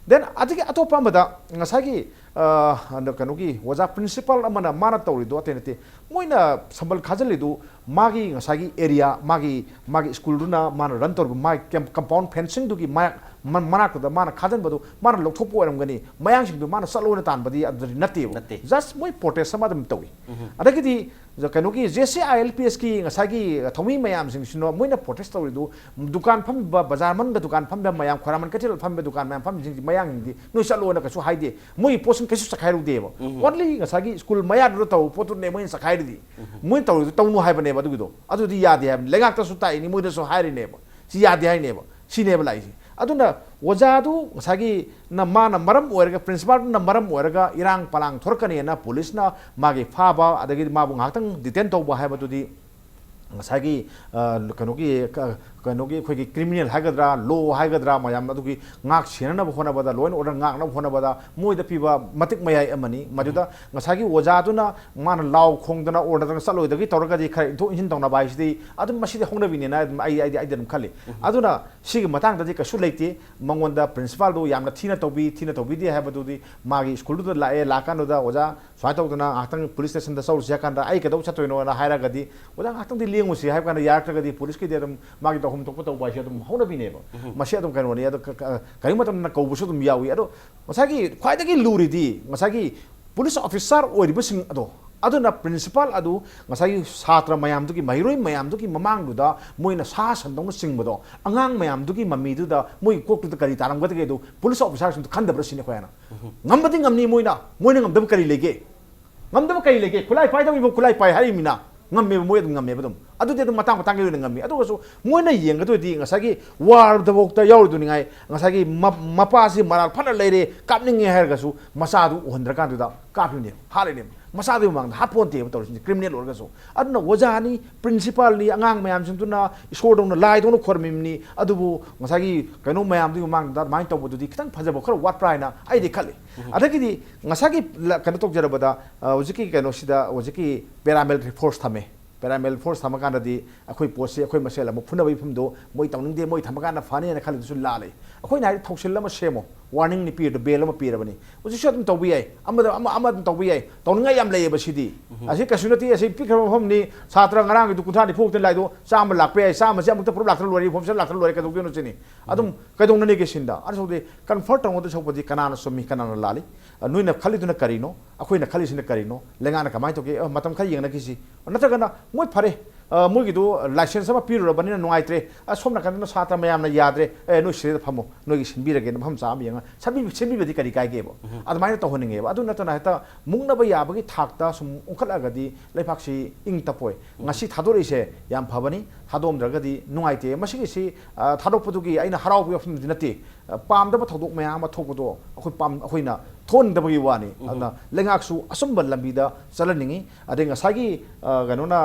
Then ꯑꯗꯒꯤ ꯑꯇꯣꯞꯄ ꯑꯃꯗ ꯉꯁꯥꯏꯒꯤ ꯑ, ꯀꯩꯅꯣꯒꯤ ꯑꯣꯖꯥ ꯄ꯭ꯔꯤꯟꯁꯤꯄꯥꯜ ꯑꯃꯅ ꯃꯥꯅ ꯇꯧꯔꯤꯗꯣ ꯑꯇꯩ ꯅꯠꯇꯦ꯫ ꯃꯣꯏꯅ ꯁꯝꯕꯜ ꯈꯥꯖꯤꯜꯂꯤꯗꯨ ꯃꯥꯒꯤ ꯉꯁꯥꯏꯒꯤ ꯑꯦꯔꯤꯌꯥ, ꯃꯥꯒꯤ ꯃꯥꯒꯤ ꯁ꯭ꯀꯨꯜꯗꯨꯅ ꯃꯥꯅ ꯔꯟ ꯇꯧꯔꯤꯕ ꯃꯥꯒꯤ ꯀꯦꯝ- ꯀꯝꯄꯥꯎꯟ ꯐꯦꯟꯁꯤꯡꯗꯨꯒꯤ ꯃꯥ- ꯃ- ꯃꯅꯥꯛꯇꯨꯗ ꯃꯥꯅ ꯈꯥꯖꯤꯟꯕꯗꯣ ꯃꯥꯅ ꯂꯧꯊꯣꯛꯄ ꯑꯣꯏꯔꯝꯒꯅꯤ꯫ ꯃꯌꯥꯡꯁꯤꯡꯗꯨ ꯃꯥꯅ ꯆꯠꯂꯣꯅ ꯇꯥꯟꯕꯗꯤ ꯑꯗꯨꯗꯤ ꯅꯠꯇꯦꯕ꯫ ꯅꯠꯇꯦ꯫ Just ꯃꯣꯏ ꯄ꯭ꯔꯣꯇꯦꯁ ꯑꯃ ꯑꯗꯨꯝ ꯇꯧꯏ꯫ ꯑꯗꯒꯤꯗꯤ ꯀꯩꯅꯣꯒꯤ J C I L P ꯑꯦꯁꯀꯤ ꯉꯁꯥꯏꯒꯤ ꯊꯧꯃꯤ ꯃꯌꯥꯝꯁꯤꯡꯁꯤꯅ ꯃꯣꯏꯅ ꯄ꯭ꯔꯣꯇꯦꯁ ꯇꯧꯔꯤꯗꯨ ꯗꯨꯀꯥꯟ ꯐꯝꯃꯤꯕ, ꯕꯖꯥꯔ ꯃꯅꯨꯡꯗ ꯗꯨꯀꯥꯟ ꯐꯝꯃꯤꯕ ꯃꯌꯥꯝ, ꯈ꯭ꯋꯥꯏꯔꯝꯕꯟ ꯀꯩꯊꯦꯜ ꯐꯝꯃꯤꯕ ꯗꯨꯀꯥꯟ ꯃꯌꯥꯝ ꯐꯝꯃꯤꯕꯁꯤꯡꯁꯤ ꯃꯌꯥꯡꯁꯤꯡꯗꯤ ꯅꯣꯏ ꯆꯠꯂꯣꯅ ꯀꯩꯁꯨ ꯍꯥꯏꯗꯦ꯫ ꯃꯣꯏꯒꯤ ꯄꯣꯠꯁꯤꯡ ꯀꯩꯁꯨ ꯆꯈꯥꯏꯔꯨꯗꯦꯕ꯫ Only ꯉꯁꯥꯏꯒꯤ ꯁ꯭ꯀꯨꯜ ꯃꯌꯥꯗꯨꯗ ꯇꯧꯕ ꯄꯣꯠꯇꯨꯅꯦ ꯃꯣꯏꯅ ꯆꯈꯥꯏꯔꯤꯗꯤ꯫ ꯃꯣꯏꯅ ꯇꯧꯔꯤꯗꯨ ꯇꯧꯅꯨ ꯍꯥꯏꯕꯅꯦꯕ꯫ ꯑꯗꯨꯒꯤꯗꯣ ꯑꯗꯨꯗꯤ ꯌꯥꯗꯦ ꯍꯥꯏꯕꯅꯤ꯫ ꯂꯩꯉꯥꯛꯇꯁꯨ ꯇꯥꯛꯏꯅꯤ, ꯃꯣꯏꯗꯁꯨ ꯍꯥꯏꯔꯤꯅꯦꯕ, ꯁꯤ ꯌꯥꯗꯦ ꯍꯥꯏꯅꯦꯕ꯫ ꯁꯤꯅꯦꯕ ꯂꯥꯛꯏꯁꯦ꯫ ꯑꯗꯨꯅ ꯑꯣꯖꯥꯗꯨ ꯉꯁꯥꯏꯒꯤ ꯅ ꯃꯥꯅ ꯃꯔꯝ ꯑꯣꯏꯔꯒ, ꯄ꯭ꯔꯤꯟꯁꯤꯄꯥꯜꯗꯨꯅ ꯃꯔꯝ ꯑꯣꯏꯔꯒ ꯏꯔꯥꯡ ꯄꯂꯥꯡ ꯊꯣꯔꯛꯀꯅꯤꯅ ꯄꯨꯂꯤꯁꯅ ꯃꯥꯒꯤ ꯐꯥꯕ, ꯑꯗꯒꯤꯗꯤ ꯃꯥꯕꯨ ꯉꯥꯏꯍꯥꯛꯇꯪ ꯗꯤꯇꯦꯟ ꯇꯧꯕ ꯍꯥꯏꯕꯗꯨꯗꯤ ꯉꯁꯥꯏꯒꯤ ꯑ, ꯀꯩꯅꯣꯒꯤ ꯀ- ꯀꯩꯅꯣꯒꯤ ꯑꯩꯈꯣꯏꯒꯤ ꯀ꯭ꯔꯤꯃꯤꯅꯦꯜ ꯍꯥꯏꯒꯗ꯭ꯔꯥ, ꯂꯣ ꯍꯥꯏꯒꯗ꯭ꯔꯥ, ꯃꯌꯥꯝ ꯑꯗꯨꯒꯤ ꯉꯥꯛ ꯁꯦꯟꯅꯅꯕ ꯍꯣꯠꯅꯕꯗ, ꯂꯣ ꯑꯦꯟ ꯑꯣꯔꯗꯔ ꯉꯥꯛꯅꯕ ꯍꯣꯠꯅꯕꯗ ꯃꯣꯏꯗ ꯄꯤꯕ ꯃꯇꯤꯛ ꯃꯌꯥꯏ ꯑꯃꯅꯤ꯫ ꯃꯗꯨꯗ ꯉꯁꯥꯏꯒꯤ ꯑꯣꯖꯥꯗꯨꯅ ꯃꯥꯅ ꯂꯥꯎ ꯈꯣꯡꯗꯅ ꯑꯣꯔꯗꯔ ꯆꯠꯂꯣꯏꯗꯒꯤ ꯇꯧꯔꯒꯗꯤ ꯈꯔ ꯏꯟꯊꯣꯛ ꯏꯟꯁꯤꯟ ꯇꯧꯅꯕ ꯍꯥꯏꯁꯤꯗꯤ ꯑꯗꯨꯝ ꯃꯁꯤꯗꯤ ꯍꯧꯅꯕꯤꯅꯦꯅ ꯑꯗꯨꯝ ꯑꯩ ꯑꯩꯗꯤ ꯑꯩꯗꯤ ꯑꯗꯨꯝ ꯈꯜꯂꯤ꯫ ꯑꯗꯨꯅ ꯁꯤꯒꯤ ꯃꯇꯥꯡꯗꯗꯤ ꯀꯩꯁꯨ ꯂꯩꯇꯦ꯫ ꯃꯉꯣꯟꯗ ꯄ꯭ꯔꯤꯟꯁꯤꯄꯥꯜꯗꯨ ꯌꯥꯝꯅ ꯊꯤꯅ ꯇꯧꯕꯤ, ꯊꯤꯅ ꯇꯧꯕꯤꯗꯦ ꯍꯥꯏꯕꯗꯨꯗꯤ ꯃꯥꯒꯤ ꯁ꯭ꯀꯨꯜꯗꯨꯗ ꯂꯥꯛꯑꯦ, ꯂꯥꯛꯀꯥꯟꯗꯨꯗ ꯑꯣꯖꯥ ꯁꯨꯃꯥꯏꯅ ꯇꯧꯗꯅ ꯉꯥꯏꯍꯥꯛꯇꯪ ꯄꯨꯂꯤꯁ ꯁ꯭ꯇꯦꯁꯟꯗ ꯆꯧꯔꯨꯁꯤ ꯍꯥꯏ ꯀꯥꯟꯗ ꯑꯩ ꯀꯩꯗꯧ ꯆꯠꯇꯣꯏꯅꯣꯅ ꯍꯥꯏꯔꯒꯗꯤ ꯑꯣꯖꯥ ꯉꯥꯏꯍꯥꯛꯇꯪꯗꯤ ꯂꯦꯡꯉꯨꯁꯤ ꯍꯥꯏꯕ ꯀꯥꯟꯗ ꯌꯥꯔꯛꯇ꯭ꯔꯒꯗꯤ ꯄꯨꯂꯤꯁꯀꯤꯗꯤ ꯑꯗꯨꯝ ꯃꯥꯒꯤ ꯇꯧꯐꯝ ꯊꯣꯛꯄ ꯇꯧꯕ ꯍꯥꯏꯁꯦ ꯑꯗꯨꯝ ꯍꯧꯅꯕꯤꯅꯦꯕ꯫ ꯃꯁꯤ ꯑꯗꯨꯝ ꯀꯩꯅꯣꯅꯤ꯫ ꯑꯗꯣ ꯀ- ꯀ- ꯀꯔꯤꯒꯨꯝꯕ ꯃꯇꯝꯗ ꯀꯧꯕꯁꯨ ꯑꯗꯨꯝ ꯌꯥꯎꯏ꯫ ꯑꯗꯣ ꯉꯁꯥꯏꯒꯤ ꯈ꯭ꯋꯥꯏꯗꯒꯤ ꯂꯨꯔꯤꯗꯤ ꯉꯁꯥꯏꯒꯤ ꯄꯨꯂꯤꯁ ꯑꯣꯐꯤꯁꯥꯔ ꯑꯣꯏꯔꯤꯕꯁꯤꯡ ꯑꯗꯣ, ꯑꯗꯨꯅ ꯄ꯭ꯔꯤꯟꯁꯤꯄꯥꯜ ꯑꯗꯨ ꯉꯁꯥꯏꯒꯤ ꯁꯥꯇ꯭ꯔ ꯃꯌꯥꯝꯗꯨꯒꯤ, ꯃꯍꯩꯔꯣꯏ ꯃꯌꯥꯝꯗꯨꯒꯤ ꯃꯃꯥꯡꯗꯨꯗ ꯃꯣꯏꯅ ꯁꯥ ꯁꯟꯗꯧꯅ ꯆꯤꯡꯕꯗꯣ, ꯑꯉꯥꯡ ꯃꯌꯥꯝꯗꯨꯒꯤ ꯃꯃꯤꯗꯨꯗ ꯃꯣꯏꯒꯤ ꯀꯣꯛꯇꯨꯗ ꯀꯔꯤ ꯇꯥꯔꯝꯒꯗꯒꯦ ꯑꯗꯨ ꯄꯨꯂꯤꯁ ꯑꯣꯐꯤꯁꯥꯔꯁꯤꯡꯗꯨ ꯈꯟꯗꯕ꯭ꯔꯥ ꯁꯤꯅꯤ ꯑꯩꯈꯣꯏꯅ꯫ ꯉꯝꯕꯗꯤ ꯉꯝꯅꯤ ꯃꯣꯏꯅ, ꯃꯣꯏꯅ ꯉꯝꯗꯕ ꯀꯔꯤ ꯂꯩꯒꯦ? ꯉꯝꯗꯕ ꯀꯔꯤ ꯂꯩꯒꯦ? ꯈꯨꯠꯂꯥꯏ ꯄꯥꯏꯗꯕ ꯃꯤꯕꯨ ꯈꯨꯠꯂꯥꯏ ꯄꯥꯏ ꯍꯥꯏꯔꯤꯃꯤꯅ ꯉꯝꯃꯦꯕ, ꯃꯣꯏ ꯑꯗꯨꯝ ꯉꯝꯃꯦꯕ ꯑꯗꯨꯝ꯫ ꯑꯗꯨꯗꯤ ꯑꯗꯨꯝ ꯃꯇꯥꯡ ꯃꯇꯥꯡꯒꯤ ꯑꯣꯏꯅ ꯉꯝꯃꯤ꯫ ꯑꯗꯨꯒꯁꯨ ꯃꯣꯏꯅ ꯌꯦꯡꯒꯗꯣꯏꯗꯤ ꯉꯁꯥꯏꯒꯤ ꯋꯥꯔꯗꯐꯥꯎꯗ ꯌꯥꯎꯔꯤꯗꯨꯅꯤꯉꯥꯏ, ꯉꯁꯥꯏꯒꯤ ꯃ- ꯃꯄꯥꯁꯤ ꯃꯔꯥꯜ ꯐꯅ ꯂꯩꯔꯦ, ꯀꯥꯞꯅꯤꯡꯉꯦ ꯍꯥꯏꯔꯒꯁꯨ ꯃꯆꯥꯗꯨ ꯎꯍꯟꯗ꯭ꯔꯀꯥꯟꯗꯨꯗ ꯀꯥꯞꯄꯤꯕꯅꯦꯕ, ꯍꯥꯠꯂꯤꯅꯦꯕ꯫ ꯃꯆꯥꯗꯨꯒꯤ ꯃꯃꯥꯡꯗ ꯍꯥꯠꯄꯣꯟꯇꯦꯕ ꯇꯧꯔꯤꯁꯤꯡꯁꯦ, ꯀ꯭ꯔꯤꯃꯤꯅꯦꯜ ꯑꯣꯏꯔꯒꯁꯨ꯫ ꯑꯗꯨꯅ ꯑꯣꯖꯥꯅꯤ, ꯄ꯭ꯔꯤꯟꯁꯤꯄꯥꯜꯅꯤ, ꯑꯉꯥꯡ ꯃꯌꯥꯝꯁꯤꯡꯗꯨꯅ ꯏꯁꯣꯔꯗꯧꯅ, ꯂꯥꯏꯗꯧꯅ ꯈꯣꯏꯔꯝꯃꯤꯕꯅꯤ꯫ ꯑꯗꯨꯕꯨ ꯉꯁꯥꯏꯒꯤ ꯀꯩꯅꯣ ꯃꯌꯥꯝꯗꯨꯒꯤ ꯃꯃꯥꯡꯗ ꯑꯗꯨꯃꯥꯏꯅ ꯇꯧꯕꯗꯨꯗꯤ ꯈꯤꯇꯪ ꯐꯖꯕ ꯈꯔ ꯋꯥꯠꯄ꯭ꯔꯥ ꯍꯥꯏꯅ ꯑꯩꯗꯤ ꯈꯜꯂꯤ꯫ ꯑꯗꯒꯤꯗꯤ ꯉꯁꯥꯏꯒꯤ ꯂ- ꯀꯩꯅꯣ ꯇꯧꯖꯔꯕꯗ, ꯑ, ꯍꯧꯖꯤꯛꯀꯤ ꯀꯩꯅꯣꯁꯤꯗ ꯍꯧꯖꯤꯛꯀꯤ ꯄꯦꯔꯥꯃꯤꯂꯤꯇꯔꯤ ꯐꯣꯔꯁ ꯊꯝꯃꯦ꯫ ꯄꯦꯔꯥꯃꯤꯂꯤꯇꯔꯤ ꯐꯣꯔꯁ ꯊꯝꯃꯀꯥꯟꯗꯗꯤ ꯑꯩꯈꯣꯏ ꯄꯣꯠꯁꯤ ꯑꯩꯈꯣꯏ ꯃꯁꯦꯜ ꯑꯃꯨꯛ ꯐꯨꯅꯕꯒꯤ ꯐꯤꯕꯝꯗꯣ ꯃꯣꯏ ꯇꯧꯅꯤꯡꯗꯦ, ꯃꯣꯏ ꯊꯝꯃꯀꯥꯟꯗ ꯐꯅꯤꯅ ꯈꯜꯂꯤꯗꯨꯁꯨ ꯂꯥꯜꯂꯦ꯫ ꯑꯩꯈꯣꯏꯅ ꯍꯥꯏꯗꯤ ꯊꯧꯁꯤꯜ ꯑꯃ ꯁꯦꯝꯃꯣ, ꯋꯥꯔꯅꯤꯡꯅꯤ ꯄꯤꯔꯤꯗꯣ, ꯕꯦꯜ ꯑꯃ ꯄꯤꯔꯕꯅꯤ꯫ ꯍꯧꯖꯤꯛꯁꯨ ꯑꯗꯨꯝ ꯇꯧꯕ ꯌꯥꯏ, ꯑꯃꯗ ꯑꯃ, ꯑꯃ ꯑꯗꯨꯝ ꯇꯧꯕ ꯌꯥꯏ, ꯇꯧꯅꯤꯡꯉꯥꯏ ꯌꯥꯝ ꯂꯩꯌꯦꯕ ꯁꯤꯗꯤ꯫ ꯑꯁꯤ ꯀꯩꯁꯨ ꯅꯠꯇꯦ, ꯑꯁꯤ ꯄꯤꯛꯈ꯭ꯔꯕ ꯃꯐꯝꯅꯤ, ꯁꯥꯇ꯭ꯔ ꯉꯔꯥꯡꯒꯤꯗꯨ ꯀꯨꯟꯊ꯭ꯔꯥ ꯅꯤꯐꯨ ꯈꯛꯇ ꯂꯥꯛꯏꯗꯣ, ꯆꯥꯝꯃ ꯂꯥꯛꯄ ꯌꯥꯏ, ꯆꯥꯝꯃꯁꯦ ꯑꯃꯨꯛꯇ ꯄꯨꯂꯞ ꯂꯥꯛꯇ꯭ꯔ ꯂꯣꯏꯔꯦ, ꯏꯟꯐꯣꯔꯃꯦꯁꯟ ꯂꯥꯛꯇ꯭ꯔ ꯂꯣꯏꯔꯦ, ꯀꯩꯗꯧꯗꯣꯏꯅꯣ ꯁꯤꯅꯤ꯫ ꯑꯗꯨꯝ ꯀꯩꯗꯧꯅꯅꯤꯒꯦ ꯁꯤꯟꯗ? ꯑꯁꯨꯛꯇꯤ ꯀꯟꯐꯔ ꯇꯧꯅꯗ ꯁꯣꯛꯄꯗꯤ ꯀꯅꯥꯅ ꯆꯨꯝꯃꯤ, ꯀꯅꯥꯅ ꯂꯥꯜꯂꯤ? ꯑ, ꯅꯣꯏꯅ ꯈꯜꯂꯤꯗꯨꯅ ꯀꯔꯤꯅꯣ? ꯑꯩꯈꯣꯏꯅ ꯈꯜꯂꯤꯁꯤꯅ ꯀꯔꯤꯅꯣ? ꯂꯩꯉꯥꯛꯅ ꯀꯃꯥꯏꯅ ꯇꯧꯒꯦ? ꯑ, ꯃꯇꯝ ꯈꯔ ꯌꯦꯡꯅꯈꯤꯁꯤ꯫ ꯅꯠꯇ꯭ꯔꯒꯅ ꯃꯣꯏ ꯐꯔꯦ, ꯑ, ꯃꯣꯏꯒꯤꯗꯨ ꯂꯥꯏꯁꯦꯟꯁ ꯑꯃ ꯄꯤꯔꯨꯔꯕꯅꯤꯅ ꯅꯨꯡꯉꯥꯏꯇ꯭ꯔꯦ, ꯑ, ꯁꯣꯝ ꯅꯥꯀꯟꯗꯅ ꯁꯥꯇ꯭ꯔ ꯃꯌꯥꯝꯅ ꯌꯥꯗ꯭ꯔꯦ, ꯑꯦ, ꯅꯣꯏ ꯁꯤꯗ ꯐꯝꯃꯣ, ꯅꯣꯏꯒꯤ ꯁꯤꯟꯕꯤꯔꯒꯦꯅ ꯃꯐꯝ ꯆꯥ ꯑꯃ ꯌꯦꯡꯉ ꯁꯦꯝꯕꯤ-, ꯁꯦꯝꯕꯤꯕꯗꯤ ꯀꯔꯤ ꯀꯥꯏꯒꯦꯕ? ꯑꯗꯨꯃꯥꯏꯅ ꯇꯧꯍꯟꯅꯤꯡꯉꯦꯕ꯫ ꯑꯗꯨ ꯅꯠꯇꯅ ꯍꯦꯛꯇ ꯃꯨꯛꯅꯕ ꯌꯥꯕꯒꯤ ꯊꯥꯛꯇ ꯁꯨꯝ ꯑꯣꯟꯈꯠꯂꯒꯗꯤ ꯂꯩꯕꯥꯛꯁꯤ ꯏꯪ ꯇꯞꯄꯣꯏ꯫ ꯉꯁꯤ ꯊꯥꯗꯣꯔꯛꯏꯁꯦ ꯌꯥꯝ ꯐꯕꯅꯤ, ꯊꯥꯗꯣꯛꯑꯝꯗ꯭ꯔꯒꯗꯤ ꯅꯨꯡꯉꯥꯏꯇꯦ꯫ ꯃꯁꯤꯒꯤꯁꯤ, ꯑ, ꯊꯥꯗꯣꯛꯄꯗꯨꯒꯤ ꯑꯩꯅ ꯍꯔꯥꯎꯕꯒꯤ ꯋꯥꯐꯝꯗꯤ ꯅꯠꯇꯦ꯫ ꯑ, ꯄꯥꯝꯗꯕ ꯊꯧꯗꯣꯛ ꯃꯌꯥꯝ ꯑꯃ ꯊꯣꯛꯄꯗꯣ ꯑꯩꯈꯣꯏ ꯄꯥꯝ-, ꯑꯩꯈꯣꯏꯅ ꯊꯣꯛꯍꯟꯅꯤꯡꯗꯕꯒꯤ ꯋꯥꯅꯤ꯫ ꯑꯗꯨꯅ ꯂꯩꯉꯥꯛꯁꯨ ꯑꯆꯨꯝꯕ ꯂꯝꯕꯤꯗ ꯆꯠꯍꯟꯅꯤꯡꯉꯤ꯫ ꯑꯗꯩ ꯉꯁꯥꯏꯒꯤ, ꯑ, ꯀꯩꯅꯣꯅ,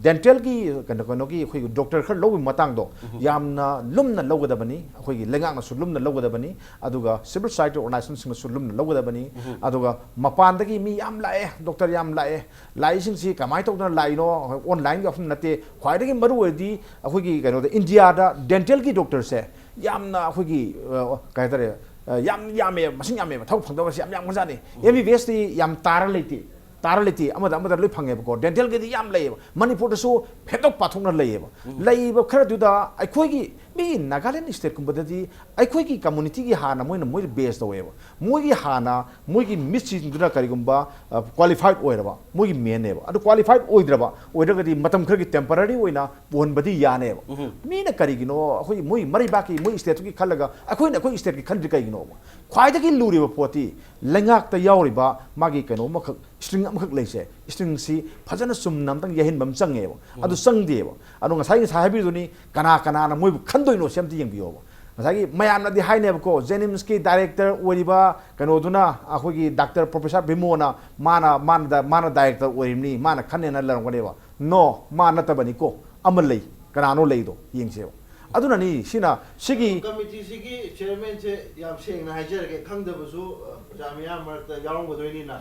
ꯗꯦꯟꯇꯦꯜꯒꯤ ꯀꯩꯅꯣ, ꯀꯩꯅꯣꯒꯤ ꯑꯩꯈꯣꯏꯒꯤ ꯗꯣꯛꯇꯔ ꯈꯔ ꯂꯧꯕꯒꯤ ꯃꯇꯥꯡꯗꯣ ꯌꯥꯝꯅ ꯂꯨꯝꯅ ꯂꯧꯒꯗꯕꯅꯤ, ꯑꯩꯈꯣꯏꯒꯤ ꯂꯩꯉꯥꯛꯅꯁꯨ ꯂꯨꯝꯅ ꯂꯧꯒꯗꯕꯅꯤ, ꯑꯗꯨꯒ ꯁꯤꯚꯤꯜ ꯁꯣꯁꯥꯏꯇꯤ ꯑꯣꯔꯒꯅꯥꯏꯖꯦꯁꯟꯁꯤꯡꯅꯁꯨ ꯂꯨꯝꯅ ꯂꯧꯒꯗꯕꯅꯤ꯫ ꯑꯗꯨꯒ ꯃꯄꯥꯟꯗꯒꯤ ꯃꯤ ꯌꯥꯝ ꯂꯥꯛꯑꯦ, ꯗꯣꯛꯇꯔ ꯌꯥꯝ ꯂꯥꯛꯑꯦ, ꯂꯥꯛꯏꯁꯤꯡꯁꯤ ꯀꯃꯥꯏꯅ ꯇꯧꯗꯅ ꯂꯥꯛꯏꯅꯣ? ꯑꯣꯟꯂꯥꯏꯟꯒꯤ ꯋꯥꯐꯝ ꯅꯠꯇꯦ, ꯈ꯭ꯋꯥꯏꯗꯒꯤ ꯃꯔꯨ ꯑꯣꯏꯔꯗꯤ ꯑꯩꯈꯣꯏꯒꯤ ꯀꯩꯅꯣꯗ, ꯏꯟꯗꯤꯌꯥꯗ ꯗꯦꯟꯇꯦꯜꯒꯤ ꯗꯣꯛꯇꯔꯁꯦ ꯌꯥꯝꯅ ꯑꯩꯈꯣꯏꯒꯤ, ꯑ, ꯀꯩ ꯍꯥꯏꯇꯥꯔꯦ, ꯑ, ꯌꯥꯝ ꯌꯥꯝꯃꯦꯕ, ꯃꯁꯤꯡ ꯌꯥꯝꯃꯦꯕ, ꯊꯕꯛ ꯐꯪꯗꯕꯁꯤ ꯌꯥꯝ ꯌꯥꯝꯈ꯭ꯔꯖꯥꯠꯅꯤ꯫ ꯑꯦꯝ ꯕꯤ ꯕꯤ ꯑꯦꯁꯇꯤ ꯌꯥꯝ ꯇꯥꯔ ꯂꯩꯇꯦ, ꯇꯥꯔ ꯂꯩꯇꯦ, ꯑꯃꯗ ꯑꯃꯗ ꯂꯣꯏ ꯐꯪꯉꯦꯕꯀꯣ꯫ ꯗꯦꯟꯇꯦꯜꯒꯤꯗꯤ ꯌꯥꯝ ꯂꯩꯌꯦꯕ, ꯃꯅꯤꯄꯨꯔꯗꯁꯨ ꯐꯦꯠꯇꯣꯛ ꯄꯥꯊꯣꯛꯅ ꯂꯩꯌꯦꯕ꯫ ꯂꯩꯔꯤꯕ ꯈꯔꯗꯨꯗ ꯑꯩꯈꯣꯏꯒꯤ ꯃꯤ ꯅꯥꯒꯥꯂꯦꯟ ꯁ꯭ꯇꯦꯠꯀꯨꯝꯕꯗꯗꯤ ꯑꯩꯈꯣꯏꯒꯤ ꯀꯝꯃꯨꯅꯤꯇꯤꯒꯤ ꯍꯥꯟꯅ ꯃꯣꯏꯅ, ꯃꯣꯏꯗ ꯕꯦꯁ ꯇꯧꯋꯦꯕ꯫ ꯃꯣꯏꯒꯤ ꯍꯥꯟꯅ ꯃꯣꯏꯒꯤ ꯃꯤꯠꯁꯤꯡꯗꯨꯅ ꯀꯔꯤꯒꯨꯝꯕ, ꯑ, ꯀ꯭ꯋꯥꯂꯤꯐꯥꯏꯗ ꯑꯣꯏꯔꯕ, ꯃꯣꯏꯒꯤ ꯃꯦꯟꯅꯦꯕ꯫ ꯑꯗꯨ ꯀ꯭ꯋꯥꯂꯤꯐꯥꯏꯗ ꯑꯣꯏꯗ꯭ꯔꯕ, ꯑꯣꯏꯔꯒꯗꯤ ꯃꯇꯝ ꯈꯔꯒꯤ temporary ꯑꯣꯏꯅ ꯄꯨꯍꯟꯕꯗꯤ ꯌꯥꯅꯦꯕ꯫ ꯃꯤꯅ ꯀꯔꯤꯒꯤꯅꯣ ꯑꯩꯈꯣꯏ ꯃꯣꯏ ꯃꯔꯩꯕꯥꯛꯀꯤ ꯃꯣꯏ stateꯇꯨꯒꯤ ꯈꯜꯂꯒ ꯑꯩꯈꯣꯏꯅ ꯑꯩꯈꯣꯏ stateꯀꯤ ꯈꯟꯗ꯭ꯔꯤ ꯀꯩꯒꯤꯅꯣꯕ? ꯈ꯭ꯋꯥꯏꯗꯒꯤ ꯂꯨꯔꯤꯕ ꯄꯣꯠꯇꯤ ꯂꯩꯉꯥꯛꯇ ꯌꯥꯎꯔꯤꯕ ꯃꯥꯒꯤ ꯀꯩꯅꯣ ꯑꯃꯈꯛ, string ꯑꯃꯈꯛ ꯂꯩꯁꯦ, stringꯁꯤ ꯐꯖꯅ ꯆꯨꯝꯅ ꯑꯝꯇꯪ ꯌꯩꯍꯟꯕ ꯑꯃ ꯆꯪꯉꯦꯕ꯫ ꯑꯗꯨ ꯆꯪꯗꯦꯕ꯫ ꯑꯗꯣ ꯉꯁꯥꯏ ꯉꯁꯥꯏ ꯍꯥꯏꯕꯤꯗꯨꯅꯤ, ꯀꯅꯥ ꯀꯅꯥꯅ ꯃꯣꯏꯕꯨ ꯈꯟꯗꯣꯏꯅꯣ ꯁꯤ ꯑꯝꯇ ꯌꯦꯡꯕꯤꯌꯣꯕ꯫ ꯉꯁꯥꯏꯒꯤ ꯃꯌꯥꯝꯅꯗꯤ ꯍꯥꯏꯅꯦꯕꯀꯣ, JNIMSꯀꯤ director ꯑꯣꯏꯔꯤꯕ ꯀꯩꯅꯣꯗꯨꯅ, ꯑꯩꯈꯣꯏꯒꯤ doctor professor ꯕꯤꯃꯣꯅ, ꯃꯥꯅ, ꯃꯥꯅ ꯗ-, ꯃꯥꯅ director ꯑꯣꯏꯔꯤꯕꯅꯤ, ꯃꯥꯅ ꯈꯟꯅꯦꯅ ꯂꯩꯔꯝꯒꯅꯦꯕ꯫ No, ꯃꯥ ꯅꯠꯇꯕꯅꯤꯀꯣ, ꯑꯃ ꯂꯩ꯫ ꯀꯅꯥꯅꯣ ꯂꯩꯗꯣ? ꯌꯦꯡꯁꯦꯕ꯫ ꯑꯗꯨꯅꯅꯤ ꯁꯤꯅ, ꯁꯤꯒꯤ committeeꯁꯤꯒꯤ chairmanꯁꯦ, ꯌꯥꯝ ꯁꯦꯡꯅ ꯍꯥꯏꯖꯔꯒꯦ, ꯈꯪꯗꯕꯁꯨ, ꯑ, ꯄ꯭ꯔꯖꯥ ꯃꯤꯌꯥꯝ ꯃꯔꯛꯇ ꯌꯥꯎꯔꯝꯒꯗꯣꯏꯅꯤꯅ,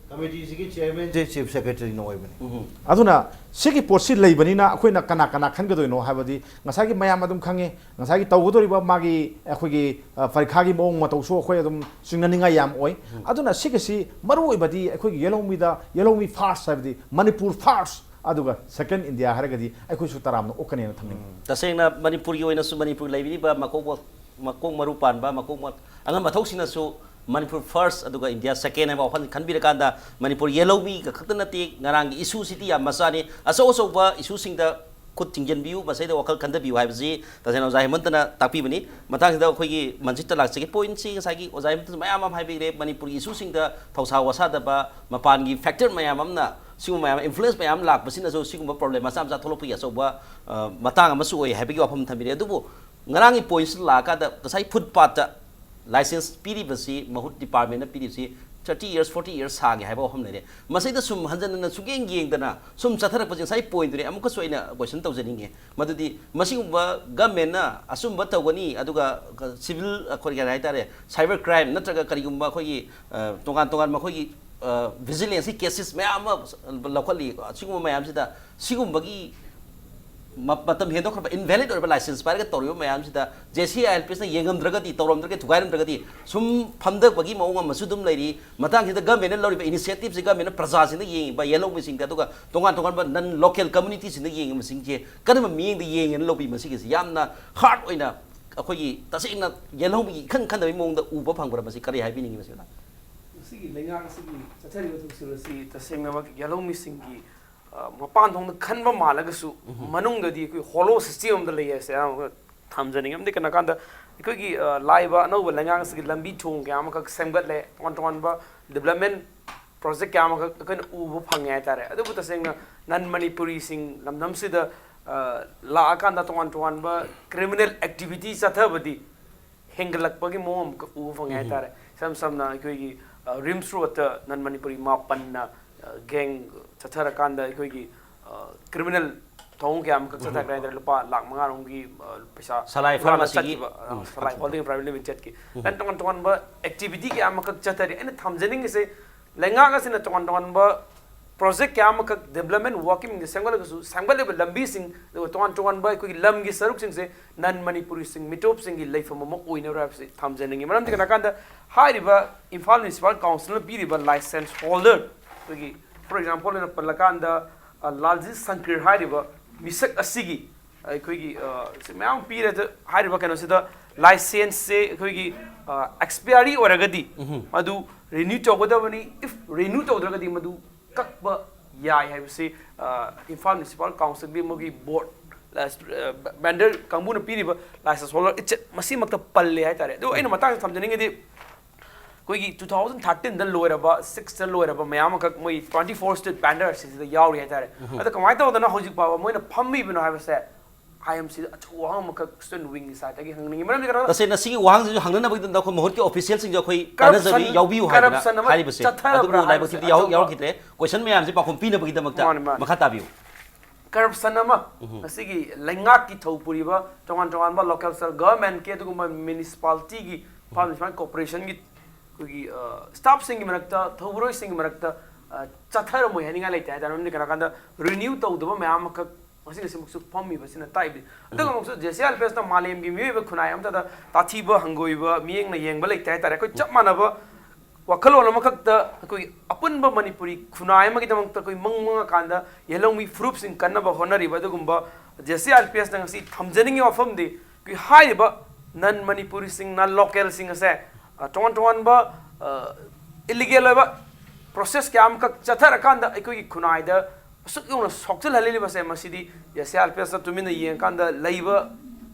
committeeꯁꯤꯒꯤ chairmanꯁꯦ chief secretaryꯅ ꯑꯣꯏꯕꯅꯤ꯫ ꯑꯗꯨꯅ ꯁꯤꯒꯤ ꯄꯣꯠꯁꯤ ꯂꯩꯕꯅꯤꯅ ꯑꯩꯈꯣꯏꯅ ꯀꯅꯥ ꯀꯅꯥ ꯈꯟꯒꯗꯣꯏꯅꯣ ꯍꯥꯏꯕꯗꯤ ꯉꯁꯥꯏꯒꯤ ꯃꯌꯥꯝ ꯑꯗꯨꯝ ꯈꯪꯉꯦ, ꯉꯁꯥꯏꯒꯤ ꯇꯧꯒꯗꯧꯔꯤꯕ ꯃꯥꯒꯤ ꯑꯩꯈꯣꯏꯒꯤ, ꯑ, ꯄꯔꯤꯈꯥꯒꯤ ꯃꯑꯣꯡ ꯃꯇꯧꯁꯨ ꯑꯩꯈꯣꯏ ꯑꯗꯨꯝ ꯆꯤꯡꯅꯅꯤꯡꯉꯥꯏ ꯌꯥꯝ ꯑꯣꯏ꯫ ꯑꯗꯨꯅ ꯁꯤꯒꯤꯁꯤ ꯃꯔꯨ ꯑꯣꯏꯕꯗꯤ ꯑꯩꯈꯣꯏꯒꯤ ꯌꯦꯜꯍꯧꯃꯤꯗ, ꯌꯦꯜꯍꯧꯃꯤ first ꯍꯥꯏꯕꯗꯤ ꯃꯅꯤꯄꯨꯔ first, ꯑꯗꯨꯒ second India ꯍꯥꯏꯔꯒꯗꯤ ꯑꯩꯈꯣꯏꯁꯨ ꯇꯔꯥꯝꯅ ꯑꯣꯛꯀꯅꯦꯅ ꯊꯝꯅꯤꯡꯉꯤ꯫ ꯇꯁꯦꯡꯅ ꯃꯅꯤꯄꯨꯔꯒꯤ ꯑꯣꯏꯅꯁꯨ ꯃꯅꯤꯄꯨꯔ ꯂꯩꯕꯤꯔꯤꯕ ꯃꯀꯣꯛ ꯃ-, ꯃꯀꯣꯛ ꯃꯔꯨ ꯄꯥꯟꯕ, ꯃꯀꯣꯛ ꯃ-, ꯑꯉꯝ ꯑꯊꯧꯁꯤꯡꯅꯁꯨ ꯃꯅꯤꯄꯨꯔ first ꯑꯗꯨꯒ India second ꯍꯥꯏꯕ ꯋꯥꯐꯝ ꯈꯟꯕꯤꯔꯀꯥꯟꯗ ꯃꯅꯤꯄꯨꯔ ꯌꯦꯜꯍꯧꯃꯤꯒ ꯈꯛꯇ ꯅꯠꯇꯦ, ꯉꯔꯥꯡꯒꯤ issueꯁꯤꯗꯤ ꯌꯥꯝ ꯃꯆꯥꯅꯤ꯫ ꯑꯆꯧ ꯑꯆꯧꯕ issueꯁꯤꯡꯗ ꯈꯨꯠ ꯊꯤꯡꯖꯤꯟꯕꯤꯌꯨ, ꯃꯁꯤꯗ ꯋꯥꯈꯜ ꯈꯟꯊꯕꯤꯌꯨ ꯍꯥꯏꯕꯁꯤ ꯇꯁꯦꯡꯅ ꯑꯣꯖꯥ ꯍꯦꯃꯟꯇꯅ ꯇꯥꯛꯄꯤꯕꯅꯤ꯫ ꯃꯇꯥꯡꯁꯤꯗ ꯑꯩꯈꯣꯏꯒꯤ ꯃꯟꯖꯤꯠꯇ ꯂꯥꯛꯆꯒꯦ꯫ Pointꯁꯤ ꯉꯁꯥꯏꯒꯤ ꯑꯣꯖꯥ ꯍꯦꯃꯟꯇꯅ ꯃꯌꯥꯝ ꯑꯃ ꯍꯥꯏꯕꯤꯈ꯭ꯔꯦ꯫ ꯃꯅꯤꯄꯨꯔꯒꯤ issueꯁꯤꯡꯗ ꯊꯧꯁꯥ ꯋꯥꯁꯥꯗꯕ, ꯃꯄꯥꯟꯒꯤ factor ꯃꯌꯥꯝ ꯑꯃꯅ, ꯁꯤꯒꯨꯝꯕ ꯃꯌꯥꯝ influence ꯃꯌꯥꯝ ꯂꯥꯛꯄꯁꯤꯅꯁꯨ ꯁꯤꯒꯨꯝꯕ problem ꯃꯆꯥ ꯃꯆꯥ ꯊꯣꯛꯂꯛꯄꯒꯤ ꯑꯆꯧꯕ, ꯑ, ꯃꯇꯥꯡ ꯑꯃꯁꯨ ꯑꯣꯏ ꯍꯥꯏꯕꯒꯤ ꯋꯥꯐꯝ ꯊꯝꯕꯤꯔꯦ꯫ ꯑꯗꯨꯕꯨ ꯉꯔꯥꯡꯒꯤ pointsꯇ ꯂꯥꯛꯑꯀꯥꯟꯗ ꯉꯁꯥꯏ footpathꯇ license ꯄꯤꯔꯤꯕꯁꯤ, ꯃꯍꯨꯠ departmentꯅ ꯄꯤꯔꯤꯕꯁꯤ thirty years, forty years ꯁꯥꯡꯉꯦ ꯍꯥꯏꯕ ꯋꯥꯐꯝ ꯂꯩꯔꯦ꯫ ꯃꯁꯤꯗ ꯁꯨꯝ ꯍꯟꯖꯟ ꯍꯟꯖꯟ ꯁꯨꯛꯌꯦꯡ ꯌꯦꯡꯗꯅ ꯁꯨꯝ ꯆꯠꯊꯔꯛꯄꯁꯦ ꯉꯁꯥꯏ pointꯇꯨꯅꯦ꯫ ꯑꯃꯨꯛꯀꯁꯨ ꯑꯩꯅ question ꯇꯧꯖꯅꯤꯡꯉꯦ, ꯃꯗꯨꯗꯤ ꯃꯁꯤꯒꯨꯝꯕ governmentꯅ ꯑꯆꯨꯝꯕ ꯇꯧꯒꯅꯤ, ꯑꯗꯨꯒ civil, ꯑꯩꯈꯣꯏ ꯀꯔꯤ ꯍꯥꯏꯇꯥꯔꯦ, cyber crime ꯅꯠꯇ꯭ꯔꯒ ꯀꯔꯤꯒꯨꯝꯕ ꯑꯩꯈꯣꯏꯒꯤ, ꯑ, ꯇꯣꯉꯥꯟ ꯇꯣꯉꯥꯟꯕ ꯑꯩꯈꯣꯏꯒꯤ, ꯑ, vigilanceꯀꯤ cases ꯃꯌꯥꯝ ꯑꯃ ꯂꯧꯈꯠꯂꯤ꯫ ꯑꯁꯤꯒꯨꯝꯕ ꯃꯌꯥꯝꯁꯤꯗ ꯁꯤꯒꯨꯝꯕꯒꯤ ꯃ-, ꯃꯇꯝ ꯍꯦꯟꯗꯣꯛꯈ꯭ꯔꯕ invalid ꯑꯣꯏꯔꯕ license ꯄꯥꯏꯔꯒ ꯇꯧꯔꯤꯕ ꯃꯌꯥꯝꯁꯤꯗ JCILPSꯅ ꯌꯦꯡꯉꯝꯗ꯭ꯔꯒꯗꯤ, ꯇꯧꯔꯝꯗ꯭ꯔꯒꯗꯤ, ꯊꯨꯒꯥꯏꯔꯝꯗ꯭ꯔꯒꯗꯤ ꯁꯨꯝ ꯐꯝꯊꯕꯒꯤ ꯃꯑꯣꯡ ꯑꯃꯁꯨ ꯑꯗꯨꯝ ꯂꯩꯔꯤ꯫ ꯃꯇꯥꯡꯁꯤꯗ governmentꯅ ꯂꯧꯔꯤꯕ initiativeꯁꯤ governmentꯅ ꯄ꯭ꯔꯖꯥꯁꯤꯡꯗ ꯌꯦꯡꯉꯤꯕ, ꯌꯦꯜꯍꯧꯃꯤꯁꯤꯡꯗ, ꯑꯗꯨꯒ ꯇꯣꯉꯥꯟ ꯇꯣꯉꯥꯟꯕ non local communityꯁꯤꯡꯗ ꯌꯦꯡꯉꯤꯕꯁꯤꯡꯁꯦ ꯀꯔꯝꯕ ꯃꯤꯠꯌꯦꯡꯗ ꯌꯦꯡꯉꯦꯅ ꯂꯧꯕꯤ? ꯃꯁꯤꯒꯤꯁꯤ ꯌꯥꯝꯅ hard ꯑꯣꯏꯅ ꯑꯩꯈꯣꯏꯒꯤ ꯇꯁꯦꯡꯅ ꯌꯦꯜꯍꯧꯃꯤꯒꯤ ꯏꯈꯟ ꯈꯟꯗꯕꯒꯤ ꯃꯑꯣꯡꯗ ꯎꯕ ꯐꯪꯕ꯭ꯔꯥ? ꯃꯁꯤ ꯀꯔꯤ ꯍꯥꯏꯕꯤꯅꯤꯡꯉꯤ ꯃꯁꯤꯗ? ꯃꯁꯤꯒꯤ ꯂꯩꯉꯥꯛ ꯑꯁꯤꯒꯤ ꯆꯠꯊꯔꯤꯕ ꯊꯧꯁꯤꯜ ꯑꯁꯤ ꯇꯁꯦꯡꯅꯃꯛ ꯌꯦꯜꯍꯧꯃꯤꯁꯤꯡꯒꯤ ꯃꯄꯥꯟ ꯊꯣꯡꯗ ꯈꯟꯕ ꯃꯥꯜꯂꯒꯁꯨ ꯃꯅꯨꯡꯗꯗꯤ ꯑꯩꯈꯣꯏ ꯍꯣꯂꯣ ꯁꯤꯁꯇꯦꯝ ꯑꯃꯗ ꯂꯩ ꯍꯥꯏꯁꯦ ꯑꯌꯥꯝꯕ ꯊꯝꯖꯅꯤꯡꯉꯤ꯫ ꯑꯃꯗꯤ ꯀꯩꯅꯣ ꯀꯥꯟꯗ ꯑꯩꯈꯣꯏꯒꯤ ꯂꯥꯛꯏꯕ ꯑꯅꯧꯕ ꯂꯩꯉꯥꯛ ꯑꯁꯤꯒꯤ ꯂꯝꯕꯤ ꯊꯣꯡ ꯀꯌꯥ ꯑꯃꯈꯛ ꯁꯦꯝꯒꯠꯂꯦ, ꯇꯣꯉꯥꯟ ꯇꯣꯉꯥꯟꯕ ꯗꯤꯕꯂꯞꯃꯦꯟ ꯄ꯭ꯔꯣꯖꯦꯛ ꯀꯌꯥ ꯑꯃꯈꯛ ꯑꯩꯈꯣꯏꯅ ꯎꯕ ꯐꯪꯉꯦ ꯍꯥꯏꯇꯥꯔꯦ꯫ ꯑꯗꯨꯕꯨ ꯇꯁꯦꯡꯅ ꯅꯟ ꯃꯅꯤꯄꯨꯔꯤꯁꯤꯡ ꯂꯝꯗꯝꯁꯤꯗ ꯂꯥꯛꯑꯀꯥꯟꯗ ꯇꯣꯉꯥꯟ ꯇꯣꯉꯥꯟꯕ ꯀ꯭ꯔꯤꯃꯤꯅꯦꯜ ꯑꯦꯛꯇꯤꯚꯤꯇꯤ ꯆꯠꯊꯕꯗꯤ ꯍꯦꯟꯒꯠꯂꯛꯄꯒꯤ ꯃꯑꯣꯡ ꯑꯃꯈꯛ ꯎꯕ ꯐꯪꯉꯦ ꯍꯥꯏꯇꯥꯔꯦ꯫ ꯏꯁꯝ ꯁꯝꯅ ꯑꯩꯈꯣꯏꯒꯤ ꯔꯤꯝꯁ ꯔꯣꯗꯇ ꯅꯟ ꯃꯅꯤꯄꯨꯔꯤ ꯃꯥꯄꯟꯅ ꯒꯦꯡ ꯆꯠꯊꯔꯀꯥꯟꯗ ꯑꯩꯈꯣꯏꯒꯤ ꯀ꯭ꯔꯤꯃꯤꯅꯦꯜ ꯊꯧꯑꯣꯡ ꯀꯌꯥ ꯑꯃꯈꯛ ꯆꯠꯊꯈ꯭ꯔꯦ ꯍꯥꯏꯇꯥꯔꯦ꯫ ꯂꯨꯄꯥ ꯂꯥꯛ ꯃꯉꯥ ꯔꯣꯝꯒꯤ ꯄꯩꯁꯥ ꯁꯂꯥꯏ ꯍꯨꯔꯥꯜꯂ ꯐꯥꯔꯃꯥꯁꯤꯒꯤ, ꯆꯠꯈꯤꯕ, ꯎꯝ, ꯁꯂꯥꯏ ꯍꯣꯜꯗꯤꯡ ꯄ꯭ꯔꯥꯏꯚꯦꯠ ꯂꯤꯃꯤꯇꯦꯠꯀꯤ꯫ ꯅꯟ ꯇꯣꯉꯥꯟ ꯇꯣꯉꯥꯟꯕ ꯑꯦꯛꯇꯤꯚꯤꯇꯤ ꯀꯌꯥ ꯑꯃꯈꯛ ꯆꯠꯊꯔꯤ꯫ ꯑꯩꯅ ꯊꯝꯖꯅꯤꯡꯉꯤꯁꯦ, ꯂꯩꯉꯥꯛ ꯑꯁꯤꯅ ꯇꯣꯉꯥꯟ ꯇꯣꯉꯥꯟꯕ ꯄ꯭ꯔꯣꯖꯦꯛ ꯀꯌꯥ ꯑꯃꯈꯛ ꯗꯤꯕꯂꯞꯃꯦꯟ ꯋꯥꯔꯛꯀꯤ ꯃꯤꯡꯗ ꯁꯦꯝꯒꯠꯂꯒꯁꯨ, ꯁꯦꯝꯒꯠꯂꯤꯕ ꯂꯝꯕꯤꯁꯤꯡ ꯑꯗꯨꯒ ꯇꯣꯉꯥꯟ ꯇꯣꯉꯥꯟꯕ ꯑꯩꯈꯣꯏꯒꯤ ꯂꯝꯒꯤ ꯁꯔꯨꯛꯁꯤꯡꯁꯦ ꯅꯟ ꯃꯅꯤꯄꯨꯔꯤꯁꯤꯡ, ꯃꯤꯇꯣꯞꯁꯤꯡꯒꯤ ꯂꯩꯐꯝ ꯑꯃ ꯑꯣꯏꯅꯕ꯭ꯔꯥ ꯍꯥꯏꯕꯁꯤ ꯊꯝꯖꯅꯤꯡꯉꯤ꯫ ꯃꯔꯝꯗꯤ ꯀꯩꯅꯣ ꯍꯥꯏꯔꯀꯥꯟꯗ ꯍꯥꯏꯔꯤꯕ ꯏꯝꯐꯥꯜ ꯃ꯭ꯌꯨꯅꯤꯁꯤꯄꯥꯜ ꯀꯥꯎꯟꯁꯤꯜꯅ ꯄꯤꯔꯤꯕ ꯂꯥꯏꯁꯦꯟꯁ ꯍꯣꯜꯗꯔ, ꯑꯩꯈꯣꯏꯒꯤ, ꯐꯣꯔ ꯑꯦꯛꯖꯥꯝꯄꯜ ꯑꯣꯏꯅ ꯄꯜꯂꯀꯥꯟꯗ, ꯑ, ꯂꯥꯜꯖꯤ ꯁꯪꯀ꯭ꯔꯤꯔ ꯍꯥꯏꯔꯤꯕ ꯃꯤꯁꯛ ꯑꯁꯤꯒꯤ ꯑꯩꯈꯣꯏꯒꯤ, ꯑ, ꯁꯤ ꯃꯌꯥꯝ ꯄꯤꯔꯦ꯫ ꯍꯥꯏꯔꯤꯕ ꯀꯩꯅꯣꯁꯤꯗ ꯂꯥꯏꯁꯦꯟꯁꯁꯦ ꯑꯩꯈꯣꯏꯒꯤ, ꯑ, ꯑꯦꯛꯁꯄꯤꯌꯥꯔꯤ ꯑꯣꯏꯔꯒꯗꯤ ꯃꯗꯨ ꯔꯤꯅ꯭ꯌꯨ ꯇꯧꯒꯗꯕꯅꯤ꯫ ꯏꯐ ꯔꯤꯅ꯭ꯌꯨ ꯇꯧꯗ꯭ꯔꯒꯗꯤ ꯃꯗꯨ ꯀꯛꯄ ꯌꯥꯏ ꯍꯥꯏꯕꯁꯤ, ꯑ, ꯏꯝꯐꯥꯜ ꯃ꯭ꯌꯨꯅꯤꯁꯤꯄꯥꯜ ꯀꯥꯎꯟꯁꯤꯜꯒꯤ ꯃꯣꯏꯒꯤ ꯕꯣꯔꯗ, ꯑ, ꯕꯦꯟꯗꯔ ꯀꯥꯡꯕꯨꯅ ꯄꯤꯔꯤꯕ ꯂꯥꯏꯁꯦꯟꯁ ꯍꯣꯜꯗꯔ ꯏꯆꯠ ꯃꯁꯤꯃꯛꯇ ꯄꯜꯂꯦ ꯍꯥꯏꯇꯥꯔꯦ꯫ ꯑꯗꯨ ꯑꯩꯅ ꯃꯇꯥꯡꯗ ꯊꯝꯖꯅꯤꯡꯉꯤꯗꯤ, ꯑꯩꯈꯣꯏꯒꯤ ꯇꯨ ꯊꯥꯎꯖꯟ ꯊꯥꯔꯇꯤꯟꯗ ꯂꯣꯏꯔꯕ, ꯁꯤꯛꯁꯇ ꯂꯣꯏꯔꯕ ꯃꯌꯥꯝ ꯑꯃꯈꯛ ꯃꯣꯏ ꯇ꯭ꯋꯦꯟꯇꯤ ꯐꯣꯔ ꯁ꯭ꯇꯦꯠ ꯕꯦꯟꯗꯔ ꯑꯁꯤꯗ ꯌꯥꯎꯔꯤ ꯍꯥꯏꯇꯥꯔꯦ꯫ ꯑꯗꯣ ꯀꯃꯥꯏꯅ ꯇꯧꯗꯅ ꯍꯧꯖꯤꯛ ꯐꯥꯎꯕ ꯃꯣꯏꯅ ꯐꯝꯃꯤꯕꯅꯣ ꯍꯥꯏꯕꯁꯦ ꯑꯥꯏ ꯑꯦꯝ ꯁꯤꯗ ꯑꯆꯧꯕ ꯋꯥꯍꯪ ꯑꯃꯈꯛ ꯁ꯭ꯇꯨꯗꯦꯟꯠ ꯋꯤꯡꯒꯤ ꯁꯥꯏꯠꯇꯒꯤ ꯍꯪꯅꯤꯡꯉꯤ꯫ ꯃꯔꯝꯗꯤ ꯀꯩꯅꯣ, ꯇꯁꯦꯡꯅ ꯁꯤꯒꯤ ꯋꯥꯍꯪꯁꯤꯁꯨ ꯍꯪꯅꯅꯕꯒꯤꯗꯃꯛꯇ ꯑꯩꯈꯣꯏ ꯃꯍꯨꯠꯀꯤ ꯑꯣꯐꯤꯁꯤꯌꯦꯜꯁꯤꯡꯁꯨ ꯑꯩꯈꯣꯏ ꯀꯔꯞꯁꯟ, ꯇꯥꯟꯅꯖꯔꯤ, ꯌꯥꯎꯕꯤꯌꯨ ꯀꯔꯞꯁꯟ ꯍꯥꯏꯗꯅ ꯑꯃ ꯍꯥꯏꯔꯤꯕꯁꯦ꯫ ꯆꯠꯊꯔꯕ꯭ꯔꯥ ꯑꯗꯨꯕꯨ ꯍꯥꯏꯕꯁꯦ ꯂꯥꯏꯕꯛ ꯊꯤꯕꯗꯤ ꯌꯥꯎ-, ꯑꯆꯧꯕ ꯌꯥꯎꯔꯛꯈꯤꯗ꯭ꯔꯦ꯫ ꯀꯣꯏꯁꯟ ꯃꯌꯥꯝꯁꯦ ꯄꯥꯎꯈꯨꯝ ꯄꯤꯅꯕꯒꯤꯗꯃꯛꯇ꯫ ꯃꯥꯅꯦ, ꯃꯥꯅꯦ꯫ ꯃꯈꯥ ꯇꯥꯕꯤꯌꯨ꯫ ꯀꯔꯞꯁꯟ ꯑꯃ ꯉꯁꯤꯒꯤ ꯂꯩꯉꯥꯛꯀꯤ ꯊꯧ ꯄꯨꯔꯤꯕ ꯇꯣꯉꯥꯟ ꯇꯣꯉꯥꯟꯕ ꯂꯣꯀꯦꯜ ꯁꯦꯜ ꯒꯚꯔꯟꯃꯦꯟꯠꯀꯤ ꯑꯗꯨꯒꯨꯝꯕ ꯃ꯭ꯌꯨꯅꯤꯁꯤꯄꯥꯂꯤꯇꯤꯒꯤ, ꯏꯝꯐꯥꯜ ꯃ꯭ꯌꯨꯅꯤꯁꯤꯄꯥꯜ ꯀꯣꯔꯄꯣꯔꯦꯁꯟꯒꯤ ꯑꯩꯈꯣꯏꯒꯤ, ꯑ, ꯁ꯭ꯇꯥꯐꯁꯤꯡꯒꯤ ꯃꯔꯛꯇ, ꯊꯧꯕꯨꯔꯣꯏꯁꯤꯡꯒꯤ ꯃꯔꯛꯇ, ꯑ, ꯆꯠꯊꯔꯝꯃꯣꯏ ꯍꯥꯏꯅꯤꯡꯉꯥꯏ ꯂꯩꯇꯦ ꯍꯥꯏꯇꯥꯔꯦ꯫ ꯃꯔꯝꯗꯤ ꯀꯩꯅꯣ ꯍꯥꯏꯀꯥꯟꯗ ꯔꯤꯅ꯭ꯌꯨ ꯇꯧꯗꯕ ꯃꯌꯥꯝ ꯑꯃꯈꯛ ꯉꯁꯤ ꯉꯁꯤꯃꯛꯁꯨ ꯐꯝꯃꯤꯕꯁꯤꯅ ꯇꯥꯛꯏꯕꯅꯤ꯫ ꯑꯗꯨꯒ ꯑꯃꯨꯛꯁꯨ J C I L P ꯑꯦꯁꯅ ꯃꯥꯂꯦꯝꯒꯤ ꯃꯤꯑꯣꯏꯕ ꯈꯨꯟꯅꯥꯏ ꯑꯃꯠꯇꯗ ꯇꯥꯊꯤꯕ ꯍꯪꯒꯣꯏꯕ ꯃꯤꯠꯌꯦꯡꯅ ꯌꯦꯡꯕ ꯂꯩꯇꯦ ꯍꯥꯏꯇꯥꯔꯦ꯫ ꯑꯩꯈꯣꯏ ꯆꯞ ꯃꯥꯟꯅꯕ ꯋꯥꯈꯜꯂꯣꯟ ꯑꯃꯈꯛꯇ ꯑꯩꯈꯣꯏꯒꯤ ꯑꯄꯨꯟꯕ ꯃꯅꯤꯄꯨꯔꯤ ꯈꯨꯟꯅꯥꯏ ꯑꯃꯒꯤꯗꯃꯛꯇ ꯑꯩꯈꯣꯏ ꯃꯪ ꯃꯪꯉꯀꯥꯟꯗ ꯌꯦꯜꯍꯧꯃꯤ ꯐꯨꯔꯨꯞꯁꯤꯡ ꯀꯟꯅꯕ ꯍꯣꯠꯅꯔꯤꯕ ꯑꯗꯨꯒꯨꯝꯕ J C I L P ꯑꯦꯁꯅ ꯉꯁꯤ ꯊꯝꯖꯅꯤꯡꯉꯤ ꯋꯥꯐꯝꯗꯤ, ꯑꯩꯈꯣꯏ ꯍꯥꯏꯔꯤꯕ ꯅꯟ ꯃꯅꯤꯄꯨꯔꯤꯁꯤꯡ, ꯅꯟ ꯂꯣꯀꯦꯜꯁꯤꯡ ꯑꯁꯦ, ꯑ, ꯇꯣꯉꯥꯟ ꯇꯣꯉꯥꯟꯕ, ꯑ, ꯏꯂꯤꯒꯦꯜ ꯑꯣꯏꯕ ꯄ꯭ꯔꯣꯁꯦꯁ ꯀꯌꯥ ꯑꯃꯈꯛ ꯆꯠꯊꯔꯀꯥꯟꯗ ꯑꯩꯈꯣꯏꯒꯤ ꯈꯨꯟꯅꯥꯏꯗ ꯑꯁꯨꯛ ꯌꯧꯅ ꯁꯣꯛꯆꯤꯜꯍꯜꯂꯤꯕꯁꯦ, ꯃꯁꯤꯗꯤ ꯖꯦ ꯁꯤ ꯑꯥꯔ ꯄꯤ ꯑꯦꯁꯅ ꯇꯨꯃꯤꯟꯅ ꯌꯦꯡꯉꯀꯥꯟꯗ ꯂꯩꯕ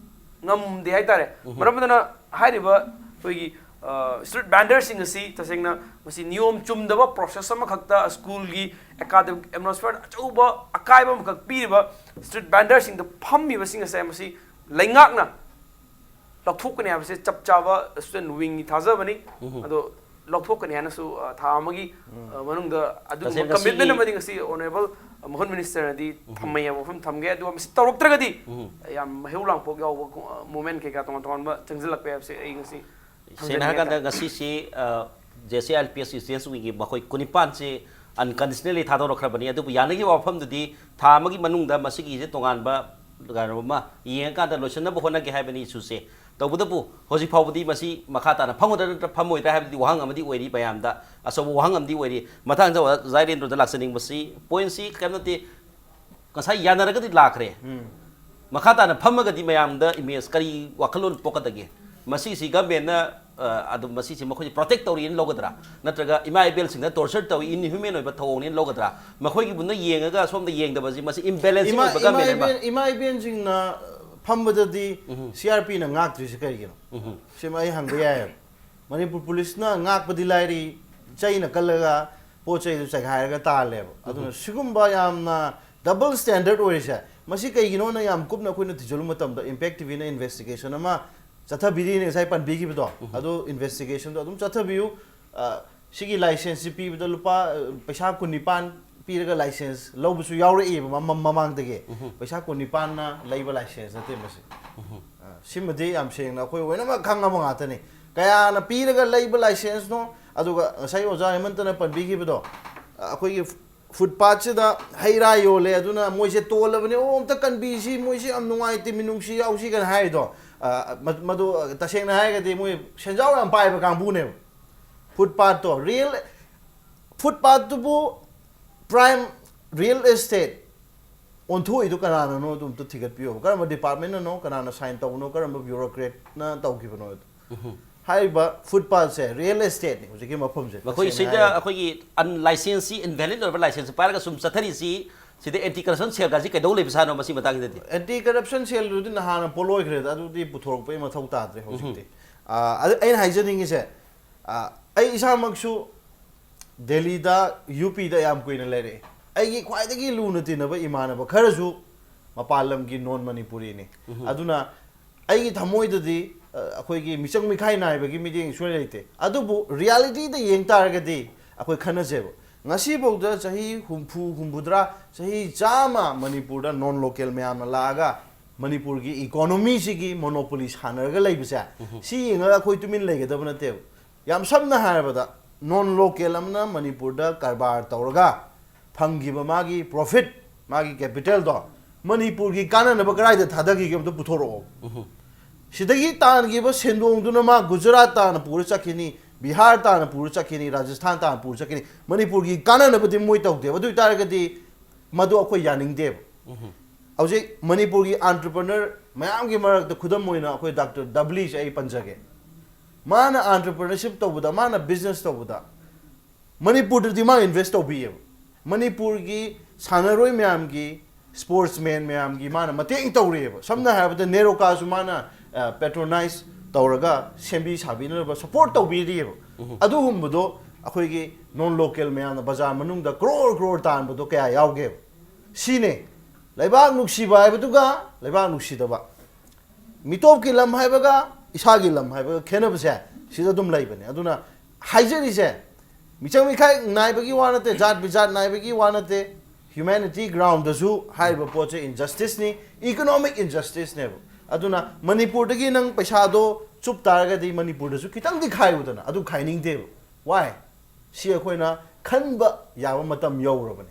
ꯉꯝꯗꯦ ꯍꯥꯏꯇꯥꯔꯦ꯫ ꯃꯔꯝ ꯑꯗꯨꯅ ꯍꯥꯏꯔꯤꯕ ꯑꯩꯈꯣꯏꯒꯤ ꯁ꯭ꯇ꯭ꯔꯤꯠ ꯚꯦꯟꯗꯔꯁꯤꯡ ꯑꯁꯤ ꯇꯁꯦꯡꯅ ꯃꯁꯤ ꯅꯤꯌꯣꯝ ꯆꯨꯝꯗꯕ ꯄ꯭ꯔꯣꯁꯦꯁ ꯑꯃꯈꯛꯇ, ꯁ꯭ꯀꯨꯜꯒꯤ ꯑꯦꯀꯥꯗꯃꯤꯛ ꯑꯦꯠꯃꯣꯁꯐꯤꯌꯔ ꯑꯆꯧꯕ ꯑꯀꯥꯏꯕ ꯑꯃꯈꯛ ꯄꯤꯔꯤꯕ ꯁ꯭ꯇ꯭ꯔꯤꯠ ꯚꯦꯟꯗꯔꯁꯤꯡꯗ ꯐꯝꯃꯤꯕꯁꯤꯡ ꯑꯁꯦ ꯃꯁꯤ ꯂꯩꯉꯥꯛꯅ ꯂꯧꯊꯣꯛꯀꯅꯤ ꯍꯥꯏꯕꯁꯦ ꯆꯞ ꯆꯥꯕ ꯁ꯭ꯇꯨꯗꯦꯟꯠ ꯋꯤꯡꯒꯤ ꯊꯥꯖꯕꯅꯤ꯫ ꯑꯗꯣ ꯂꯧꯊꯣꯛꯀꯅꯤ ꯍꯥꯏꯅꯁꯨ, ꯑ, ꯊꯥ ꯑꯃꯒꯤ, ꯑ, ꯃꯅꯨꯡꯗ ꯑꯗꯨꯒꯨꯝꯕ ꯇꯁꯦꯡꯅ ꯀꯃꯤꯠꯃꯦꯟ ꯁꯤꯒꯤ ꯑꯃꯗꯤ ꯉꯁꯤ ꯑꯣꯅꯔꯦꯕꯜ ꯃꯍꯨꯠ ꯃꯤꯅꯤꯁꯇꯔꯅꯗꯤ ꯊꯝꯃꯩ ꯍꯥꯏꯕ ꯋꯥꯐꯝ ꯊꯝꯒꯦ꯫ ꯑꯗꯨꯒ ꯃꯁꯤ ꯇꯧꯔꯛꯇ꯭ꯔꯒꯗꯤ ꯌꯥꯝ ꯃꯩꯍꯧ ꯂꯥꯡꯄꯣꯛ ꯌꯥꯎꯕ, ꯑ, ꯃꯨꯚꯃꯦꯟꯠ ꯀꯩꯀꯥ ꯇꯣꯉꯥꯟ ꯇꯣꯉꯥꯟꯕ ꯆꯪꯁꯤꯜꯂꯛꯄ ꯍꯥꯏꯕꯁꯦ ꯑꯩ ꯉꯁꯤ ꯁꯦꯡꯅ ꯊꯝꯖꯅꯤꯡꯉꯦ ꯍꯥꯏꯔꯀꯥꯟꯗ ꯍꯥꯏꯇꯥꯔꯦ꯫ ꯉꯁꯤꯁꯤ, ꯑ, J C I L P S student ꯋꯤꯡꯒꯤ ꯃꯈꯣꯏ ꯀꯨꯟꯅꯤꯄꯥꯟꯁꯤ ꯑꯟꯀꯟꯗꯤꯁꯅꯦꯜꯂꯤ ꯊꯥꯗꯣꯔꯛꯈ꯭ꯔꯕꯅꯤ꯫ ꯑꯗꯨꯕꯨ ꯌꯥꯅꯈꯤꯕ ꯋꯥꯐꯝꯗꯨꯗꯤ ꯊꯥ ꯑꯃꯒꯤ ꯃꯅꯨꯡꯗ ꯃꯁꯤꯒꯤꯁꯦ ꯇꯣꯉꯥꯟꯕ ꯀꯩꯅꯣ ꯑꯃ ꯌꯦꯡꯉꯀꯥꯟꯗ ꯂꯣꯏꯁꯤꯟꯅꯕ ꯍꯣꯠꯅꯒꯦ ꯍꯥꯏꯕꯅꯤ ꯏꯁꯨꯁꯦ꯫ ꯇꯧꯕꯇꯕꯨ ꯍꯧꯖꯤꯛ ꯐꯥꯎꯕꯗꯤ ꯃꯁꯤ ꯃꯈꯥ ꯇꯥꯅ ꯐꯝꯒꯗ꯭ꯔꯥ ꯅꯠꯇ꯭ꯔ ꯐꯝꯃꯣꯏꯗ꯭ꯔꯥ ꯍꯥꯏꯕꯗꯤ ꯋꯥꯍꯪ ꯑꯃꯗꯤ ꯑꯣꯏꯔꯤ ꯃꯌꯥꯝꯗ, ꯑꯆꯧꯕ ꯋꯥꯍꯪ ꯑꯃꯗꯤ ꯑꯣꯏꯔꯤ꯫ ꯃꯊꯪꯗ ꯑꯣꯖꯥ ꯏꯔꯦꯟꯗ꯭ꯔꯣꯗ ꯂꯥꯛꯆꯅꯤꯡꯕꯁꯤ, ꯄꯣꯏꯟꯠꯁꯤ ꯀꯔꯤꯝ ꯅꯠꯇꯦ, ꯉꯁꯥꯏ ꯌꯥꯅꯔꯒꯗꯤ ꯂꯥꯛꯈ꯭ꯔꯦ꯫ ꯃꯈꯥ ꯇꯥꯅ ꯐꯝꯃꯒꯗꯤ ꯃꯌꯥꯝꯗ ꯏꯃꯦꯖ ꯀꯔꯤ ꯋꯥꯈꯜꯂꯣꯟ ꯄꯣꯛꯀꯗꯒꯦ? ꯃꯁꯤꯁꯤ ꯒꯃꯦꯟꯅ, ꯑ, ꯑꯗꯨꯝ ꯃꯁꯤꯁꯤ ꯃꯈꯣꯏꯁꯤ ꯄ꯭ꯔꯣꯇꯦꯛ ꯇꯧꯔꯤꯅ ꯂꯧꯒꯗ꯭ꯔꯥ? ꯅꯠꯇ꯭ꯔꯒ ꯏꯃꯥ ꯏꯕꯦꯜꯁꯤꯡꯗ ꯇꯣꯔꯆꯔ ꯇꯧꯏ, ꯏꯟꯍ꯭ꯌꯨꯃꯦꯟ ꯑꯣꯏꯕ ꯊꯧꯑꯣꯡꯅꯦꯅ ꯂꯧꯒꯗ꯭ꯔꯥ? ꯃꯈꯣꯏꯒꯤ ꯃꯨꯟꯅ ꯌꯦꯡꯉꯒ ꯁꯣꯝꯗ ꯌꯦꯡꯗꯕꯁꯤ ꯃꯁꯤ ꯏꯝꯕꯦꯂꯦꯟꯁꯤꯡ ꯏꯃꯥ ꯑꯣꯏꯕ ꯏꯃꯥ ꯒꯃꯦꯟ ꯑꯃ꯫ ꯏꯕꯦꯟ ꯏꯃꯥ ꯏꯕꯦꯟꯁꯤꯡꯅ ꯐꯝꯕꯗꯗꯤ ꯁꯤ ꯑꯥꯔ ꯄꯤꯅ ꯉꯥꯛꯇ꯭ꯔꯤꯁꯤ ꯀꯔꯤꯒꯤꯅꯣ? ꯁꯤꯃ ꯑꯩ ꯍꯪꯕ ꯌꯥꯏꯑꯕ꯫ ꯃꯅꯤꯄꯨꯔ ꯄꯨꯂꯤꯁꯅ ꯉꯥꯛꯄꯗꯤ ꯂꯥꯏꯔꯤ, ꯆꯩꯅ ꯀꯜꯂꯒ ꯄꯣꯠ ꯆꯩꯗꯨ ꯆꯥꯏꯈꯥꯏꯔꯒ ꯇꯥꯜꯂꯦꯕ꯫ ꯑꯗꯨꯅ ꯁꯤꯒꯨꯝꯕ ꯌꯥꯝꯅ ꯗꯕꯜ ꯁ꯭ꯇꯦꯟꯗꯔꯠ ꯑꯣꯏꯔꯤꯁꯦ, ꯃꯁꯤ ꯀꯩꯒꯤꯅꯣꯅ ꯌꯥꯝ ꯀꯨꯞꯅ ꯑꯩꯈꯣꯏꯅ ꯊꯤꯖꯤꯜꯂꯨꯕ ꯃꯇꯝꯗ ꯏꯝꯄꯦꯛ ꯇꯤ ꯚꯤꯅ ꯏꯟꯚꯦꯁꯇꯤꯒꯦꯁꯟ ꯑꯃ ꯆꯠꯊꯕꯤꯔꯤꯅꯦ, ꯉꯁꯥꯏ ꯄꯟꯕꯤꯈꯤꯕꯗꯣ꯫ ꯑꯗꯨ ꯏꯟꯚꯦꯁꯇꯤꯒꯦꯁꯟꯗꯣ ꯑꯗꯨꯝ ꯆꯠꯊꯕꯤꯌꯨ꯫ ꯑ, ꯁꯤꯒꯤ ꯂꯥꯏꯁꯦꯟꯁꯁꯤ ꯄꯤꯕꯗ ꯂꯨꯄꯥ, ꯑ, ꯄꯩꯁꯥ ꯀꯨꯟꯅꯤꯄꯥꯟ ꯄꯤꯔꯒ ꯂꯥꯏꯁꯦꯟꯁ ꯂꯧꯕꯁꯨ ꯌꯥꯎꯔꯛꯏꯕ ꯃꯃ-, ꯃꯃꯥꯡꯗꯒꯤ꯫ ꯄꯩꯁꯥ ꯀꯨꯟꯅꯤꯄꯥꯟꯅ ꯂꯩꯕ ꯂꯥꯏꯁꯦꯟꯁ ꯅꯠꯇꯦ ꯃꯁꯤ꯫ ꯑ, ꯁꯤꯃꯗꯤ ꯌꯥꯝ ꯁꯦꯡꯅ ꯑꯩꯈꯣꯏ ꯂꯣꯏꯅꯃꯛ ꯈꯪꯉꯕ ꯉꯥꯛꯇꯅꯤ꯫ ꯀꯌꯥꯅ ꯄꯤꯔꯒ ꯂꯩꯕ ꯂꯥꯏꯁꯦꯟꯁꯅꯣ? ꯑꯗꯨꯒ ꯉꯁꯥꯏ ꯑꯣꯖꯥ ꯍꯦꯃꯟꯇꯅ ꯄꯟꯕꯤꯈꯤꯕꯗꯣ, ꯑ, ꯑꯩꯈꯣꯏꯒꯤ ꯐꯨꯠꯄꯥꯠꯁꯤꯗ ꯍꯩ ꯔꯥ ꯌꯣꯜꯂꯦ, ꯑꯗꯨꯅ ꯃꯣꯏꯁꯦ ꯇꯣꯜꯂꯕꯅꯤ, "ꯑꯣ, ꯑꯝꯇ ꯀꯟꯕꯤꯁꯤ, ꯃꯣꯏꯁꯤ ꯌꯥꯝ ꯅꯨꯡꯉꯥꯏꯇꯦ, ꯃꯤꯅꯨꯡꯁꯤ ꯌꯥꯎꯁꯤ" ꯀꯥꯏꯅ ꯍꯥꯏꯔꯤꯗꯣ, ꯑ, ꯃ-, ꯃꯗꯨ ꯇꯁꯦꯡꯅ ꯍꯥꯏꯔꯒꯗꯤ ꯃꯣꯏ ꯁꯦꯟꯖꯥꯎ ꯌꯥꯝ ꯄꯥꯏꯕ ꯀꯥꯡꯕꯨꯅꯦꯕ꯫ ꯐꯨꯠꯄꯥꯠꯇꯣ, ꯔꯤꯌꯦꯜ, ꯐꯨꯠꯄꯥꯠꯇꯨꯕꯨ ꯄ꯭ꯔꯥꯏꯝ ꯔꯤꯌꯦꯜ ꯑꯦꯁꯇꯦꯠ ꯑꯣꯟꯊꯣꯛꯏꯗꯣ ꯀꯅꯥꯅꯅꯣ? ꯑꯗꯨ ꯑꯝꯇ ꯊꯤꯒꯠꯄꯤꯌꯣꯕ꯫ ꯀꯔꯝꯕ ꯗꯤꯄꯥꯔꯠꯃꯦꯟꯅꯅꯣ? ꯀꯅꯥꯅ ꯁꯥꯏꯟ ꯇꯧꯕꯅꯣ? ꯀꯔꯝꯕ ꯕ꯭ꯌꯨꯔꯣꯀ꯭ꯔꯦꯠꯅ ꯇꯧꯈꯤꯕꯅꯣ? ꯑꯗꯣ ꯍꯥꯏꯔꯤꯕ ꯐꯨꯠꯄꯥꯠꯁꯦ ꯔꯤꯌꯦꯜ ꯑꯦꯁꯇꯦꯠꯅꯤ ꯍꯧꯖꯤꯛꯀꯤ ꯃꯐꯝꯁꯦ, ꯃꯈꯣꯏ ꯇꯁꯦꯡꯅ ꯁꯤꯗ ꯍꯥꯏꯔꯒꯗꯤ꯫ ꯑꯩꯈꯣꯏꯒꯤ ꯑꯟ-, ꯂꯥꯏꯁꯦꯟꯁꯁꯤ, ꯏꯟꯚꯦꯂꯤꯠ ꯑꯣꯏꯔꯕ ꯂꯥꯏꯁꯦꯟꯁꯁꯤ ꯄꯥꯏꯔꯒ ꯁꯨꯝ ꯆꯠꯊꯔꯤꯁꯤ, ꯁꯤꯗ ꯑꯦꯟꯇꯤ ꯀꯔꯞꯁꯟ ꯁꯦꯜꯒꯁꯤ ꯀꯩꯗꯧ ꯂꯩꯕ ꯁꯥꯅꯣ ꯃꯁꯤ ꯃꯇꯥꯡꯁꯤꯗꯗꯤ? ꯑꯦꯟꯇꯤ ꯀꯔꯞꯁꯟ ꯁꯦꯜꯗꯨꯗꯤ ꯅꯍꯥꯟꯅ ꯄꯣꯂꯣꯏꯈ꯭ꯔꯦꯗ, ꯑꯗꯨꯗꯤ ꯄꯨꯊꯣꯔꯛꯄꯒꯤ ꯃꯊꯧ ꯇꯥꯗ꯭ꯔꯦ ꯍꯧꯖꯤꯛꯇꯤ꯫ ꯑꯥ, ꯑꯗꯨ ꯑꯩꯅ ꯍꯥꯏꯖꯅꯤꯡꯉꯤꯁꯦ, ꯑꯥ, ꯑꯩ ꯏꯁꯥꯃꯛꯁꯨ ꯗꯦꯜꯂꯤꯗ, ꯌꯨ ꯄꯤꯗ ꯌꯥꯝ ꯀꯨꯏꯅ ꯂꯩꯔꯛꯑꯦ꯫ ꯑꯩꯒꯤ ꯈ꯭ꯋꯥꯏꯗꯒꯤ ꯂꯨꯅ ꯇꯤꯟꯅꯕ ꯏꯃꯥꯟꯅꯕ ꯈꯔꯁꯨ ꯃꯄꯥꯟ ꯂꯝꯒꯤ ꯅꯣꯟ ꯃꯅꯤꯄꯨꯔꯤꯅꯤ꯫ ꯑꯗꯨꯅ ꯑꯩꯒꯤ ꯊꯃꯣꯏꯗꯗꯤ, ꯑ, ꯑꯩꯈꯣꯏꯒꯤ ꯃꯤꯆꯪ ꯃꯤꯈꯥꯏ ꯅꯥꯏꯕꯒꯤ ꯃꯤꯠꯌꯦꯡ ꯁꯣꯏ ꯂꯩꯇꯦ꯫ ꯑꯗꯨꯕꯨ ꯔꯤꯌꯦꯂꯤꯇꯤꯗ ꯌꯦꯡ ꯇꯥꯔꯒꯗꯤ ꯑꯩꯈꯣꯏ ꯈꯟꯅꯁꯦꯕ꯫ ꯉꯁꯤꯐꯥꯎꯗ ꯆꯍꯤ ꯍꯨꯝꯐꯨ, ꯍꯨꯝꯐꯨꯇꯔꯥ, ꯆꯍꯤ ꯆꯥꯝꯃ ꯃꯅꯤꯄꯨꯔꯗ ꯅꯣꯟ ꯂꯣꯀꯦꯜ ꯃꯌꯥꯝꯅ ꯂꯥꯛꯑꯒ ꯃꯅꯤꯄꯨꯔꯒꯤ ꯏꯀꯣꯅꯣꯃꯤꯁꯤꯒꯤ ꯃꯣꯅꯣꯄꯣꯂꯤ ꯁꯥꯟꯅꯔꯒ ꯂꯩꯕꯁꯦ, ꯁꯤ ꯌꯦꯡꯉꯒ ꯑꯩꯈꯣꯏ ꯇꯨꯃꯤꯟ ꯂꯩꯒꯗꯕ ꯅꯠꯇꯦꯕ꯫ ꯌꯥꯝ ꯁꯝꯅ ꯍꯥꯏꯔꯕꯗ, ꯅꯣꯟ ꯂꯣꯀꯦꯜ ꯑꯃꯅ ꯃꯅꯤꯄꯨꯔꯗ ꯀꯔꯕꯥꯔ ꯇꯧꯔꯒ ꯐꯪꯈꯤꯕ ꯃꯥꯒꯤ ꯄ꯭ꯔꯣꯐꯤꯠ, ꯃꯥꯒꯤ ꯀꯦꯄꯤꯇꯦꯜꯗꯣ ꯃꯅꯤꯄꯨꯔꯒꯤ ꯀꯥꯟꯅꯅꯕ ꯀꯗꯥꯏꯗ ꯊꯥꯗꯈꯤꯒꯦ ꯑꯝꯇ ꯄꯨꯊꯣꯔꯛꯑꯣ꯫ ꯁꯤꯗꯒꯤ ꯇꯥꯟꯈꯤꯕ ꯁꯦꯟꯗꯣꯡꯗꯨꯅ ꯃꯥ ꯒꯨꯖꯔꯥꯠ ꯇꯥꯟꯅ ꯄꯨꯔ ꯆꯠꯈꯤꯅꯤ, ꯕꯤꯍꯥꯔ ꯇꯥꯟꯅ ꯄꯨꯔ ꯆꯠꯈꯤꯅꯤ, ꯔꯥꯖꯁꯊꯥꯟ ꯇꯥꯟꯅ ꯄꯨꯔ ꯆꯠꯈꯤꯅꯤ꯫ ꯃꯅꯤꯄꯨꯔꯒꯤ ꯀꯥꯟꯅꯅꯕꯗꯤ ꯃꯣꯏ ꯇꯧꯗꯦꯕ꯫ ꯑꯗꯨ ꯑꯣꯏ ꯇꯥꯔꯒꯗꯤ ꯃꯗꯨ ꯑꯩꯈꯣꯏ ꯌꯥꯅꯤꯡꯗꯦꯕ꯫ ꯍꯧꯖꯤꯛ ꯃꯅꯤꯄꯨꯔꯒꯤ ꯑꯦꯟꯇꯔꯄ꯭ꯔꯦꯅꯔ ꯃꯌꯥꯝꯒꯤ ꯃꯔꯛꯇ ꯈꯨꯗꯝ ꯑꯣꯏꯅ ꯑꯩꯈꯣꯏ ꯗꯥꯛꯇꯔ ꯗꯕꯂꯤꯁꯦ ꯑꯩ ꯄꯟꯖꯒꯦ꯫ ꯃꯥꯅ ꯑꯦꯟꯇꯔꯄ꯭ꯔꯦꯅꯔꯁꯤꯞ ꯇꯧꯕꯗ, ꯃꯥꯅ ꯕꯤꯖꯤꯅꯦꯁ ꯇꯧꯕꯗ ꯃꯅꯤꯄꯨꯔꯗꯗꯤ ꯃꯥ ꯏꯟꯚꯦꯁ ꯇꯧꯕꯤꯌꯦꯕ꯫ ꯃꯅꯤꯄꯨꯔꯒꯤ ꯁꯥꯟꯅꯔꯣꯏ ꯃꯌꯥꯝꯒꯤ, ꯁ꯭ꯄꯣꯔꯠꯁꯃꯦꯟ ꯃꯌꯥꯝꯒꯤ ꯃꯥꯅ ꯃꯇꯦꯡ ꯇꯧꯔꯤꯑꯕ꯫ ꯁꯝꯅ ꯍꯥꯏꯔꯕꯗ ꯅꯦꯔꯣꯀꯥꯁꯨ ꯃꯥꯅ, ꯑ, ꯄꯦꯇ꯭ꯔꯣꯅꯥꯏꯁ ꯇꯧꯔꯒ ꯁꯦꯝꯕꯤ ꯁꯥꯕꯤꯅꯅꯕ ꯁꯄꯣꯔꯠ ꯇꯧꯕꯤꯔꯤꯑꯕ꯫ ꯑꯗꯨꯒꯨꯝꯕꯗꯣ ꯑꯩꯈꯣꯏꯒꯤ ꯅꯣꯟ ꯂꯣꯀꯦꯜ ꯃꯌꯥꯝꯅ ꯕꯖꯥꯔ ꯃꯅꯨꯡꯗ ꯀ꯭ꯔꯣꯔ ꯀ꯭ꯔꯣꯔ ꯇꯥꯟꯕꯗꯣ ꯀꯌꯥ ꯌꯥꯎꯒꯦꯕ? ꯁꯤꯅꯦ ꯂꯩꯕꯥꯛ ꯅꯨꯡꯁꯤꯕ ꯍꯥꯏꯕꯗꯨꯒ ꯂꯩꯕꯥꯛ ꯅꯨꯡꯁꯤꯗꯕ꯫ ꯃꯤꯇꯣꯞꯀꯤ ꯂꯝ ꯍꯥꯏꯕꯒ ꯏꯁꯥꯒꯤ ꯂꯝ ꯍꯥꯏꯕꯒ ꯈꯦꯠꯅꯕꯁꯦ ꯁꯤꯗ ꯑꯗꯨꯝ ꯂꯩꯕꯅꯦ꯫ ꯑꯗꯨꯅ ꯍꯥꯏꯖꯔꯤꯁꯦ, ꯃꯤꯆꯪ ꯃꯤꯈꯥꯏ ꯅꯥꯏꯕꯒꯤ ꯋꯥ ꯅꯠꯇꯦ, ꯖꯥꯠ ꯕꯤꯖꯥꯠ ꯅꯥꯏꯕꯒꯤ ꯋꯥ ꯅꯠꯇꯦ, ꯍ꯭ꯌꯨꯃꯦꯅꯤꯇꯤ ꯒ꯭ꯔꯥꯎꯟꯗꯁꯨ ꯍꯥꯏꯔꯤꯕ ꯄꯣꯠꯁꯦ ꯏꯟꯖꯁꯇꯤꯁꯅꯤ, ꯏꯀꯣꯅꯣꯃꯤꯛ ꯏꯟꯖꯁꯇꯤꯁꯅꯦꯕ꯫ ꯑꯗꯨꯅ ꯃꯅꯤꯄꯨꯔꯗꯒꯤ ꯅꯪ ꯄꯩꯁꯥꯗꯣ ꯆꯨꯞ ꯇꯥꯔꯒꯗꯤ ꯃꯅꯤꯄꯨꯔꯗꯁꯨ ꯈꯤꯇꯪꯗꯤ ꯈꯥꯏꯌꯨꯗꯅ, ꯑꯗꯨ ꯈꯥꯏꯅꯤꯡꯗꯦꯕ꯫ ꯋꯥꯏ? ꯁꯤ ꯑꯩꯈꯣꯏꯅ ꯈꯟꯕ ꯌꯥꯕ ꯃꯇꯝ ꯌꯧꯔꯕꯅꯤ꯫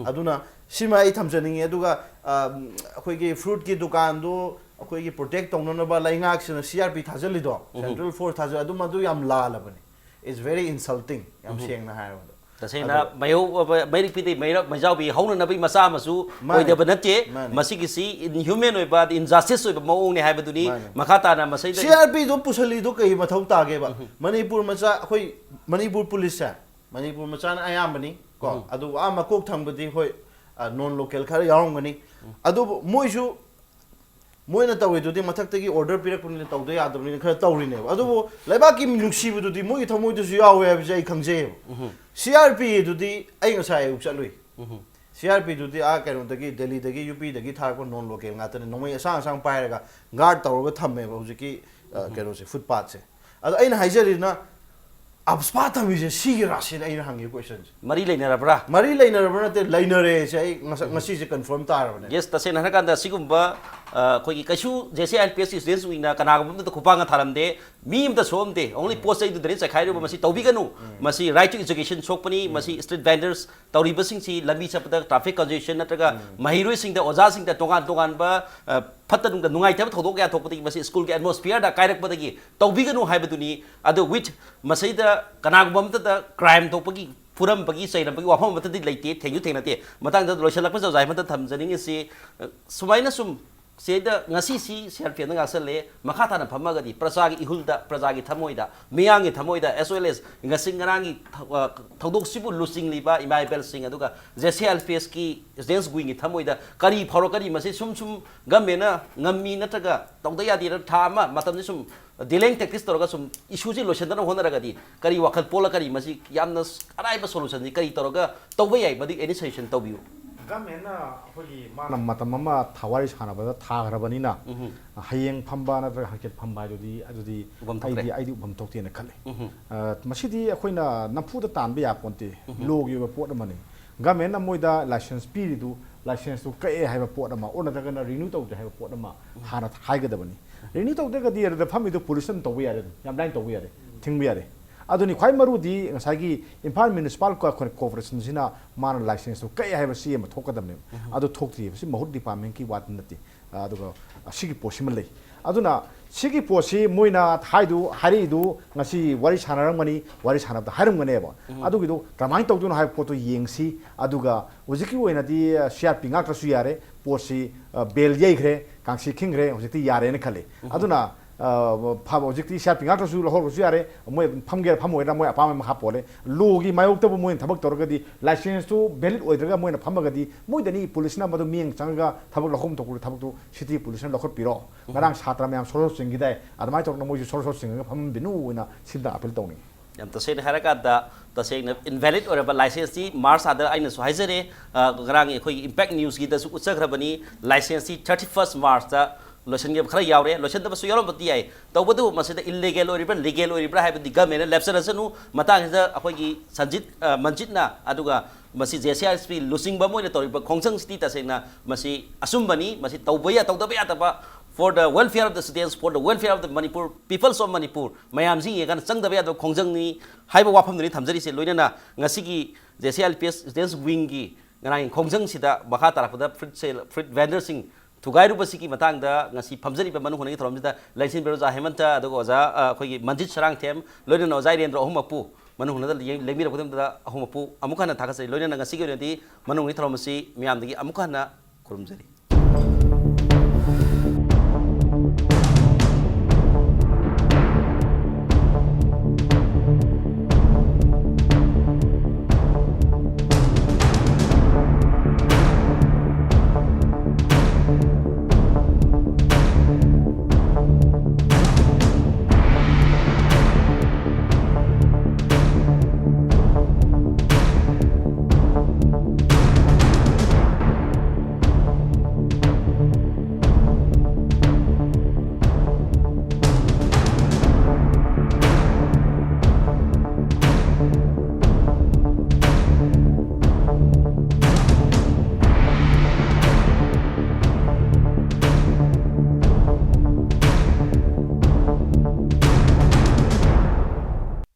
ꯑꯗꯨꯅ ꯁꯤꯃ ꯑꯩ ꯊꯝꯖꯅꯤꯡꯉꯤ꯫ ꯑꯗꯨꯒ, ꯑ, ꯑꯩꯈꯣꯏꯒꯤ ꯐ꯭ꯔꯨꯠꯀꯤ ꯗꯨꯀꯥꯟꯗꯨ ꯑꯩꯈꯣꯏꯒꯤ ꯄ꯭ꯔꯣꯇꯦꯛ ꯇꯧꯅꯅꯕ ꯂꯩꯉꯥꯛꯁꯤꯅ ꯁꯤ ꯑꯥꯔ ꯄꯤ ꯊꯥꯖꯤꯜꯂꯤꯗꯣ, ꯁꯦꯟꯇ꯭ꯔꯦꯜ ꯐꯣꯔꯁ ꯊꯥꯖꯤꯜ-, ꯑꯗꯨ ꯃꯗꯨ ꯌꯥꯝ ꯂꯥꯜꯂꯕꯅꯤ꯫ It's very insulting, ꯌꯥꯝ ꯁꯦꯡꯅ ꯍꯥꯏꯔꯕꯗ꯫ ꯇꯁꯦꯡꯅ ꯑꯗꯣ ꯃꯩꯍꯧ-, ꯃꯩꯔꯤꯛꯄꯤꯗꯩ ꯃꯩꯔꯥ-, ꯃꯩꯖꯥꯎꯕꯤ ꯍꯧꯅꯅꯕꯒꯤ ꯃꯆꯥ ꯑꯃꯁꯨ ꯃꯥꯅꯦ꯫ ꯑꯣꯏꯗꯕ ꯅꯠꯇꯦ꯫ ꯃꯥꯅꯦ꯫ ꯃꯁꯤꯒꯤꯁꯤ ꯏꯟꯍ꯭ꯌꯨꯃꯦꯟ ꯑꯣꯏꯕ, ꯏꯟꯖꯁꯇꯤꯁ ꯑꯣꯏꯕ ꯃꯑꯣꯡꯅꯤ ꯍꯥꯏꯕꯗꯨꯅꯤ꯫ ꯃꯥꯅꯦ꯫ ꯃꯈꯥ ꯇꯥꯅ ꯃꯁꯤꯗ ꯁꯤ ꯑꯥꯔ ꯄꯤꯗꯣ ꯄꯨꯁꯜꯂꯤꯗꯣ ꯀꯩ ꯃꯊꯧ ꯇꯥꯒꯦꯕ? ꯃꯅꯤꯄꯨꯔ ꯃꯆꯥ, ꯑꯩꯈꯣꯏ ꯃꯅꯤꯄꯨꯔ ꯄꯨꯂꯤꯁꯁꯦ, ꯃꯅꯤꯄꯨꯔ ꯃꯆꯥꯅ ꯑꯌꯥꯝꯕꯅꯤ ꯀꯣ꯫ ꯑꯗꯨ ꯑꯥ ꯃꯀꯣꯛ ꯊꯪꯕꯗꯤ ꯍꯣꯏ, ꯅꯣꯟ ꯂꯣꯀꯦꯜ ꯈꯔ ꯌꯥꯎꯔꯝꯒꯅꯤ꯫ ꯑꯗꯨꯕꯨ ꯃꯣꯏꯁꯨ, ꯃꯣꯏꯅ ꯇꯧꯔꯤꯗꯨꯗꯤ ꯃꯊꯛꯇꯒꯤ ꯑꯣꯔꯗꯔ ꯄꯤꯔꯛꯄꯅꯤꯅ ꯇꯧꯗ ꯌꯥꯗꯕꯅꯤꯅ ꯈꯔ ꯇꯧꯔꯤꯅꯦꯕ꯫ ꯑꯗꯨꯕꯨ ꯂꯩꯕꯥꯛꯀꯤ ꯅꯨꯡꯁꯤꯕꯗꯨꯗꯤ ꯃꯣꯏꯒꯤ ꯊꯃꯣꯏꯗꯁꯨ ꯌꯥꯎꯋꯦ ꯍꯥꯏꯕꯁꯦ ꯑꯩ ꯈꯪꯖꯩꯌꯦꯕ꯫ ꯁꯤ ꯑꯥꯔ ꯄꯤ ꯑꯗꯨꯗꯤ ꯑꯩ ꯉꯁꯥꯏ ꯑꯌꯨꯛ ꯆꯠꯂꯨꯏ꯫ ꯁꯤ ꯑꯥꯔ ꯄꯤꯗꯨꯗꯤ ꯑꯥ ꯀꯩꯅꯣꯗꯒꯤ, ꯗꯦꯜꯂꯤꯗꯒꯤ, ꯌꯨ ꯄꯤꯗꯒꯤ ꯊꯥꯔꯛꯄ ꯅꯣꯟ ꯂꯣꯀꯦꯜ ꯉꯥꯛꯇꯅꯤ꯫ ꯅꯣꯡꯃꯩ ꯑꯁꯥꯡ ꯑꯁꯥꯡ ꯄꯥꯏꯔꯒ ꯒꯥꯔꯗ ꯇꯧꯔꯒ ꯊꯝꯃꯦꯕ ꯍꯧꯖꯤꯛꯀꯤ, ꯑ, ꯀꯩꯅꯣꯁꯦ, ꯐꯨꯠꯄꯥꯠꯁꯦ꯫ ꯑꯗꯣ ꯑꯩꯅ ꯍꯥꯏꯖꯔꯤꯅ, ꯑꯕꯁꯄꯥ ꯊꯝꯃꯤꯁꯦ ꯁꯤꯒꯤꯔꯥ ꯁꯤꯅ ꯑꯩꯅ ꯍꯪꯉꯤ ꯀꯣꯏꯁꯟꯁꯦ꯫ ꯃꯔꯤ ꯂꯩꯅꯔꯕ꯭ꯔꯥ? ꯃꯔꯤ ꯂꯩꯅꯔꯕ꯭ꯔꯥ ꯅꯠꯇꯦ, ꯂꯩꯅꯔꯦꯁꯦ꯫ ꯑꯩ ꯉꯁ- ꯉꯁꯤꯁꯦ ꯀꯟꯐꯥꯔꯝ ꯇꯥꯔꯕꯅꯦ꯫ ꯌꯦꯁ, ꯇꯁꯦꯡꯅ ꯍꯥꯏꯔꯀꯥꯟꯗ ꯁꯤꯒꯨꯝꯕ, ꯑ, ꯑꯩꯈꯣꯏꯒꯤ ꯀꯩꯁꯨ J C I L P S students ꯋꯤꯡꯅ ꯀꯅꯥꯒꯨꯝꯕ ꯑꯃꯗ ꯈꯨꯄꯥꯡꯒ ꯊꯥꯔꯝꯗꯦ, ꯃꯤ ꯑꯃꯇ ꯁꯣꯛꯑꯝꯗꯦ꯫ ꯑꯣꯡꯂꯤ ꯄꯣꯠ ꯆꯩꯗꯨꯗꯅꯤ ꯆꯥꯏꯈꯥꯏꯔꯨꯕ꯫ ꯃꯁꯤ ꯇꯧꯕꯤꯒꯅꯨ꯫ ꯃꯁꯤ ꯔꯥꯏꯠ ꯇꯨ ꯑꯦꯖꯨꯀꯦꯁꯟ ꯁꯣꯛꯄꯅꯤ꯫ ꯃꯁꯤ ꯁ꯭ꯇ꯭ꯔꯤꯠ ꯚꯦꯟꯗꯔꯁ ꯇꯧꯔꯤꯕꯁꯤꯡꯁꯤ ꯂꯝꯕꯤ ꯆꯠꯄꯗ ꯇ꯭ꯔꯥꯐꯤꯛ ꯀꯟꯖꯦꯁꯟ ꯅꯠꯇ꯭ꯔꯒ ꯃꯍꯩꯔꯣꯏꯁꯤꯡꯗ, ꯑꯣꯖꯥꯁꯤꯡꯗ ꯇꯣꯉꯥꯟ ꯇꯣꯉꯥꯟꯕ, ꯑ, ꯐꯠꯇ ꯅꯨꯡꯗ ꯅꯨꯡꯉꯥꯏꯇꯕ ꯊꯧꯗꯣꯛ ꯀꯌꯥ ꯊꯣꯛꯄꯗꯒꯤ ꯃꯁꯤ ꯁ꯭ꯀꯨꯜꯒꯤ ꯑꯦꯠꯃꯣꯁꯐꯤꯌꯔꯗ ꯀꯥꯏꯔꯛꯄꯗꯒꯤ ꯇꯧꯕꯤꯒꯅꯨ ꯍꯥꯏꯕꯗꯨꯅꯤ꯫ ꯑꯗꯨ ꯋꯤꯠ ꯃꯁꯤꯗ ꯀꯅꯥꯒꯨꯝꯕ ꯑꯃꯠꯇꯗ ꯀ꯭ꯔꯥꯏꯝ ꯊꯣꯛꯄꯒꯤ, ꯐꯨꯔꯝꯕꯒꯤ, ꯆꯩꯔꯝꯕꯒꯤ ꯋꯥꯐꯝ ꯑꯃꯠꯇꯗꯤ ꯂꯩꯇꯦ, ꯊꯦꯡꯁꯨ ꯊꯦꯡꯅꯗꯦ꯫ ꯃꯇꯥꯡꯗ ꯂꯣꯏꯁꯤꯜꯂꯛꯄꯁꯤꯗ ꯑꯣꯖꯥ ꯑꯩꯉꯣꯟꯗ ꯊꯝꯖꯅꯤꯡꯉꯤꯁꯤ, ꯑ, ꯁꯨꯃꯥꯏꯅ ꯁꯨꯝ ꯁꯤꯗ ꯉꯁꯤꯁꯤ ꯁꯤ ꯑꯥꯔ ꯄꯤ ꯑꯦꯐꯅ ꯉꯥꯛꯁꯜꯂꯦ, ꯃꯈꯥ ꯇꯥꯅ ꯐꯝꯃꯒꯗꯤ ꯄ꯭ꯔꯖꯥꯒꯤ ꯏꯍꯨꯜꯗ, ꯄ꯭ꯔꯖꯥꯒꯤ ꯊꯃꯣꯏꯗ, ꯃꯤꯌꯥꯝꯒꯤ ꯊꯃꯣꯏꯗ, ꯑꯦꯁ ꯋꯦꯜ ꯑꯦꯁ ꯉꯁꯤ ꯉꯔꯥꯡꯒꯤ ꯊ-, ꯑ, ꯊꯧꯗꯣꯛꯁꯤꯕꯨ ꯂꯨꯆꯤꯡꯂꯤꯕ ꯏꯃꯥ ꯏꯕꯦꯜꯁꯤꯡ, ꯑꯗꯨꯒ J C I L P ꯑꯦꯁꯀꯤ students ꯋꯤꯡꯒꯤ ꯊꯃꯣꯏꯗ ꯀꯔꯤ ꯐꯥꯎꯔꯛꯀꯅꯤ? ꯃꯁꯤ ꯁꯨꯝ ꯁꯨꯝ ꯒꯃꯦꯟꯅ ꯉꯝꯃꯤ ꯅꯠꯇ꯭ꯔꯒ ꯇꯧꯗ ꯌꯥꯗꯦꯅ ꯊꯥ ꯑꯃ ꯃꯇꯝꯁꯤ ꯁꯨꯝ ꯗꯤꯂꯦꯡ ꯇꯦꯛꯇꯤꯁ ꯇꯧꯔꯒ ꯁꯨꯝ ꯏꯁꯨꯁꯤ ꯂꯣꯏꯁꯤꯟꯗꯅꯕ ꯍꯣꯠꯅꯔꯒꯗꯤ ꯀꯔꯤ ꯋꯥꯈꯜ ꯄꯣꯛꯂꯛꯀꯅꯤ? ꯃꯁꯤ ꯌꯥꯝꯅ ꯑꯔꯥꯏꯕ ꯁꯣꯂꯨꯁꯟꯁꯤ ꯀꯔꯤ ꯇꯧꯔꯒ ꯇꯧꯕ ꯌꯥꯏ? ꯃꯗꯨꯒꯤ ꯑꯦꯅꯤ ꯁꯖꯦꯁꯟ ꯇꯧꯕꯤꯌꯨ꯫ ꯒꯃꯦꯟꯅ ꯑꯩꯈꯣꯏꯒꯤ ꯃꯥꯅ ꯃꯇꯝ ꯑꯃ ꯊꯋꯥꯔꯤ ꯁꯥꯟꯅꯕꯗ ꯊꯥꯈ꯭ꯔꯕꯅꯤꯅ, ꯍꯌꯦꯡ ꯐꯝꯕ ꯅꯠꯇ꯭ꯔꯒ ꯍꯪꯆꯤꯠ ꯐꯝꯕ ꯍꯥꯏꯗꯨꯗꯤ ꯑꯗꯨꯗꯤ ꯎꯐꯝ ꯊꯣꯛꯇ꯭ꯔꯦ꯫ ꯑꯩꯗꯤ ꯑꯩꯗꯤ ꯎꯐꯝ ꯊꯣꯛꯇꯦꯅ ꯈꯜꯂꯤ꯫ ꯑ, ꯃꯁꯤꯗꯤ ꯑꯩꯈꯣꯏꯅ ꯅꯝꯐꯨꯗ ꯇꯥꯟꯕ ꯌꯥꯄꯣꯟꯇꯦ꯫ ꯂꯣꯒꯤ ꯑꯣꯏꯕ ꯄꯣꯠ ꯑꯃꯅꯤ꯫ ꯒꯃꯦꯟꯅ ꯃꯣꯏꯗ ꯂꯥꯏꯁꯦꯟꯁ ꯄꯤꯔꯤꯗꯨ, ꯂꯥꯏꯁꯦꯟꯁꯇꯨ ꯀꯛꯑꯦ ꯍꯥꯏꯕ ꯄꯣꯠ ꯑꯃ, ꯑꯣꯔ ꯅꯠꯇ꯭ꯔꯒꯅ ꯔꯤꯅ꯭ꯌꯨ ꯇꯧꯗ꯭ꯔꯦ ꯍꯥꯏꯕ ꯄꯣꯠ ꯑꯃ ꯍꯥꯟꯅ ꯍꯥꯏꯒꯗꯕꯅꯤ꯫ ꯔꯤꯅ꯭ꯌꯨ ꯇꯧꯗ꯭ꯔꯒꯗꯤ ꯑꯗꯨꯗ ꯐꯝꯃꯤꯗꯨ ꯄꯣꯂꯨꯁꯟ ꯇꯧꯕ ꯌꯥꯔꯦ, ꯑꯗꯨꯝ ꯌꯥꯝ ꯂꯥꯏꯅ ꯇꯧꯕ ꯌꯥꯔꯦ, ꯊꯤꯡꯕ ꯌꯥꯔꯦ꯫ ꯑꯗꯨꯅꯤ ꯈ꯭ꯋꯥꯏ ꯃꯔꯨꯗꯤ ꯉꯁꯥꯏꯒꯤ ꯏꯝꯐꯥꯜ ꯃ꯭ꯌꯨꯅꯤꯁꯤꯄꯥꯜ ꯀꯣ-, ꯀꯣꯔꯄꯣꯔꯦꯁꯟꯁꯤꯅ ꯃꯥꯅ ꯂꯥꯏꯁꯦꯟꯁꯇꯨ ꯀꯛꯑꯦ ꯍꯥꯏꯕ ꯆꯦ ꯑꯃ ꯊꯣꯛꯀꯗꯕꯅꯦꯕ꯫ ꯑꯗꯨ ꯊꯣꯛꯇ꯭ꯔꯤꯕ꯫ ꯁꯤ ꯃꯍꯨꯠ ꯗꯤꯄꯥꯔꯠꯃꯦꯟꯀꯤ ꯋꯥꯗꯤ ꯅꯠꯇꯦ꯫ ꯑꯗꯨꯒ ꯑꯁꯤꯒꯤ ꯄꯣꯠꯁꯤꯃ ꯂꯩ꯫ ꯑꯗꯨꯅ ꯁꯤꯒꯤ ꯄꯣꯠꯁꯤ ꯃꯣꯏꯅ ꯍꯥꯏꯗꯨ, ꯍꯥꯏꯔꯛꯏꯗꯨ ꯉꯁꯤ ꯋꯥꯔꯤ ꯁꯥꯟꯅꯔꯝꯒꯅꯤ, ꯋꯥꯔꯤ ꯁꯥꯟꯅꯕꯗ ꯍꯥꯏꯔꯝꯒꯅꯦꯕ꯫ ꯑꯗꯨꯒꯤꯗꯣ ꯀꯃꯥꯏꯅ ꯇꯧꯗꯣꯏꯅꯣ ꯍꯥꯏꯕ ꯄꯣꯠꯇꯣ ꯌꯦꯡꯁꯤ꯫ ꯑꯗꯨꯒ ꯍꯧꯖꯤꯛꯀꯤ ꯑꯣꯏꯅꯗꯤ ꯁꯤ ꯑꯥꯔ ꯄꯤ ꯉꯥꯛꯇ꯭ꯔꯁꯨ ꯌꯥꯔꯦ, ꯄꯣꯠꯁꯤ, ꯑ, ꯕꯦꯜ ꯌꯩꯈ꯭ꯔꯦ, ꯀꯥꯡꯁꯤ ꯈꯤꯡꯈ꯭ꯔꯦ, ꯍꯧꯖꯤꯛꯇꯤ ꯌꯥꯔꯦꯅ ꯈꯜꯂꯤ꯫ ꯑꯗꯨꯅ ꯐꯕ ꯍꯧꯖꯤꯛꯇꯤ ꯁꯤ ꯑꯥꯔ ꯄꯤ ꯉꯥꯛꯇꯁꯨ ꯂꯧꯍꯧꯔꯁꯨ ꯌꯥꯔꯦ, ꯃꯣꯏ ꯐꯝꯒꯦꯔꯥ ꯐꯝꯃꯣꯏꯔꯥ ꯃꯣꯏ ꯑꯄꯥꯝꯕ ꯃꯈꯥ ꯄꯣꯜꯂꯦ꯫ ꯂꯣꯒꯤ ꯃꯥꯌꯣꯛꯇꯕꯨ ꯃꯣꯏꯅ ꯊꯕꯛ ꯇꯧꯔꯒꯗꯤ, ꯂꯥꯏꯁꯦꯟꯁꯇꯨ ꯚꯦꯂꯤꯠ ꯑꯣꯏꯗ꯭ꯔꯒ ꯃꯣꯏꯅ ꯐꯝꯃꯒꯗꯤ, ꯃꯣꯏꯗꯅꯤ ꯄꯨꯂꯤꯁꯅ ꯃꯗꯨ ꯃꯤꯠꯌꯦꯡ ꯆꯪꯉꯒ ꯊꯕꯛ ꯂꯧꯐꯝ ꯊꯣꯛꯄ ꯊꯕꯛꯇꯨ ꯁꯤꯇꯤ ꯄꯨꯂꯤꯁꯅ ꯂꯧꯈꯠꯄꯤꯔꯣ꯫ ꯉꯔꯥꯡ ꯁꯥꯇ꯭ꯔ ꯃꯌꯥꯝ ꯁꯣꯔ ꯁꯣꯔ ꯆꯤꯡꯈꯤꯗꯥꯏ, ꯑꯗꯨꯃꯥꯏꯅ ꯇꯧꯗꯅ ꯃꯣꯏꯁꯨ ꯁꯣꯔ ꯁꯣꯔ ꯆꯤꯡꯉꯒ ꯐꯝꯍꯟꯕꯤꯅꯨ ꯍꯥꯏꯅ ꯁꯤꯝꯇ ꯑꯄꯤꯜ ꯇꯧꯅꯤꯡꯉꯤ꯫ ꯌꯥꯝ ꯇꯁꯦꯡꯅ ꯍꯥꯏꯔꯀꯥꯟꯗ, ꯇꯁꯦꯡꯅ ꯏꯟꯚꯦꯂꯤꯠ ꯑꯣꯏꯔꯕ ꯂꯥꯏꯁꯦꯟꯁꯇꯤ ꯃꯥꯔꯁ ꯊꯥꯗ ꯑꯩꯅꯁꯨ ꯍꯥꯏꯖꯔꯦ, ꯑ, ꯉꯔꯥꯡꯒꯤ ꯑꯩꯈꯣꯏꯒꯤ ꯏꯝꯄꯦꯛ ꯅ꯭ꯌꯨꯁꯀꯤꯗꯁꯨ ꯎꯠꯆꯈ꯭ꯔꯕꯅꯤ, ꯂꯥꯏꯁꯦꯟꯁꯇꯤ ꯊꯥꯔꯇꯤ ꯐꯥꯔꯁ ꯃꯥꯔꯁꯇ ꯂꯣꯏꯁꯤꯟꯈꯤꯕ ꯈꯔ ꯌꯥꯎꯔꯦ, ꯂꯣꯏꯁꯤꯟꯗꯕꯁꯨ ꯌꯥꯎꯔꯝꯕꯗꯤ ꯌꯥꯏ꯫ ꯇꯧꯕꯇꯕꯨ ꯃꯁꯤꯗ ꯏꯜꯂꯤꯒꯦꯜ ꯑꯣꯏꯔꯤꯕ꯭ꯔꯥ, ꯂꯤꯒꯦꯜ ꯑꯣꯏꯔꯤꯕ꯭ꯔꯥ ꯍꯥꯏꯕꯗꯤ ꯒꯃꯦꯟꯅ ꯂꯦꯞꯆꯔꯁꯅꯨ꯫ ꯃꯇꯥꯡꯁꯤꯗ ꯑꯩꯈꯣꯏꯒꯤ ꯁꯟꯖꯤꯠ, ꯑ, ꯃꯟꯖꯤꯠꯅ, ꯑꯗꯨꯒ ꯃꯁꯤ J C I S P ꯂꯨꯆꯤꯡꯕ ꯑꯃ ꯑꯣꯏꯅ ꯇꯧꯔꯤꯕ ꯈꯣꯡꯖꯪꯁꯤꯗꯤ ꯇꯁꯦꯡꯅ ꯃꯁꯤ ꯑꯆꯨꯝꯕꯅꯤ, ꯃꯁꯤ ꯇꯧꯕ ꯌꯥ-, ꯇꯧꯗꯕ ꯌꯥꯗꯕ, for the welfare of the students, for the welfare of the Manipur, peoples of Manipur, ꯃꯌꯥꯝꯁꯤ ꯌꯦꯡꯉꯀꯥꯟꯗ ꯆꯪꯗꯕ ꯌꯥꯗꯕ ꯈꯣꯡꯖꯪꯅꯤ ꯍꯥꯏꯕ ꯋꯥꯐꯝꯗꯨꯅꯤ ꯊꯝꯖꯔꯤꯁꯦ꯫ ꯂꯣꯏꯅꯅ ꯉꯁꯤꯒꯤ J C I L P ꯑꯦꯁ ꯁ꯭ꯇꯨꯗꯦꯟꯠꯁ ꯋꯤꯡꯒꯤ ꯉꯔꯥꯡꯒꯤ ꯈꯣꯡꯖꯪꯁꯤꯗ ꯃꯈꯥ ꯇꯥꯔꯛꯄꯗ ꯐ꯭ꯔꯨꯏꯠ ꯁꯦꯜ-, ꯐ꯭ꯔꯨꯏꯠ ꯚꯦꯟꯗꯔꯁꯤꯡ ꯊꯨꯒꯥꯏꯔꯨꯕꯁꯤꯒꯤ ꯃꯇꯥꯡꯗ ꯉꯁꯤ ꯐꯝꯖꯔꯤꯕ ꯃꯅꯨꯡ ꯍꯨꯠꯅꯒꯤ ꯊꯧꯔꯝꯁꯤꯗ ꯂꯦꯡꯁꯤꯟꯕꯤꯔꯣ ꯑꯣꯖꯥ ꯍꯦꯃꯟꯇ, ꯑꯗꯨꯒ ꯑꯣꯖꯥ, ꯑ, ꯑꯩꯈꯣꯏꯒꯤ ꯃꯟꯖꯤꯠ ꯁꯔꯥꯡꯊꯦꯝ, ꯂꯣꯏꯅꯅ ꯑꯣꯖꯥ ꯏꯔꯦꯟꯗ꯭ꯔ ꯑꯍꯨꯝꯃꯛꯄꯨ ꯃꯅꯨꯡ ꯍꯨꯠꯅꯗ ꯂꯦꯡ-, ꯂꯦꯡꯕꯤꯔꯛꯄꯗ ꯑꯍꯨꯝꯃꯛꯄꯨ ꯑꯃꯨꯛ ꯍꯟꯅ ꯊꯥꯒꯠꯆꯔꯤ꯫ ꯂꯣꯏꯅꯅ ꯉꯁꯤꯒꯤ ꯑꯣꯏꯅꯗꯤ ꯃꯅꯨꯡ ꯍꯨꯠꯅꯒꯤ ꯊꯧꯔꯝ ꯑꯁꯤ ꯃꯤꯌꯥꯝꯗꯒꯤ ꯑꯃꯨꯛ ꯍꯟꯅ ꯈꯨꯔꯨꯝꯖꯔꯤ꯫